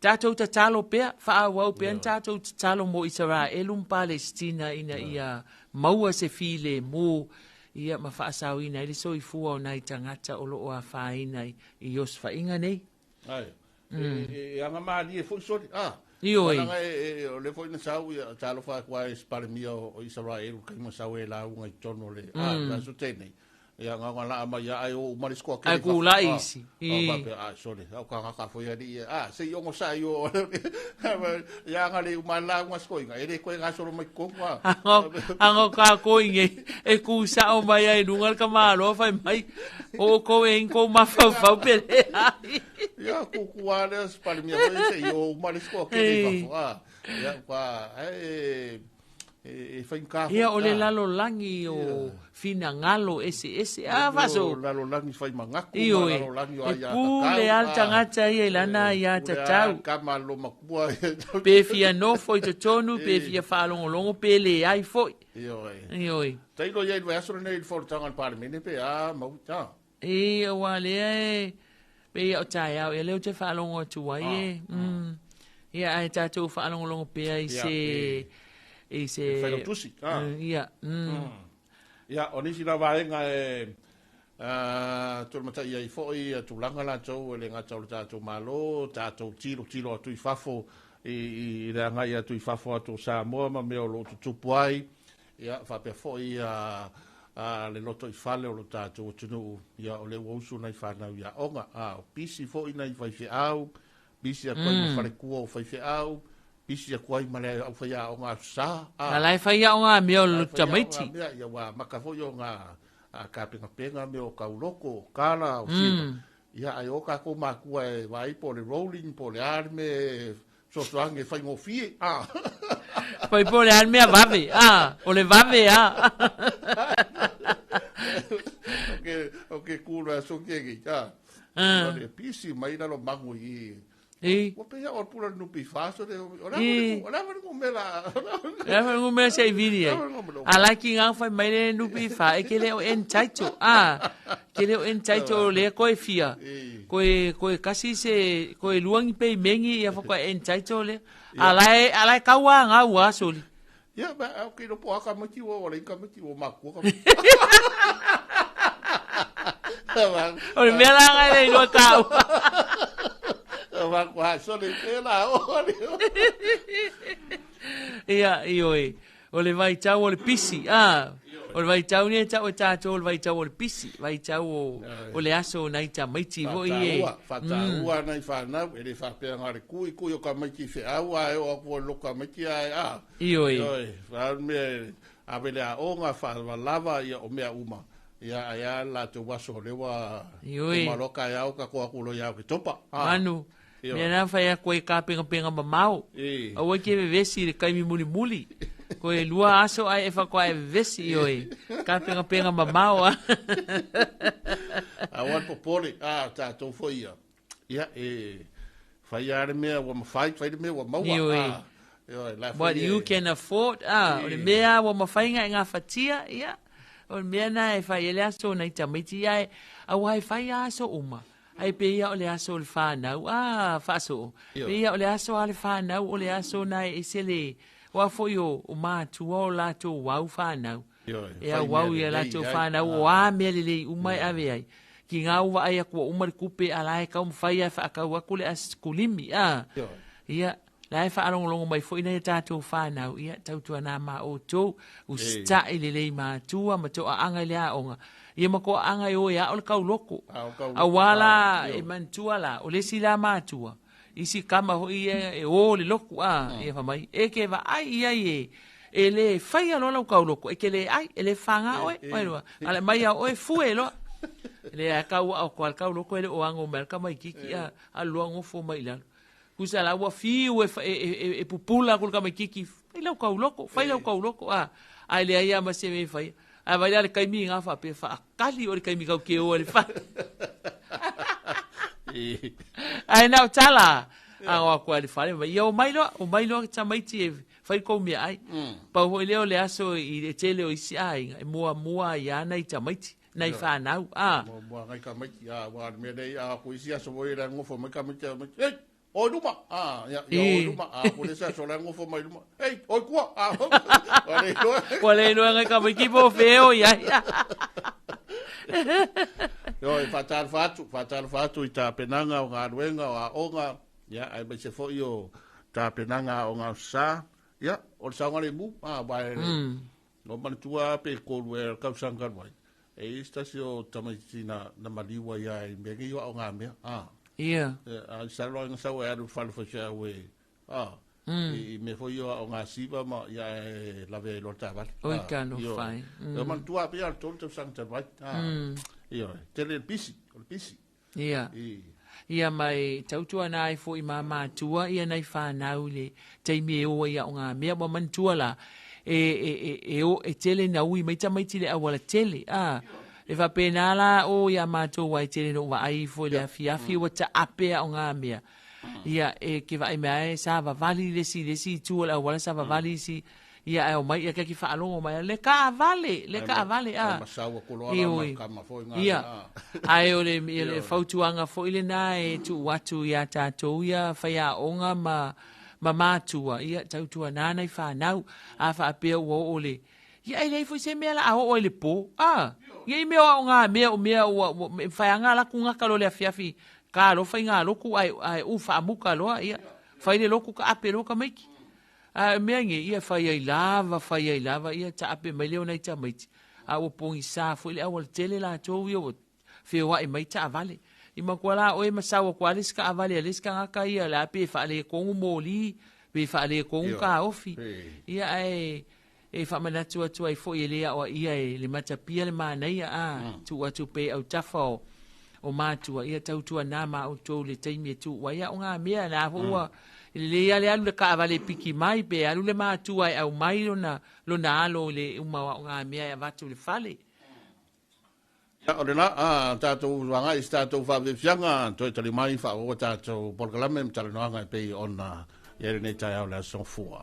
tatou tatalo pea, faaauau pea ni tatou tatalo mo Isaraelu ma Palesitina ina ia maua se filemu, ia ma faasaoina ai le soifua o nai tagata o lo o afaina i osofaiga nei. Ai, e aga malie foi soli. Ioe. Leaga o lea foi na sau ia talofa atu ai se Palemia o Isaraelu kai ma sau e lauga i totonu o le le aso tenei. Ia nga nga la mai ia ai o uma le skoa Ai ku la isi. I. Pa a sole. Au ka ka foi ali ia. Se i ongo sa i o. Ia nga le uma la uma skoa inga. E le koe nga solo mai ko nga. Ango ka ko inge e ku sa o mai ai lunga ka malo fai mai. O ko e ko mafau pe le ai. Ia ku ku ale Palemia foi se i o uma le skoa ke le fa. Ia pa ai e whainga Ia o le lalolagi o finagalo eseese. Faso. O lalolagi whai mangaku, Ioe. ma lalolagi o E ai a pule tatau, a le tagata ia i lana ai a pule a tatau. kama lo makua. Pe fia nofo i totonu, pe fia faalogologo, pe leai foi. Ioe. Ioe. Tailo ia i le vaiaso lenei i le fonotaga a le Palemene pe a mau ta. E, ua lea e, pe ia o taeao, ia lea ou te faalogo atu ai e. Ia, ae tatou faalogologo pea i Ia, se, e. i se E failautusi, Ia. Ia, o nisi la vaega e tulumatai ai foi ia tulaga latou e le gata o le tatou Malo, tatou tilo tilo atu i fafo i le agai atu i fafo atu o Samoa ma mea o lo o tutupu ai. Ia, faapea foi le loto i fale o lo tatou atunuu, ia o le ua usu nai whanau ia onga. O pisi foi nai faifeau, pisi atu ai ma falekua o faifeau, pisi atu ai ma le au whai onga atu sa. A lai whai onga mea o Lai le whai onga tamaiti. mea, ia wā maka foi o ngā, a kapengapenga me o kauloko, o kala, o silva. Ia, ai o kākou mākua e vaai po o le rolling, po o le a le mea e fesoasoani e faigofie, a. Fai po o le a le mea vave, a, o le vave a. O ke kū loa aso ke nei, a. O le pisi mai lalo magu i I. Ua pei o pula nupi faso le o la o la le ngumela. La le ngumela se vili ai. A la ki ngā whai mai le nupi fa e ke le o entitle. Ah, ke le o entitle le koe fia. Koe koe kasi se koe luangi pe mengi ia fa koe entitle le. A la e a la e kaua ngā ua soli. Ia ba au ke lopo aka mati o wala ika mati o makua ka. O le mea la ngai le iloa kau. Wa kwa so le te la o le. Ia, i oi. O le vaitau o le pisi, ah. O le vaitau ni e tau e tātou o le vaitau o le pisi, vaitau o, o le aso o nai tamaiti foi e. Whataua, whataua nai whanau, e le whapea ngā le kui, kui o ka maiti wheau a e o aku o loko ka maiti a e a. Ioe. Ioe, wha mea, a vele a o ngā whalava ia o mea uma. Ia ai a la te waso lewa Ioe. o maloka e au ka koa kulo ia au ke topa. Ah. Manu, Ioe. mea nā whai a koe ka penga penga mamao. E. Aua ke vevesi le kaimi muli muli. Koe lua aso ai e whakoa e vevesi ioe. Ka penga penga mamao a. A wan popole, a tātou fo ia. Ia, e, whai a le mea ua mawhai, whai le mea ua maua. Ioe. Ah, ioe, la What fo you ia. can afford, ah, o le mea ua mawhainga e ngā whatia, ia. O le mea nā e whai ele aso nei tamaiti ia e, aua e whai aso uma. Ai pe ia o le aso o le whānau, ah, whaaso. Ioe. Pe ia o le aso a le whānau, o le aso nā e sele, wā foi o, o mātua o lātou wau whānau. Ioe, E whai au au mea ia lelei lātou ai. whānau o a mea lelei uma e ave ai. Ki ngā uwa ai akua uma le kupe a la e kau mwhai ai whaakau aku le as kulimi, ah. Ioe. Ia, la e whaalongolongo mai foi nei tātou whānau, ia, tautua nā mā o tō, u stai le lei mātua, ma tō aanga i le aonga. Ia ma ko aanga i o e ao le kauloko. A o kauloko, A wala ah, e ioe. mantua la, o le si la mātua. Isi kama hoi e, e o le loku, a, ia whamai. E ke wa ai ia i e, e le whai aloa lau kauloko, e ke le ai, e le whanga oe, oe loa. Ale mai a oe fue loa. Le a kau au ko al kauloko e le o ango mai ka mai kiki a, a loa ngofo mai lalo. Kusa la ua fiu e, e, e, e pupula ku ka mai kiki, fai lau kauloko, fai lau kauloko, a. Ai le ai a ma se me fai. A vai la le kaimi ngā wha pe wha akali o le kaimi kau ke o le wha. E. Ai nau tala. A o aku ale whare mai. Ia o mai loa, o mai loa tamaiti e whai kou mea ai. Pau hoi leo le aso i le tele o isi ai, e mua mua i ana i tamaiti, nei whanau. Ah, Mua mua ngai ka maiti, a wā le mea nei, a ko isi aso voi la ngofo mai ka maiti, a maiti, ei, oi luma, a, ia, ia oi E. luma, a, ko le se aso la ngofo mai luma, ei, oi kua, a, wa le loa. Ua le iloa ngai ka maiki po wheo ia. Yo, e whātāra whātu, whātāra whātu i tā penanga o ngā ruenga o a onga, ia, ai mai se foi o tā penanga o ngā sa, ia, o le saunga le mu, a, wā e, no manatua pe kōru e kau wai. E istasi o tamaiti na, na maliua ia i mea ngi o ngā mea, a. Ia. E, a sa loa nga sau e aru whalu whasia ue, a, i me foi o o ngā siva ma ia e lave e lota vale. Oi ka no whai. Mm. Manatua pe al tolu tau sanga wai. A, Ioe, tele le pisi, o le pisi. Ia. I, Ia mai tautua nā i fo i māmātua ia nei whānau le teimi e oa ia o ngā mea wa mantua la e, e, e, e, o, e tele na ui mai tamaiti le awala tele. Ah, e whapena la o ia mātou wai tele no wa ai fo le afi afi wa ta apea o ngā mea. Ia e ke vai mea e sa vavali le si le si tu le awala sa vavali si ia e o mai ia ke ki whaalongo mai le ka vale le ka vale ai a. masaua koloa Ioe. la ma kama foi ngā Ia. mea, a. Ai o le, ia le fautuanga foi le nā e tu atu ia tātou ia whai a onga ma, ma mātua. Ia tautua nāna i whānau a whaapea ua o le. Ia e lei foi se mea la a o le pō. Ah, ia i mea o ngā mea o mea ua, ua me whai anga la kunga ka lo le afiafi. Ka alo whai ngā loku ai, ai u whaamuka loa. Ia, whai le loku ka ape loka maiki. A mea nge, ia whai ai lava, whai ai lava, ia ta ape mai leo nei tamaiti. A ua pongi sa foi le awal tele la tō ia ua whioa i mai ta avale. I makua la oe masawa kua le sika avale, a le sika ngaka ia, la pe whaale kongu mōli, pe whaale kongu Ioe. ka ofi. E. Ia e, e faamanatu atu ai foi e lē aoaia e le matapia le manaia a tuu atu pea i autafa o o matua, ia tautuanā ma outou i le taimi e tuu ai aogamea. La foi ua e lelei lava le alu i le kaavale e piki mai, pe alu le matua e aumai lona, lona alo i le uma o aogamea e avatu i le fale. Ia, o lena, a tatou agai i se tatou faafiafiaga, toe tali mai faaauau a tatou polokalame ma talanoaga e pei ona i ai lenei taeao le Aso Gafua.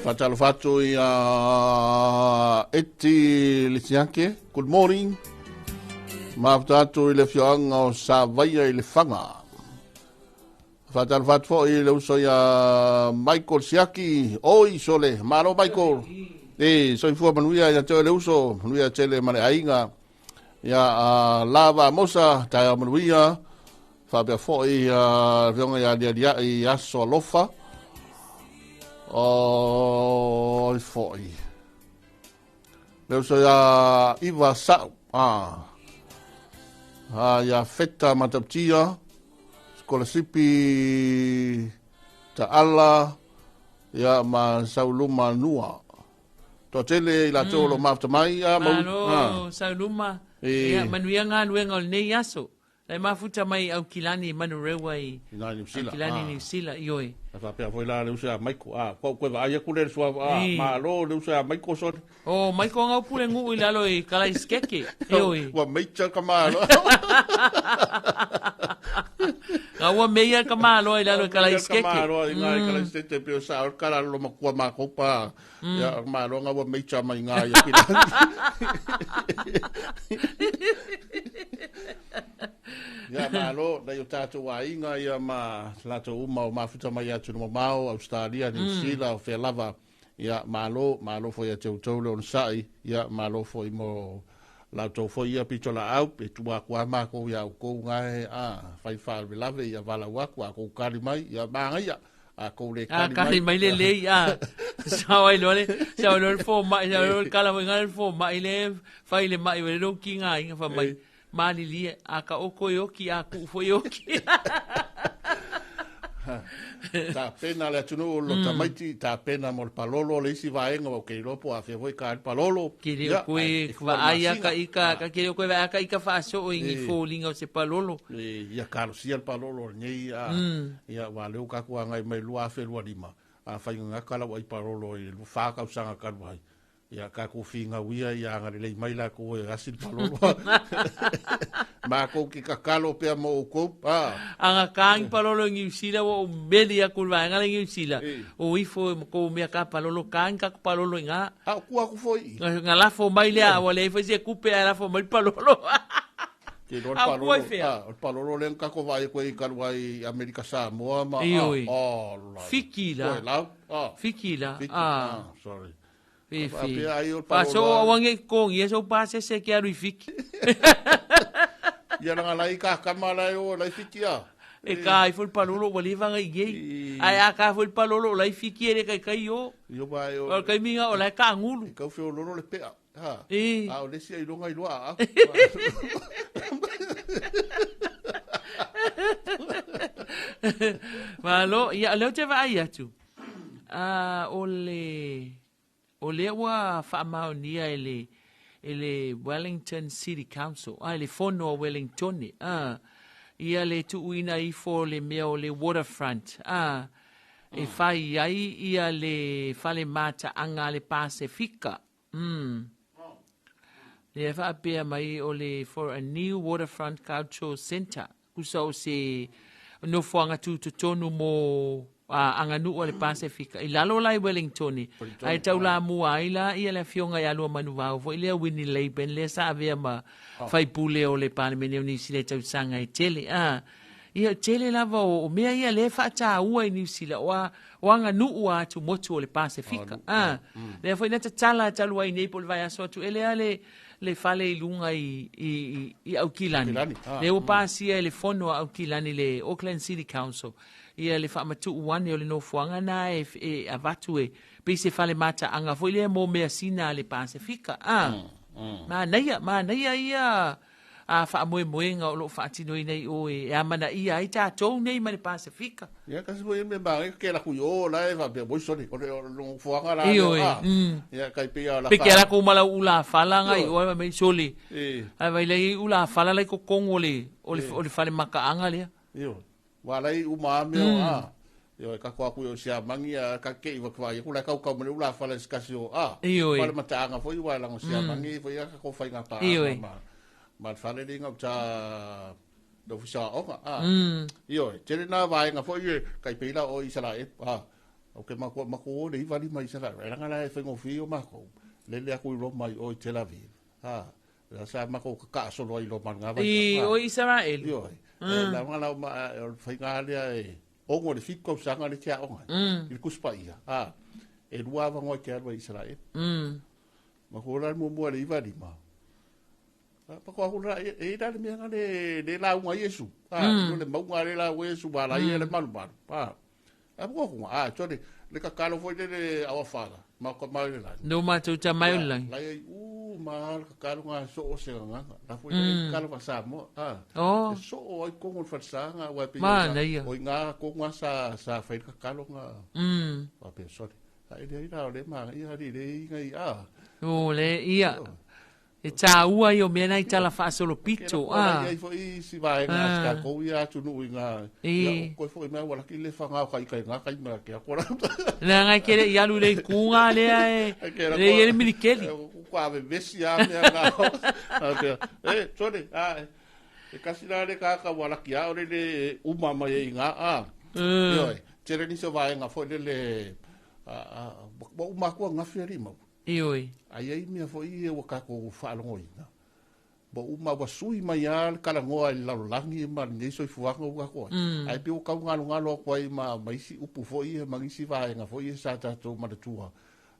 Faatalofa atu ia Eti Lisiake. Good morning. Mafuta atu i le afioaga o Savaia i le Faga. Faatalofa atu foi i le uso ia Michael Siaki. Oi sole, malo Michael. E, soifua manuia ia te oe le uso, manuia tele ma le aiga. Ia a Lava Mosa, taeao manuia. Faapea foi ia afioga ia Alialiai Aso Alofa. Oi foi. Le uso ia Iva Sa'u. Ah. Ah, ia Feta Matautia. Sikolasipi Ta'ala. Ia ma Sauluma Nua. Toatele i latou o lo o mafuta mai. Ah, mau, Malo, ah. Sauluma. E. Ia, manuia galuega o lenei aso. Lai mafuta mai Aukilani i Manurewa i I Niu Sila. Aukilani Ah. Niu Sila, ioe. A faapea foi la le uso ia Maiko. Ah, kua koe vaai aku le sua, ah, E. malo le uso ia Maiko sone. O Maiko ngau pule nguu i lalo i Kalaiskeke, ioe. Ua meicha ka malo. Nga ua meia ka malo i lalo i Kalaiskeke. Ka malo i ngai Kalaiskeke pe o sa o kala lo makua makopa. Ia malo nga ua meicha mai ngai ia kila. Ia malo, nei o tātou aiga ia ma latou uma o mafuta mai atu no mamao, Australia, New Zealand, o fea lava. Ia, malo, malo foi ia te outou le onosai, ia, malo foi mo la outou foi ia pitolaau, e tua atu lava matou ia outou gae, a, fai faalavelave, ia valaau atu, a tou tali mai, ia manaia, a tou le A tali kali mai, mai lelei a. Sao ai loa le sao ai loa le fomai, sao ai loa le kala mai le fomai le fai le mai le lo kinga inga fa mai. Malilie a ka oko e oki a ku foi oki. Tapena le atunuu o lo tamaiti, tapena mo le palolo le isi vaega o ke iloa po o afea foi ka le palolo. Ke le Ia, koe ae e fua va le ai a masina. ka ika ka ke le koe va a ka ika fa so i ni foliga o se palolo. E, ia kalosia le palolo o lenei a, ia ua leu ka ku angai mai 2025 a whainga ngaka lau ai palolo i le wha kausaga kalu ai. Ia ka ku whinga uia ia anga lelei mai la ko e asi le palolo. Mākou ki kakalo pea mo oukou. Ah. Anga kaangi palolo i Niu Sila ua ou meli aku i le vaega lea i Niu Sila. E. O ifo e kou mea ka palolo kaangi ka palolo i ngā. A o kua aku foi. Nga nga lafo mai lea ua leai foi se kupe ae lafo mai le palolo. Ke loa le A o kua palolo. i fea? Ah, o le palolo lea na kako vaai koe i kalu ai Amerika Samoa ma. Ioe. Ah, oh, la. Fiki la. Koe lau. Ah. Fiki la. Fiki. Ah. Ah, sorry. Fe Fa fe. pea ai o le Fa so palolo. awange kongi e so pasese ke alu i Fiki. Ia langa lai ka kama lai o lai fiki a. E ka ai foi le palolo ua leva ngai i ei. I- Ae a ka foi le palolo o lai Fiki e le kai kai o. Io ba o. O le kaimiga o lai ka angulu. E kau feo lolo le pea. Ha. E. A o le sia i longa i loa a. Malo, ia leo te vaai atu. Ah, o le o lea ua faamaonia e le e le Wellington City Council, ah, le fono o Wellington, ah, ia le tuuina ifo le mea o le waterfront, ah, e fai ai ia le fale mataaga a le Pasefika. Lea faapea mai o le for a new waterfront cultural centre. Kusa o se nofoaga tutotonu mo a aganuu a le Pasefika. I lalo la i Wellington, ai taulamua ai la ia le afioga ia Lua Manuvao foi lea Winnie Laban lea sa avea ma faipule o le Palemene o Niu Sila i tausaga e tele. Ah, ia tele lava o mea ia lea e faataua i Niu Sila o a o aganuu a atumotu o le Pasefika. Ah, lea foi na tatala talu ai nei po o le vaiaso atu e lea le le fale i luga i, i, i, i Aukilani. Aukilani, ah, Le ua pasia e le fono a Aukilani le Auckland City Council. Ia le faamatu'u ane o le nofoaga na e, e avatu e pei se fale mataaga foi lea mo measina a le Pasefika. Ah, manaia, manaia ia a faamoemoega o loo faatinoina i o e amanaia ai tatou nei ma le Pasefika. Ia kasi foi me ma ke la ku yo la e va be bo soli o le lo fuanga la. Ioe, Ah. Ia kai pe ia la. Pe ke ala ko mala ula fala ngai o mai soli. E. Ai vai lei ula fala lai ko kongo le o le o le fale makaanga lea. Io. Wa lai uma me o a. Io e ka ko aku yo sia mangi a ka ke i wa ku la kau kau me ula fala skasi o a. Ioe. Fale mataaga foi wa la sia mangi foi ia ka ko fai ngā pa. Ioe. Ma ma fale le ngā ta do fusa o a. Io e tele na vaenga foi e kai pe la o Israel. A. O ke ma ko ma ko le i vali mai Israel. Era ngala e whengo fi o mako. Le le aku i Roma i o i Tel Aviv. A. La sa mako ka ka solo i Roma ngā vai. I o Israel. Io e. La ngala o ma o whainga alea e ongo le fiku au sanga le tia onga. I le kuspa ia. A. E lua awangoa ke alua i Israel. Ma ko la mo mo le iwa lima. Pa ko aku la e la le mea le le la unga Yesu. A no le maunga le la Yesu ba la ia le malu malu. A. A ko aku a tole le ka kalo foi le le awa fala. Ma ko ma le la. No matou ta mai o le lagi. La ia u ma le ka kalo nga so o se nga. La foi le kalo fa sa mo. A. Oh. E so o ai kongo le falsanga wa pe. Manaia. O nga ko nga sa sa fai ka kalo nga. Wa pe sorry. Ai le ira o le ma ia ri le inga i a. O le ia. E tāua i o mea nei tala faasolo pito. Ah. Ah. Ia foi si vai nga ska ko ia tu nu inga. Ia ko foi mai wala ki le fanga ka i ka kai ma ke ko la. Le ngai kele i alu le kunga lea e. Le i ele milikeli. Ko ave vesi a mea nga. E sorry. A e kasi la le ka ka wala ki a o le le uma mai i nga a. Io tere ni so vai nga foi le le a wa uma ko nga feri mau. Ioi. Ai ai mea foi e ua kako whaalongoina. Bo uma wa sui mai a le kalangoa i lalolangi ma lenei soifuaga ua kako ai. Ai pe ua kau galogalo aku ai ma maisi upu foi ia ma isi vaega foi ia sa tatou manatua.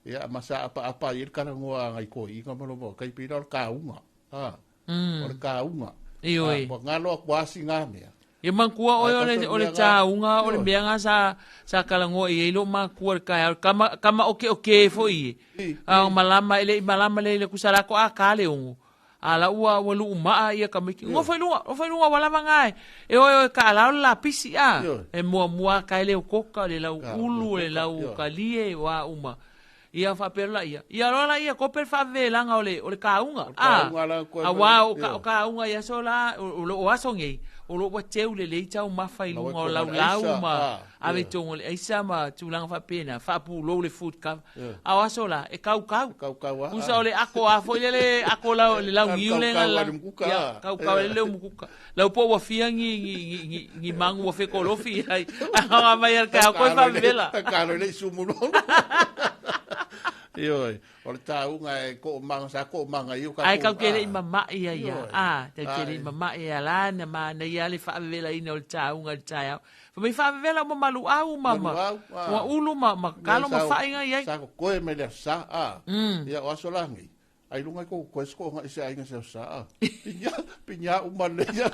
Ia, ma sa apaapa ai le talanoa a nai toeaiina ma loma, tai pei la o le kauga, a, o le kauga. Ioe. A, ua galo atu lava sina mea. Ia manatua oe Ae o le, tatou o le mea na- tauga o le Ioe. mea na sa, sa talanoa i ai lou matua i le taeao, le kama, kama okeoke foi e. I, A o malama, e le i malama lelei le kusa la ko a ka le ono. A la ua, ua luu maa ia tamaiti. Nofo i luga, nofo i luga ua lava na e. E oe oe ka ala o le lapisi a. Ioe. E muamua ka e leo koka, o le lau Ka, ulu, o le koka, lau ioe. kalie, o a uma. Ia faapea la ia. Ia loa la ia kope le faavevelaga o le, o le kauga. O le kauga la koe A mai- ua o ka, Ioe. o kauga ia aso la, o, o lo o aso nei, o lo ua teu lelei taumafa i Lau e luga o toga le laulau aisa, ma ah, ave ioe. toga o le aisa ma tulaga faapena, faapulou le food cover. Ioe. A o aso la, e kaukau. Kaukau a, Kusa ah. o le ako a foi lele, ako lau, le lau niu le Kaukau nga la. a le mukuka, Ia, ah. kaukau Ioe. le leo mukuka. Lau po ua fia ngi, ngi, ngi, ngi, ngi mangu ua fekolofi ai. A mai al ka koe faavevela. Kalo le sumu lolo. Ioe, o le tauga e ko manga sa ko manga i o ka Ai kau ke le i mama'i ia ia. Ioe. A, tau te le i Ai. mama'i ia la na ma na ia le faavevelaina o le tauga le taeao. Fa mai faavevela o mamalu au ma ma. Malu au, ah. Ua ulu ma ma kalo ma whainga i ai. Sa ko koe me le sa a. Ia o aso langi. Ai lunga i ko koe sko nga ise ainga se sa a. Pinya pinya uma le ia.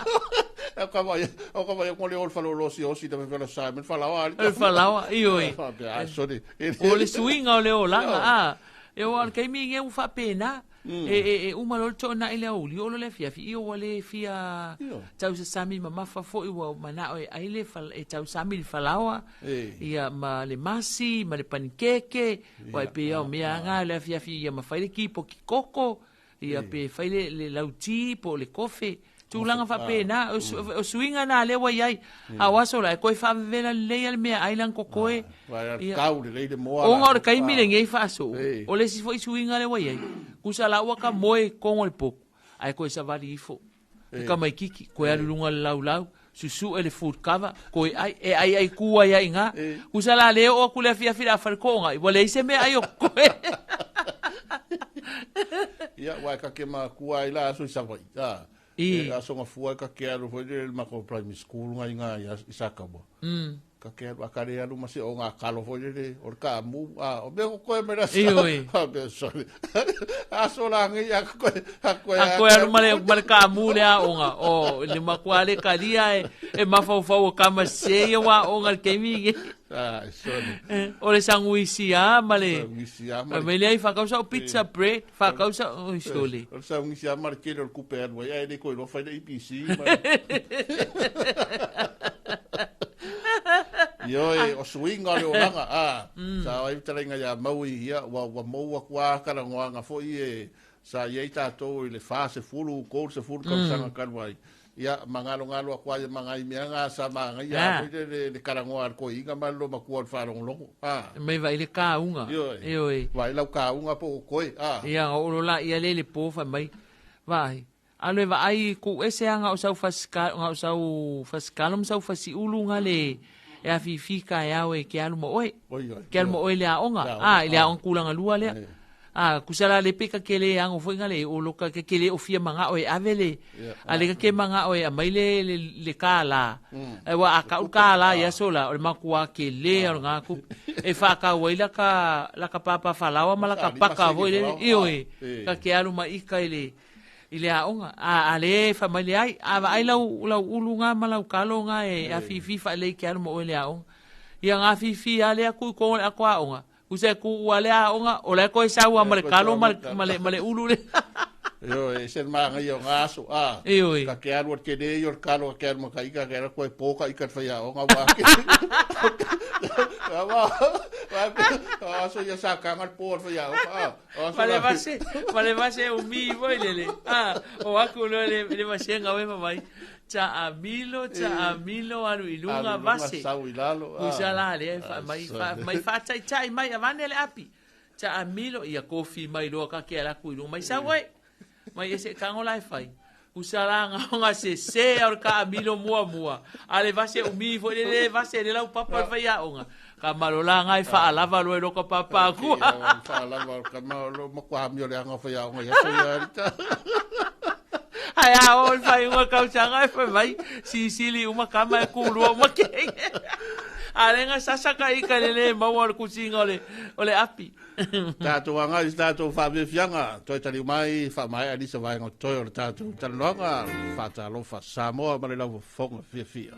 O ka vai o ka vai ko le ol falo lo si o si te vela sa me fala o ali. O le falaoa, ioe. Ah, sorry. O le suiga o le olaga, Ioe. a. E o al kaimi nge u faapena. E, e, e uma lo le to'ona'i le auli o lo le afiafi ia ua lē fia Ioe. tausasami mamafa fo'i ua mana'o e ai le e tausami le falaoa E. ia ma le masi ma le panikeke ua e pei ao mea aga le afiafi ia mafai le kipoki koko ia pe fai le, le lauti po o le kofe tulaga faapena o, su, o suiga na lea ua iai a o aso la e koe faavevela lelei a le mea ai lana kokoe Vai Ia. kau le le moa. Ona o le kaimi lenei faasoo Ei. o le isi fo'i suiga le ua iai kusa la ua ka moe kogo le poku ae koe savali ifo e kamaikiki koe alu luga le laulau susu'e le food cover koe ai e ai ai ku ai ai gā kusa la lē oo aku le afiafi le afale ko'oga'i ua leai se mea ai o koe Ia wai ka ke ma kua i la aso i Savaii. Ah. I. E aso nga fua ka ke alu foi le mako primary school nga inga i i Sakawa. Ka ke alu akare alu ma se o nga kalo foi le o le ka mu a o me ko koe me la sa. Ioe. A me sorry. Aso la ngi a koe a koe a koe alu ma le ma le kamu le aoga o le makuā le kalia e e mafaufau o kama sē ia ua aoga le kaimi ge Ah, sorry. o le saguisi a ma le Ngisi a ma. mai le ai faakausa o pizza bread faakausa oi sole O sa ngisi a ma le kele o le kupe alu ai ai le koe lo fai le EPC. Ioe, o suiga o le olaga, a. Sa ai fetalaiga iā Maui, ia, ua ua mou aku lava kalagoaga fo'i e sa i ai tatou i le 40, 30 tausaga talu ai. Ia, magalogalo aku ai ma nai mea ga sa magaia Ah. foi le le le kalagoa a le koiga ma le lomatua o le faalogologo, a. Mai vai le kauga. Ioe. Ioe. Vai lau kauga po o koe, a. Ia o lo la ia le le po fa mai. Vai. Alo e vaai ku ese anga o sau fasika nga o sau fasikalo ma sau fasiulu nga le e afifi ka e au e ke alu mo oe. Oi, oi. Ke alu mo oe le aoga. Le aoga, Ah, i le ah. aoga kulaga lua lea. Eh. Ah, kusala le pe ka kele ango foi nga le o lo ka ke kele o fia manga o e ave le. Ia, A le ka ke manga o e amai le le, le ka la. E wa a ka u ka la ia so la o le makua ke le o nga ku. E fa ka wai la ka la ka papa falawa ma la ka Sa, paka lima foi le. sene Io e. Eh. Ka ke alu ma ika i le i le aoga. A, a le fa mai le ai, a vaai lau, lau ulu ngā ma lau kalo ngā e a fifi fa le ke alu mo oe le aoga. Ia ngā fifi a le aku i kongo le ako aoga. Kusa ku ua le aoga, o le koe saua ma le koe kalo saua ma ma le, le ma le, ma le ulu le. Ioe, se magaia o ngā aso, a. Ioe. Ka ke alu o le kele i o le kalo ka ke alu ma ka ika, ke alu koe pō ka ika le whai aoga, wā ke. Wa, wa, aso ia sa kanga le pō o le whai aoga, a. O aso Ma le la- vase, ma le vase umi foi lele. Ah, o aku lo le, le vase ngā we mai. Ta amilo, ta amilo alu i lunga Alu i lunga, vase. sau i lalo, a. Kusa la le fa mai fa sorry. mai fa tai tai mai avane le api. Ta amilo ia kofi mai loa ka ke ala ku i lunga mai sau oi. Mai ese kango la e fai. Kusa la nga nga se se au ka amilo mua mua. Ale vase umi foi le le vase le lau papa le fai aonga. Ka malola nga e fa alava lo e loko papa ku. Ia, o le whaalava, ka ma lo makua ami o le anga whai aoga, ia so ia rita. Ai a o le fai unga kausanga e fai mai. Sisili uma kama e kulua uma ke. A le ga sasa ka ika le le maua o le kusiga o le o le api. Tatou agai i se tatou faafiafiaga, toe taliu mai faamaea nisi o vaega o totoe o le tatou talanoaga. Faatalofa Samoa ma le laufofoga fiafia.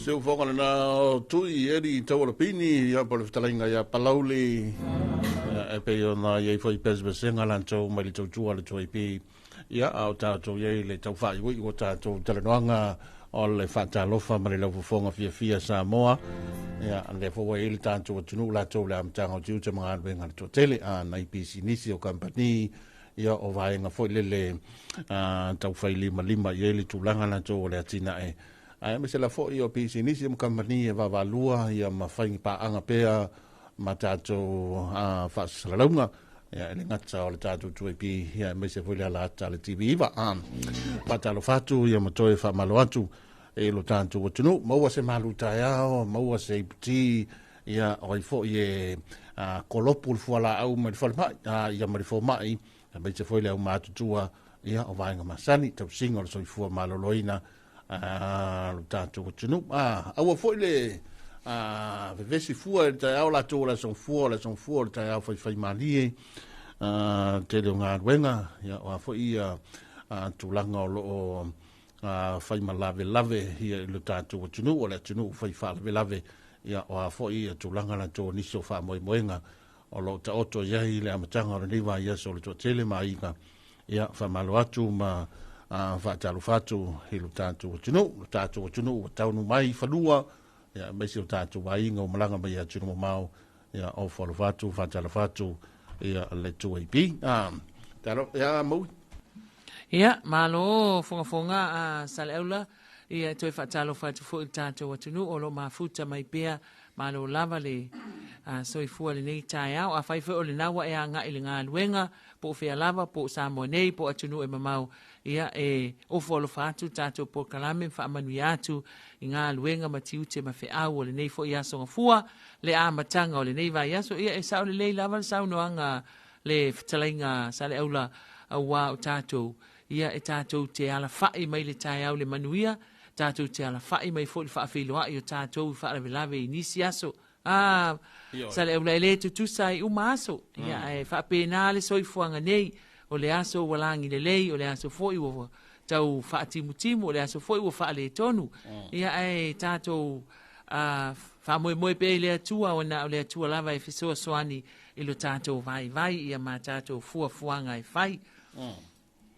Se ufoga lena o Tui Eri Taualapini, ia po le fetalaiga ia Palauli, e pei ona i ai foi pesepesega latou mai le tautua le 2AP, ia a o tatou i ai le taufaaiuiu o tatou talanoaga o le faatalofa ma le laufofoga fiafia Samoa, ia lea foi ua i ai le tatou atunuu latou le amataga o tiute ma galuega le toatele a nai pisinisi o kamupani, ia o vaega foi lele taufai limalima i ai le tulaga latou o le atinae. Ae aemaise la foi o pisinisi ma kamupani e vaavaalua ia ma fai paaga pea ma tatou faasalalauga, ia e le gata o le tatou 2AP, ia aemaise foi le alata a le TV9. Faatalofa atu ia ma toe faamalo atu e lo tatou atunuu. Maua se malu taeao, maua se iputi, ia o ai foi e kolopu le fualaau mai le falemai, ia ma le fomai, aemaise foi le au matutua, ia o vaega masani, tausiga o le soifua maloloina lo tatou atunuu. Aua foi le a vevesi fua i le taeao latou o le aso fua, o le aso fua o le taeao faifaimalie, tele o galuega, ia, o a foi ia tulaga o lo o fai ma lavelave ia i le tatou atunuu, o le atunuu fai faalavelave, ia, o a foi ia tulaga latou o nisi o faamoemoega o lo o taoto i ai le amataga o lenei vaiaso o le toatele ma aiga, ia, faamalo atu ma faatalofa atu i lo tatou atunuu, lo tatou atunuu ua taunu mai i fanua, ia, aemaise o tatou aiga o malaga mai atunuu mamao, ia, o faalofa atu, faatalofa atu, ia, le 2AP. Talo, ia, Maui. Ia, malo fogafoga a Saleaula, ia toe faatalofa atu foi i le tatou atunuu o lo o mafuta mai pea, malo lava le soifua lenei taeao. Afai foi o lena ua e agai i le galuega, po o fea lava, po o Samoa nei, po o atunuu e mamao, ia e ofo alofa atu le tatou polokalame ma faamanuia atu i galuega ma tiute ma feau o lenei foi aso gafua, le amataga o lenei vaiaso. Ia e sao lelei lava le saunoaga le fetalaiga Saleaula, auā o tatou, ia e tatou te alafai mai le taeao le manuia, tatou te alafai mai foi le faafeiloai o tatou i faalavelave i nisi aso. A, Saleaula, e le tutusa ai uma aso, ia ae faapena le soifuaga nei, o le aso ua lagi lelei, o le aso foi ua tau faatimutimu, o le aso foi ua faaletonu, ia ae tatou faamoemoe pea i le Atua, ona o le Atua lava e fesoasoani i lo tatou vaivai ia ma tatou fuafuaga e fai.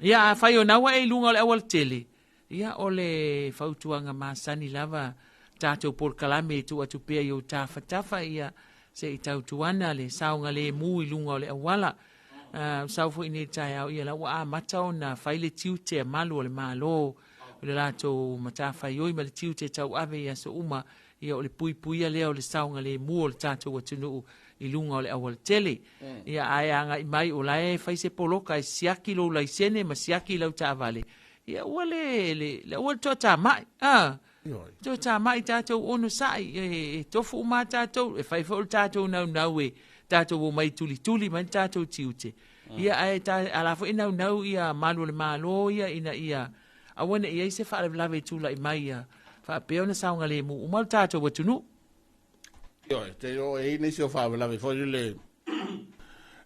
Ia, afai o naua e i luga o le aualatele, ia o le fautuaga masani lava tatou polokalame e tuu atu pea i ou tafatafa, ia se i tautuana le saogalemu i luga o le auala. Sau foi nei taeao, ia la ua amata ona fai le tiute a malu o le Malo, o le latou matafaioi ma le tiute tauave i aso uma, ia o le puipuia lea o le saogalemu o le tatou atunuu i luga o le aualatele. Ia ae agai mai o la e fai se poloka e siaki lou laisene ma siaki lau taavale, ia ua le le ua le toatamai. A toatamai tatou onosai, e tofu uma tatou, e fai foi o le tatou naunau e tatou omai tulituli mai le tatou tiute. Ia ae ala foi naunau ia malu o le Malo ia ina ia aua ne i ai se faalavelave e tulai mai ia faapea ona saogalemu uma le tatou atunuu. Ioe, te o e nisi o faalavelave foi le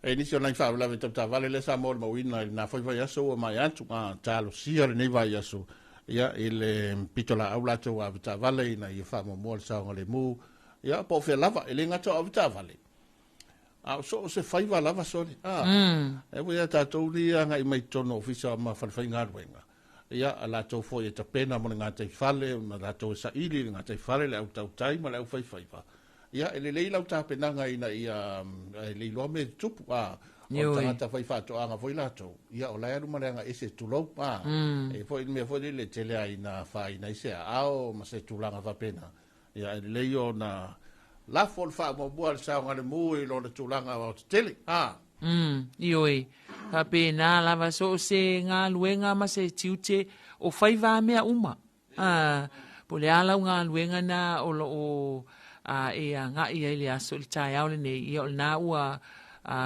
e nisi o nai faalavelave tau taavale lea sa molimauina i lena foi vaiaso ua mai atu, a talosia lenei vaiaso, ia, i le pitolaau latou avetaavale ina ia faamuamua le saogalemu, ia, po o fea lava, e le gata o avetaavale, a o so o se faiva lava sole. E ua ia tatou ni agai mai totonu o ofisa ma falefaigaluega, ia, a latou foi e tapena mo le gataifale, ma latou e saili le gataifale, le au tautai ma le au faifaiva, ia, e lelei lau tapenaga ina ia e le iloa mea e tutupu. A o le tagata fai faatoaga foi latou, ia, o la e alu ma le aga ese tulou. A e foi le mea foi lele tele ai na faaina ai se aao ma se tulaga faapena, ia, e lelei ona lafo le faamuamua le saogalemu i lona tulaga aoaotetele. A Ioe, faapena lava so o se galuega ma se tiute o faiva mea uma. Po o le a lau galuega na o lo o e agai ai le aso i le taeao lenei, ia o lena ua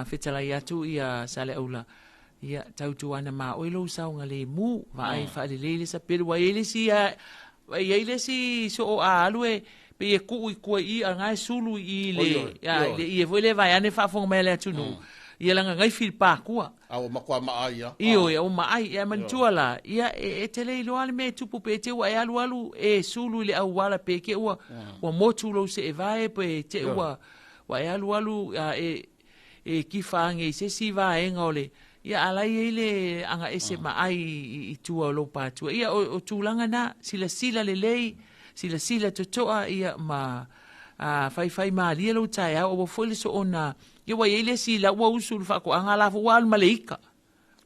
fetalai atu ia Saleaula, ia tautuana ma oe lou saogalemu, vaai faalelei le sapelu, ua i ai le isi e i ai le isi soo a alu e pei e tuu i tua i i, a na e sulu i i le, ia, i le ie foi le vaeane faafofoga mai a le atunuu. Ia laga gaifi i le patua. A ua matua maai ia. Ioe, ua maai. Ia manatua la, ia e te le iloa le mea e tupu pe te ua e alu alu e sulu i le auala pe te ua, ua motu lou seevae pe te ua, ua e alu alu e, e kifa age i se isi vaega o le, ia a la e i ai le agaese maai i tua o lou patua. Ia o tulaga na, silasila lelei, silasila totoa ia ma faifai malie lou taeao, aua foi le soona, ia ua i ai le isi la ua usu i le faatoaga la foi ua alu ma le ika.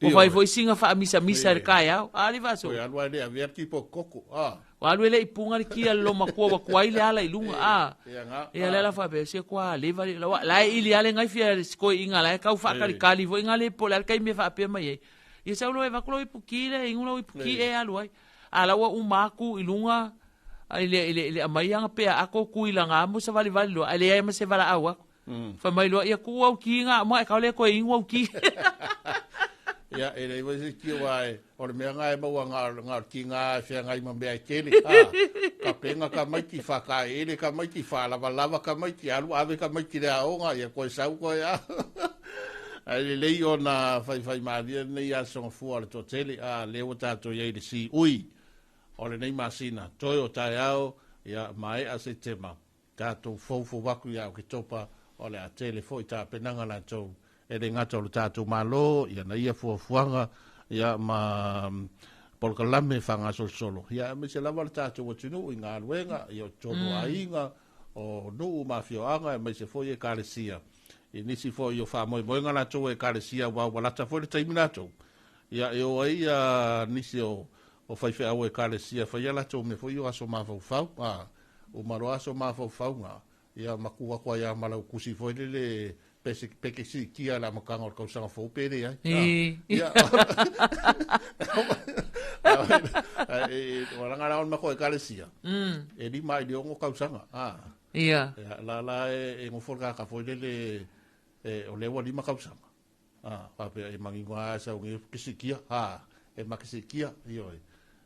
Ua fai foi sina faamisamisa i le taeao. A le faaso. Ua alu ai le avea tipo koko. A. Ua alu ele i punga le kia le lomatua ua tuai le ala i luga. A. Ia le ala faapea se kua leva le la la e ili ale ngai fia skoi inga la e kau faakalikali foi nga le po le kai me faapea mai ai. Ia sau lo e vaku lo ipu ki le ingu lo ipu ki e alu ai. A la ua uma aku i luga i le i le i le amai anga pea ako kui la nga mo sa vali vali lo ale ai ma se vala au aku. Fai mai loa, ia tuu au ki ngā, mai kau le koe ingu au ki. Ia, e leai foi se isi aua e, o le mea lena e maua na o, na o le tiga e feagai ma mea e tele. A, tapena tamaiti, faataeele tamaiti, faalavalava tamaiti, alu ave tamaiti i le aoga, ia toe sau toe a. Ae lelei ona faifaimalie lenei aso gafua o le toatele, a, lea ua tatou i ai i le siui o lenei masina, toe o taeao, ia, maea Setema, tatou foufou atu ia Oketopa, o le a tele foi tapenaga latou e le gata o le tatou Malo, ia na ia fuafuaga, ia ma polokalame faagasolosolo, ia aemaise lava le tatou atunuu i galuega, ia o totonu o aiga, o nuu ma afioaga, aemaise foi ekalesia. I nisi foi o faamoemoega latou o ekalesia, aua ua lata foi le taimi latou, ia e o ai ia nisi o faifeau o ekalesia faia latou mea foi o aso mafaufau, a uma loa aso mafaufauga, ia maku atu ai lava ma lau tusi foi lele pe te siitia i le amataga o le tausaga fou pe leai. Ia, ua laga la o le matou ekalesia, e 5 i le 6 tausaga. Ia. La la e nofo le tagata foi lele, o lea ua 5 tausaga. Faapea e manino lava sau nei ke siitia, e ma ke siitia, ioe,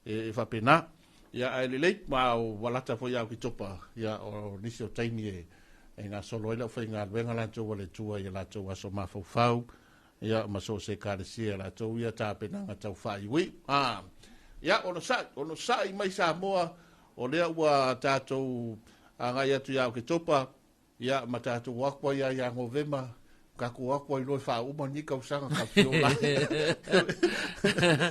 e faapena. Ia, ae lelei, ma ua lata foi ia Oketopa, ia, o nisi o taimi e gasolo ai le aufaigaluega latou a le Atua i a latou aso mafaufau, ia, ma so o se ekalesia latou ia tapenaga tau faaiuiu. Ia, onosai mai Samoa, o lea ua tatou agai atu ia Oketopa, ia, ma tatou o atu ai ia Novema, tatou o atu ai loa e faauma lenei tausaga ka fia ola ai.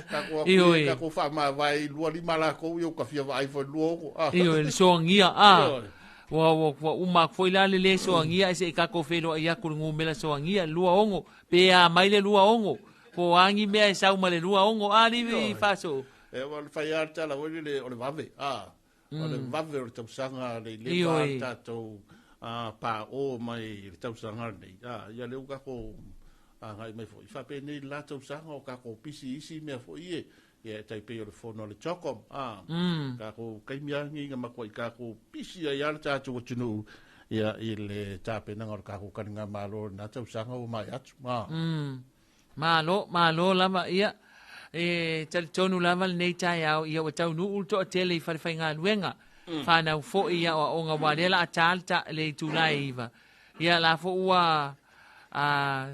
Tatou o atu ia, tatou faamavae i 25 latou, ia ua ta fia vaai foi i le 26. Ioe, le soagia, a. Ua, ua, ua uma atu foi la le lē soagia ae se i tatou feiloai atu i le numera soagia, le 26. Pe a mai le 26, po o a ni mea e sau ma le 26, a alii Faasoo? E, ua fai lava le tala foi lele o le vave, a. O le vave o le tausaga le i leva le tatou paʻō mai i le tausaga lenei. Ia lea ua tatou agai mai foi. Faapenei le la tausaga o tatou pisi isi mea foi e, ia e tai pei o le fono a le CHOGM. Tatou taimi lava lenei na matuai tatou pisi ai lava le tatou atunuu ia i le tapenaga o le tatou taligamalo i lena tausaga ua maea atu. Malo, malo lava, ia. E talitonu lava lenei taeao, ia ua taunuu le toatele i falefaigaluega. Fanau foi i aoaoga, aua o lea o le a ta le, ta, le itula e 9. Ia la foi ua a,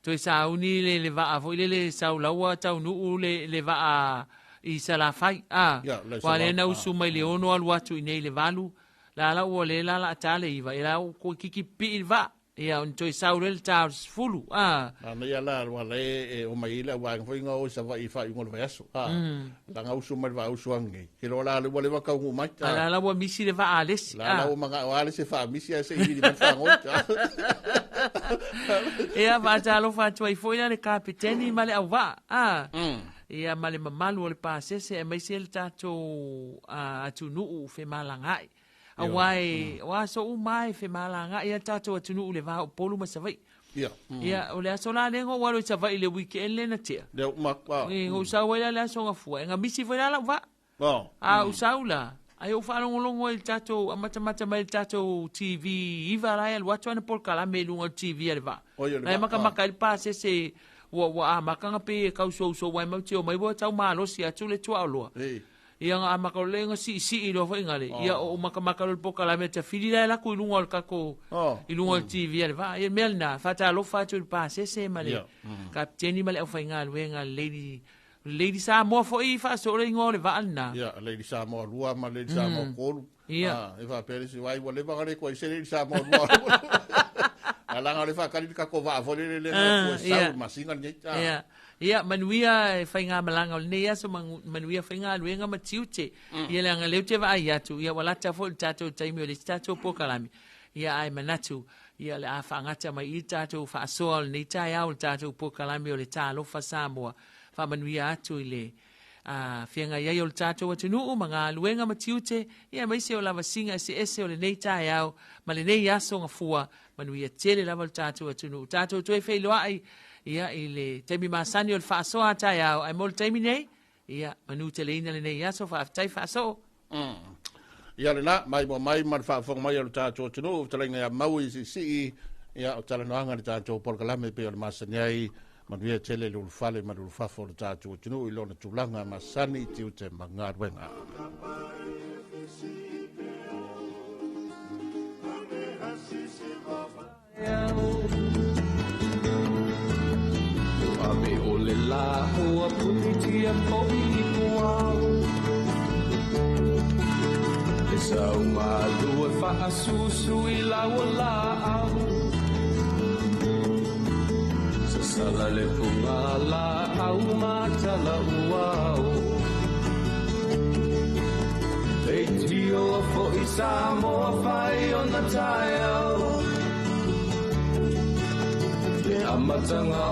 toe sauni le, le vaa foi lele sau la ua taunuu le, le vaa i Salafai. A, Ia, le ua lea na Salau, usu mai le 6 alu atu i nei i le 8. La la ua le la la a ta le 9, ia la ua kiki pipii le vaa. Ia, ona toe sau lea le ta o le 10, a. Manaia la, aua la e omai ai le auvaega foi na o i Savaii i faaiuga o le vaiaso, a. La na usu mai le vaa-usu ananei, ke loa la ua leva taunuu mai, a. A la la ua misi le vaa a le isi, a. La la ua manao lava le isi e faamisi ae se i vili mai le fagoi, a. Ia, faatalofa atu ai foi la le Kapeteni ma le auvaa, a. Ia, ma le mamalu o le pasese aemaise le tatou atunuu femalagaai. Aua e, o aso uma lava e femalagaai ai le tatou atunuu i le va o Upolu ma Savaii. Ia. Ia, o le aso la lea na ou alu ai i Savaii i le weekend lea na tea. Lea uma atu, a. E, na ou sau ai la i le aso Gafua, e na misi foi la lau vaa. A ou sau la, ai ou faalogologo ai i le tatou, amatamata mai i le tatou TV 9 la e alu atu ana polokalame i luga o le TV a le vaa. Oi, o le La e vaa, makamaka ai le pasese ua amata ona pei e tausousou ai mau te omai ua tau malosi atu le tuaoloa. Ei. Ia na amata loa lea ona siisii loa foi gale. Ia o makamaka loa le polokalame tafili la e alu atu i luga o le tatou i luga o le TV a le vaa. Ia le mea lena, faatalofa atu i le pasese ma le kapiteni ma le aufaigaluega Lady Lady Samoa foi faasoo le igoa o le vaa lena. Ia, Lady Samoa 2 ma Lady Samoa 3. Ia. E faapea le isi, ai ua leva ona le toe i se Lady Samoa 2. A leaga o lea e faatali le tatou vaa foi lele lea na toe sau i le masina lenei. Ia. Ia, manuia e faigamalaga o lenei aso, manuia faigaluega ma tiute. Ia leaga o lea ou te vaai atu, ia ua lata foi le tatou taimi o le isi tatou polokalame. Ia ae manatu, ia o le a faagata mai i le tatou faasoa o lenei taeao o le tatou polokalame o le Talofa Samoa. Faamanuia atu i le feagai ai o le tatou atunuu ma galuega ma tiute, ia aemaise o lavasiga eseese o lenei taeao ma lenei aso gafua. Manuia tele lava le tatou atunuu. Tatou toe feiloai ia i le taimi masani o le faasoa a taeao, ae mo le taimi nei, ia manuteleina lenei aso. Faafetai faasoo. Ia lena, mai mo mai ma le faafofoga mai o le tatou atunuu, fetalaiga ia Maui i Siisii, ia o talanoaga i le tatou polokalame pei o le masani ai. Manuia tele i le ulufale ma le ulufafo o le tatou atunuu i lona tulaga masani i tiute ma galuega. Ave o le la ua punitia fo'i i puao Le sau malu e faasusu i lau laau Sasala le punga laau matala uao Leitio fo'i Samoa fai o na taeao Le amatanga.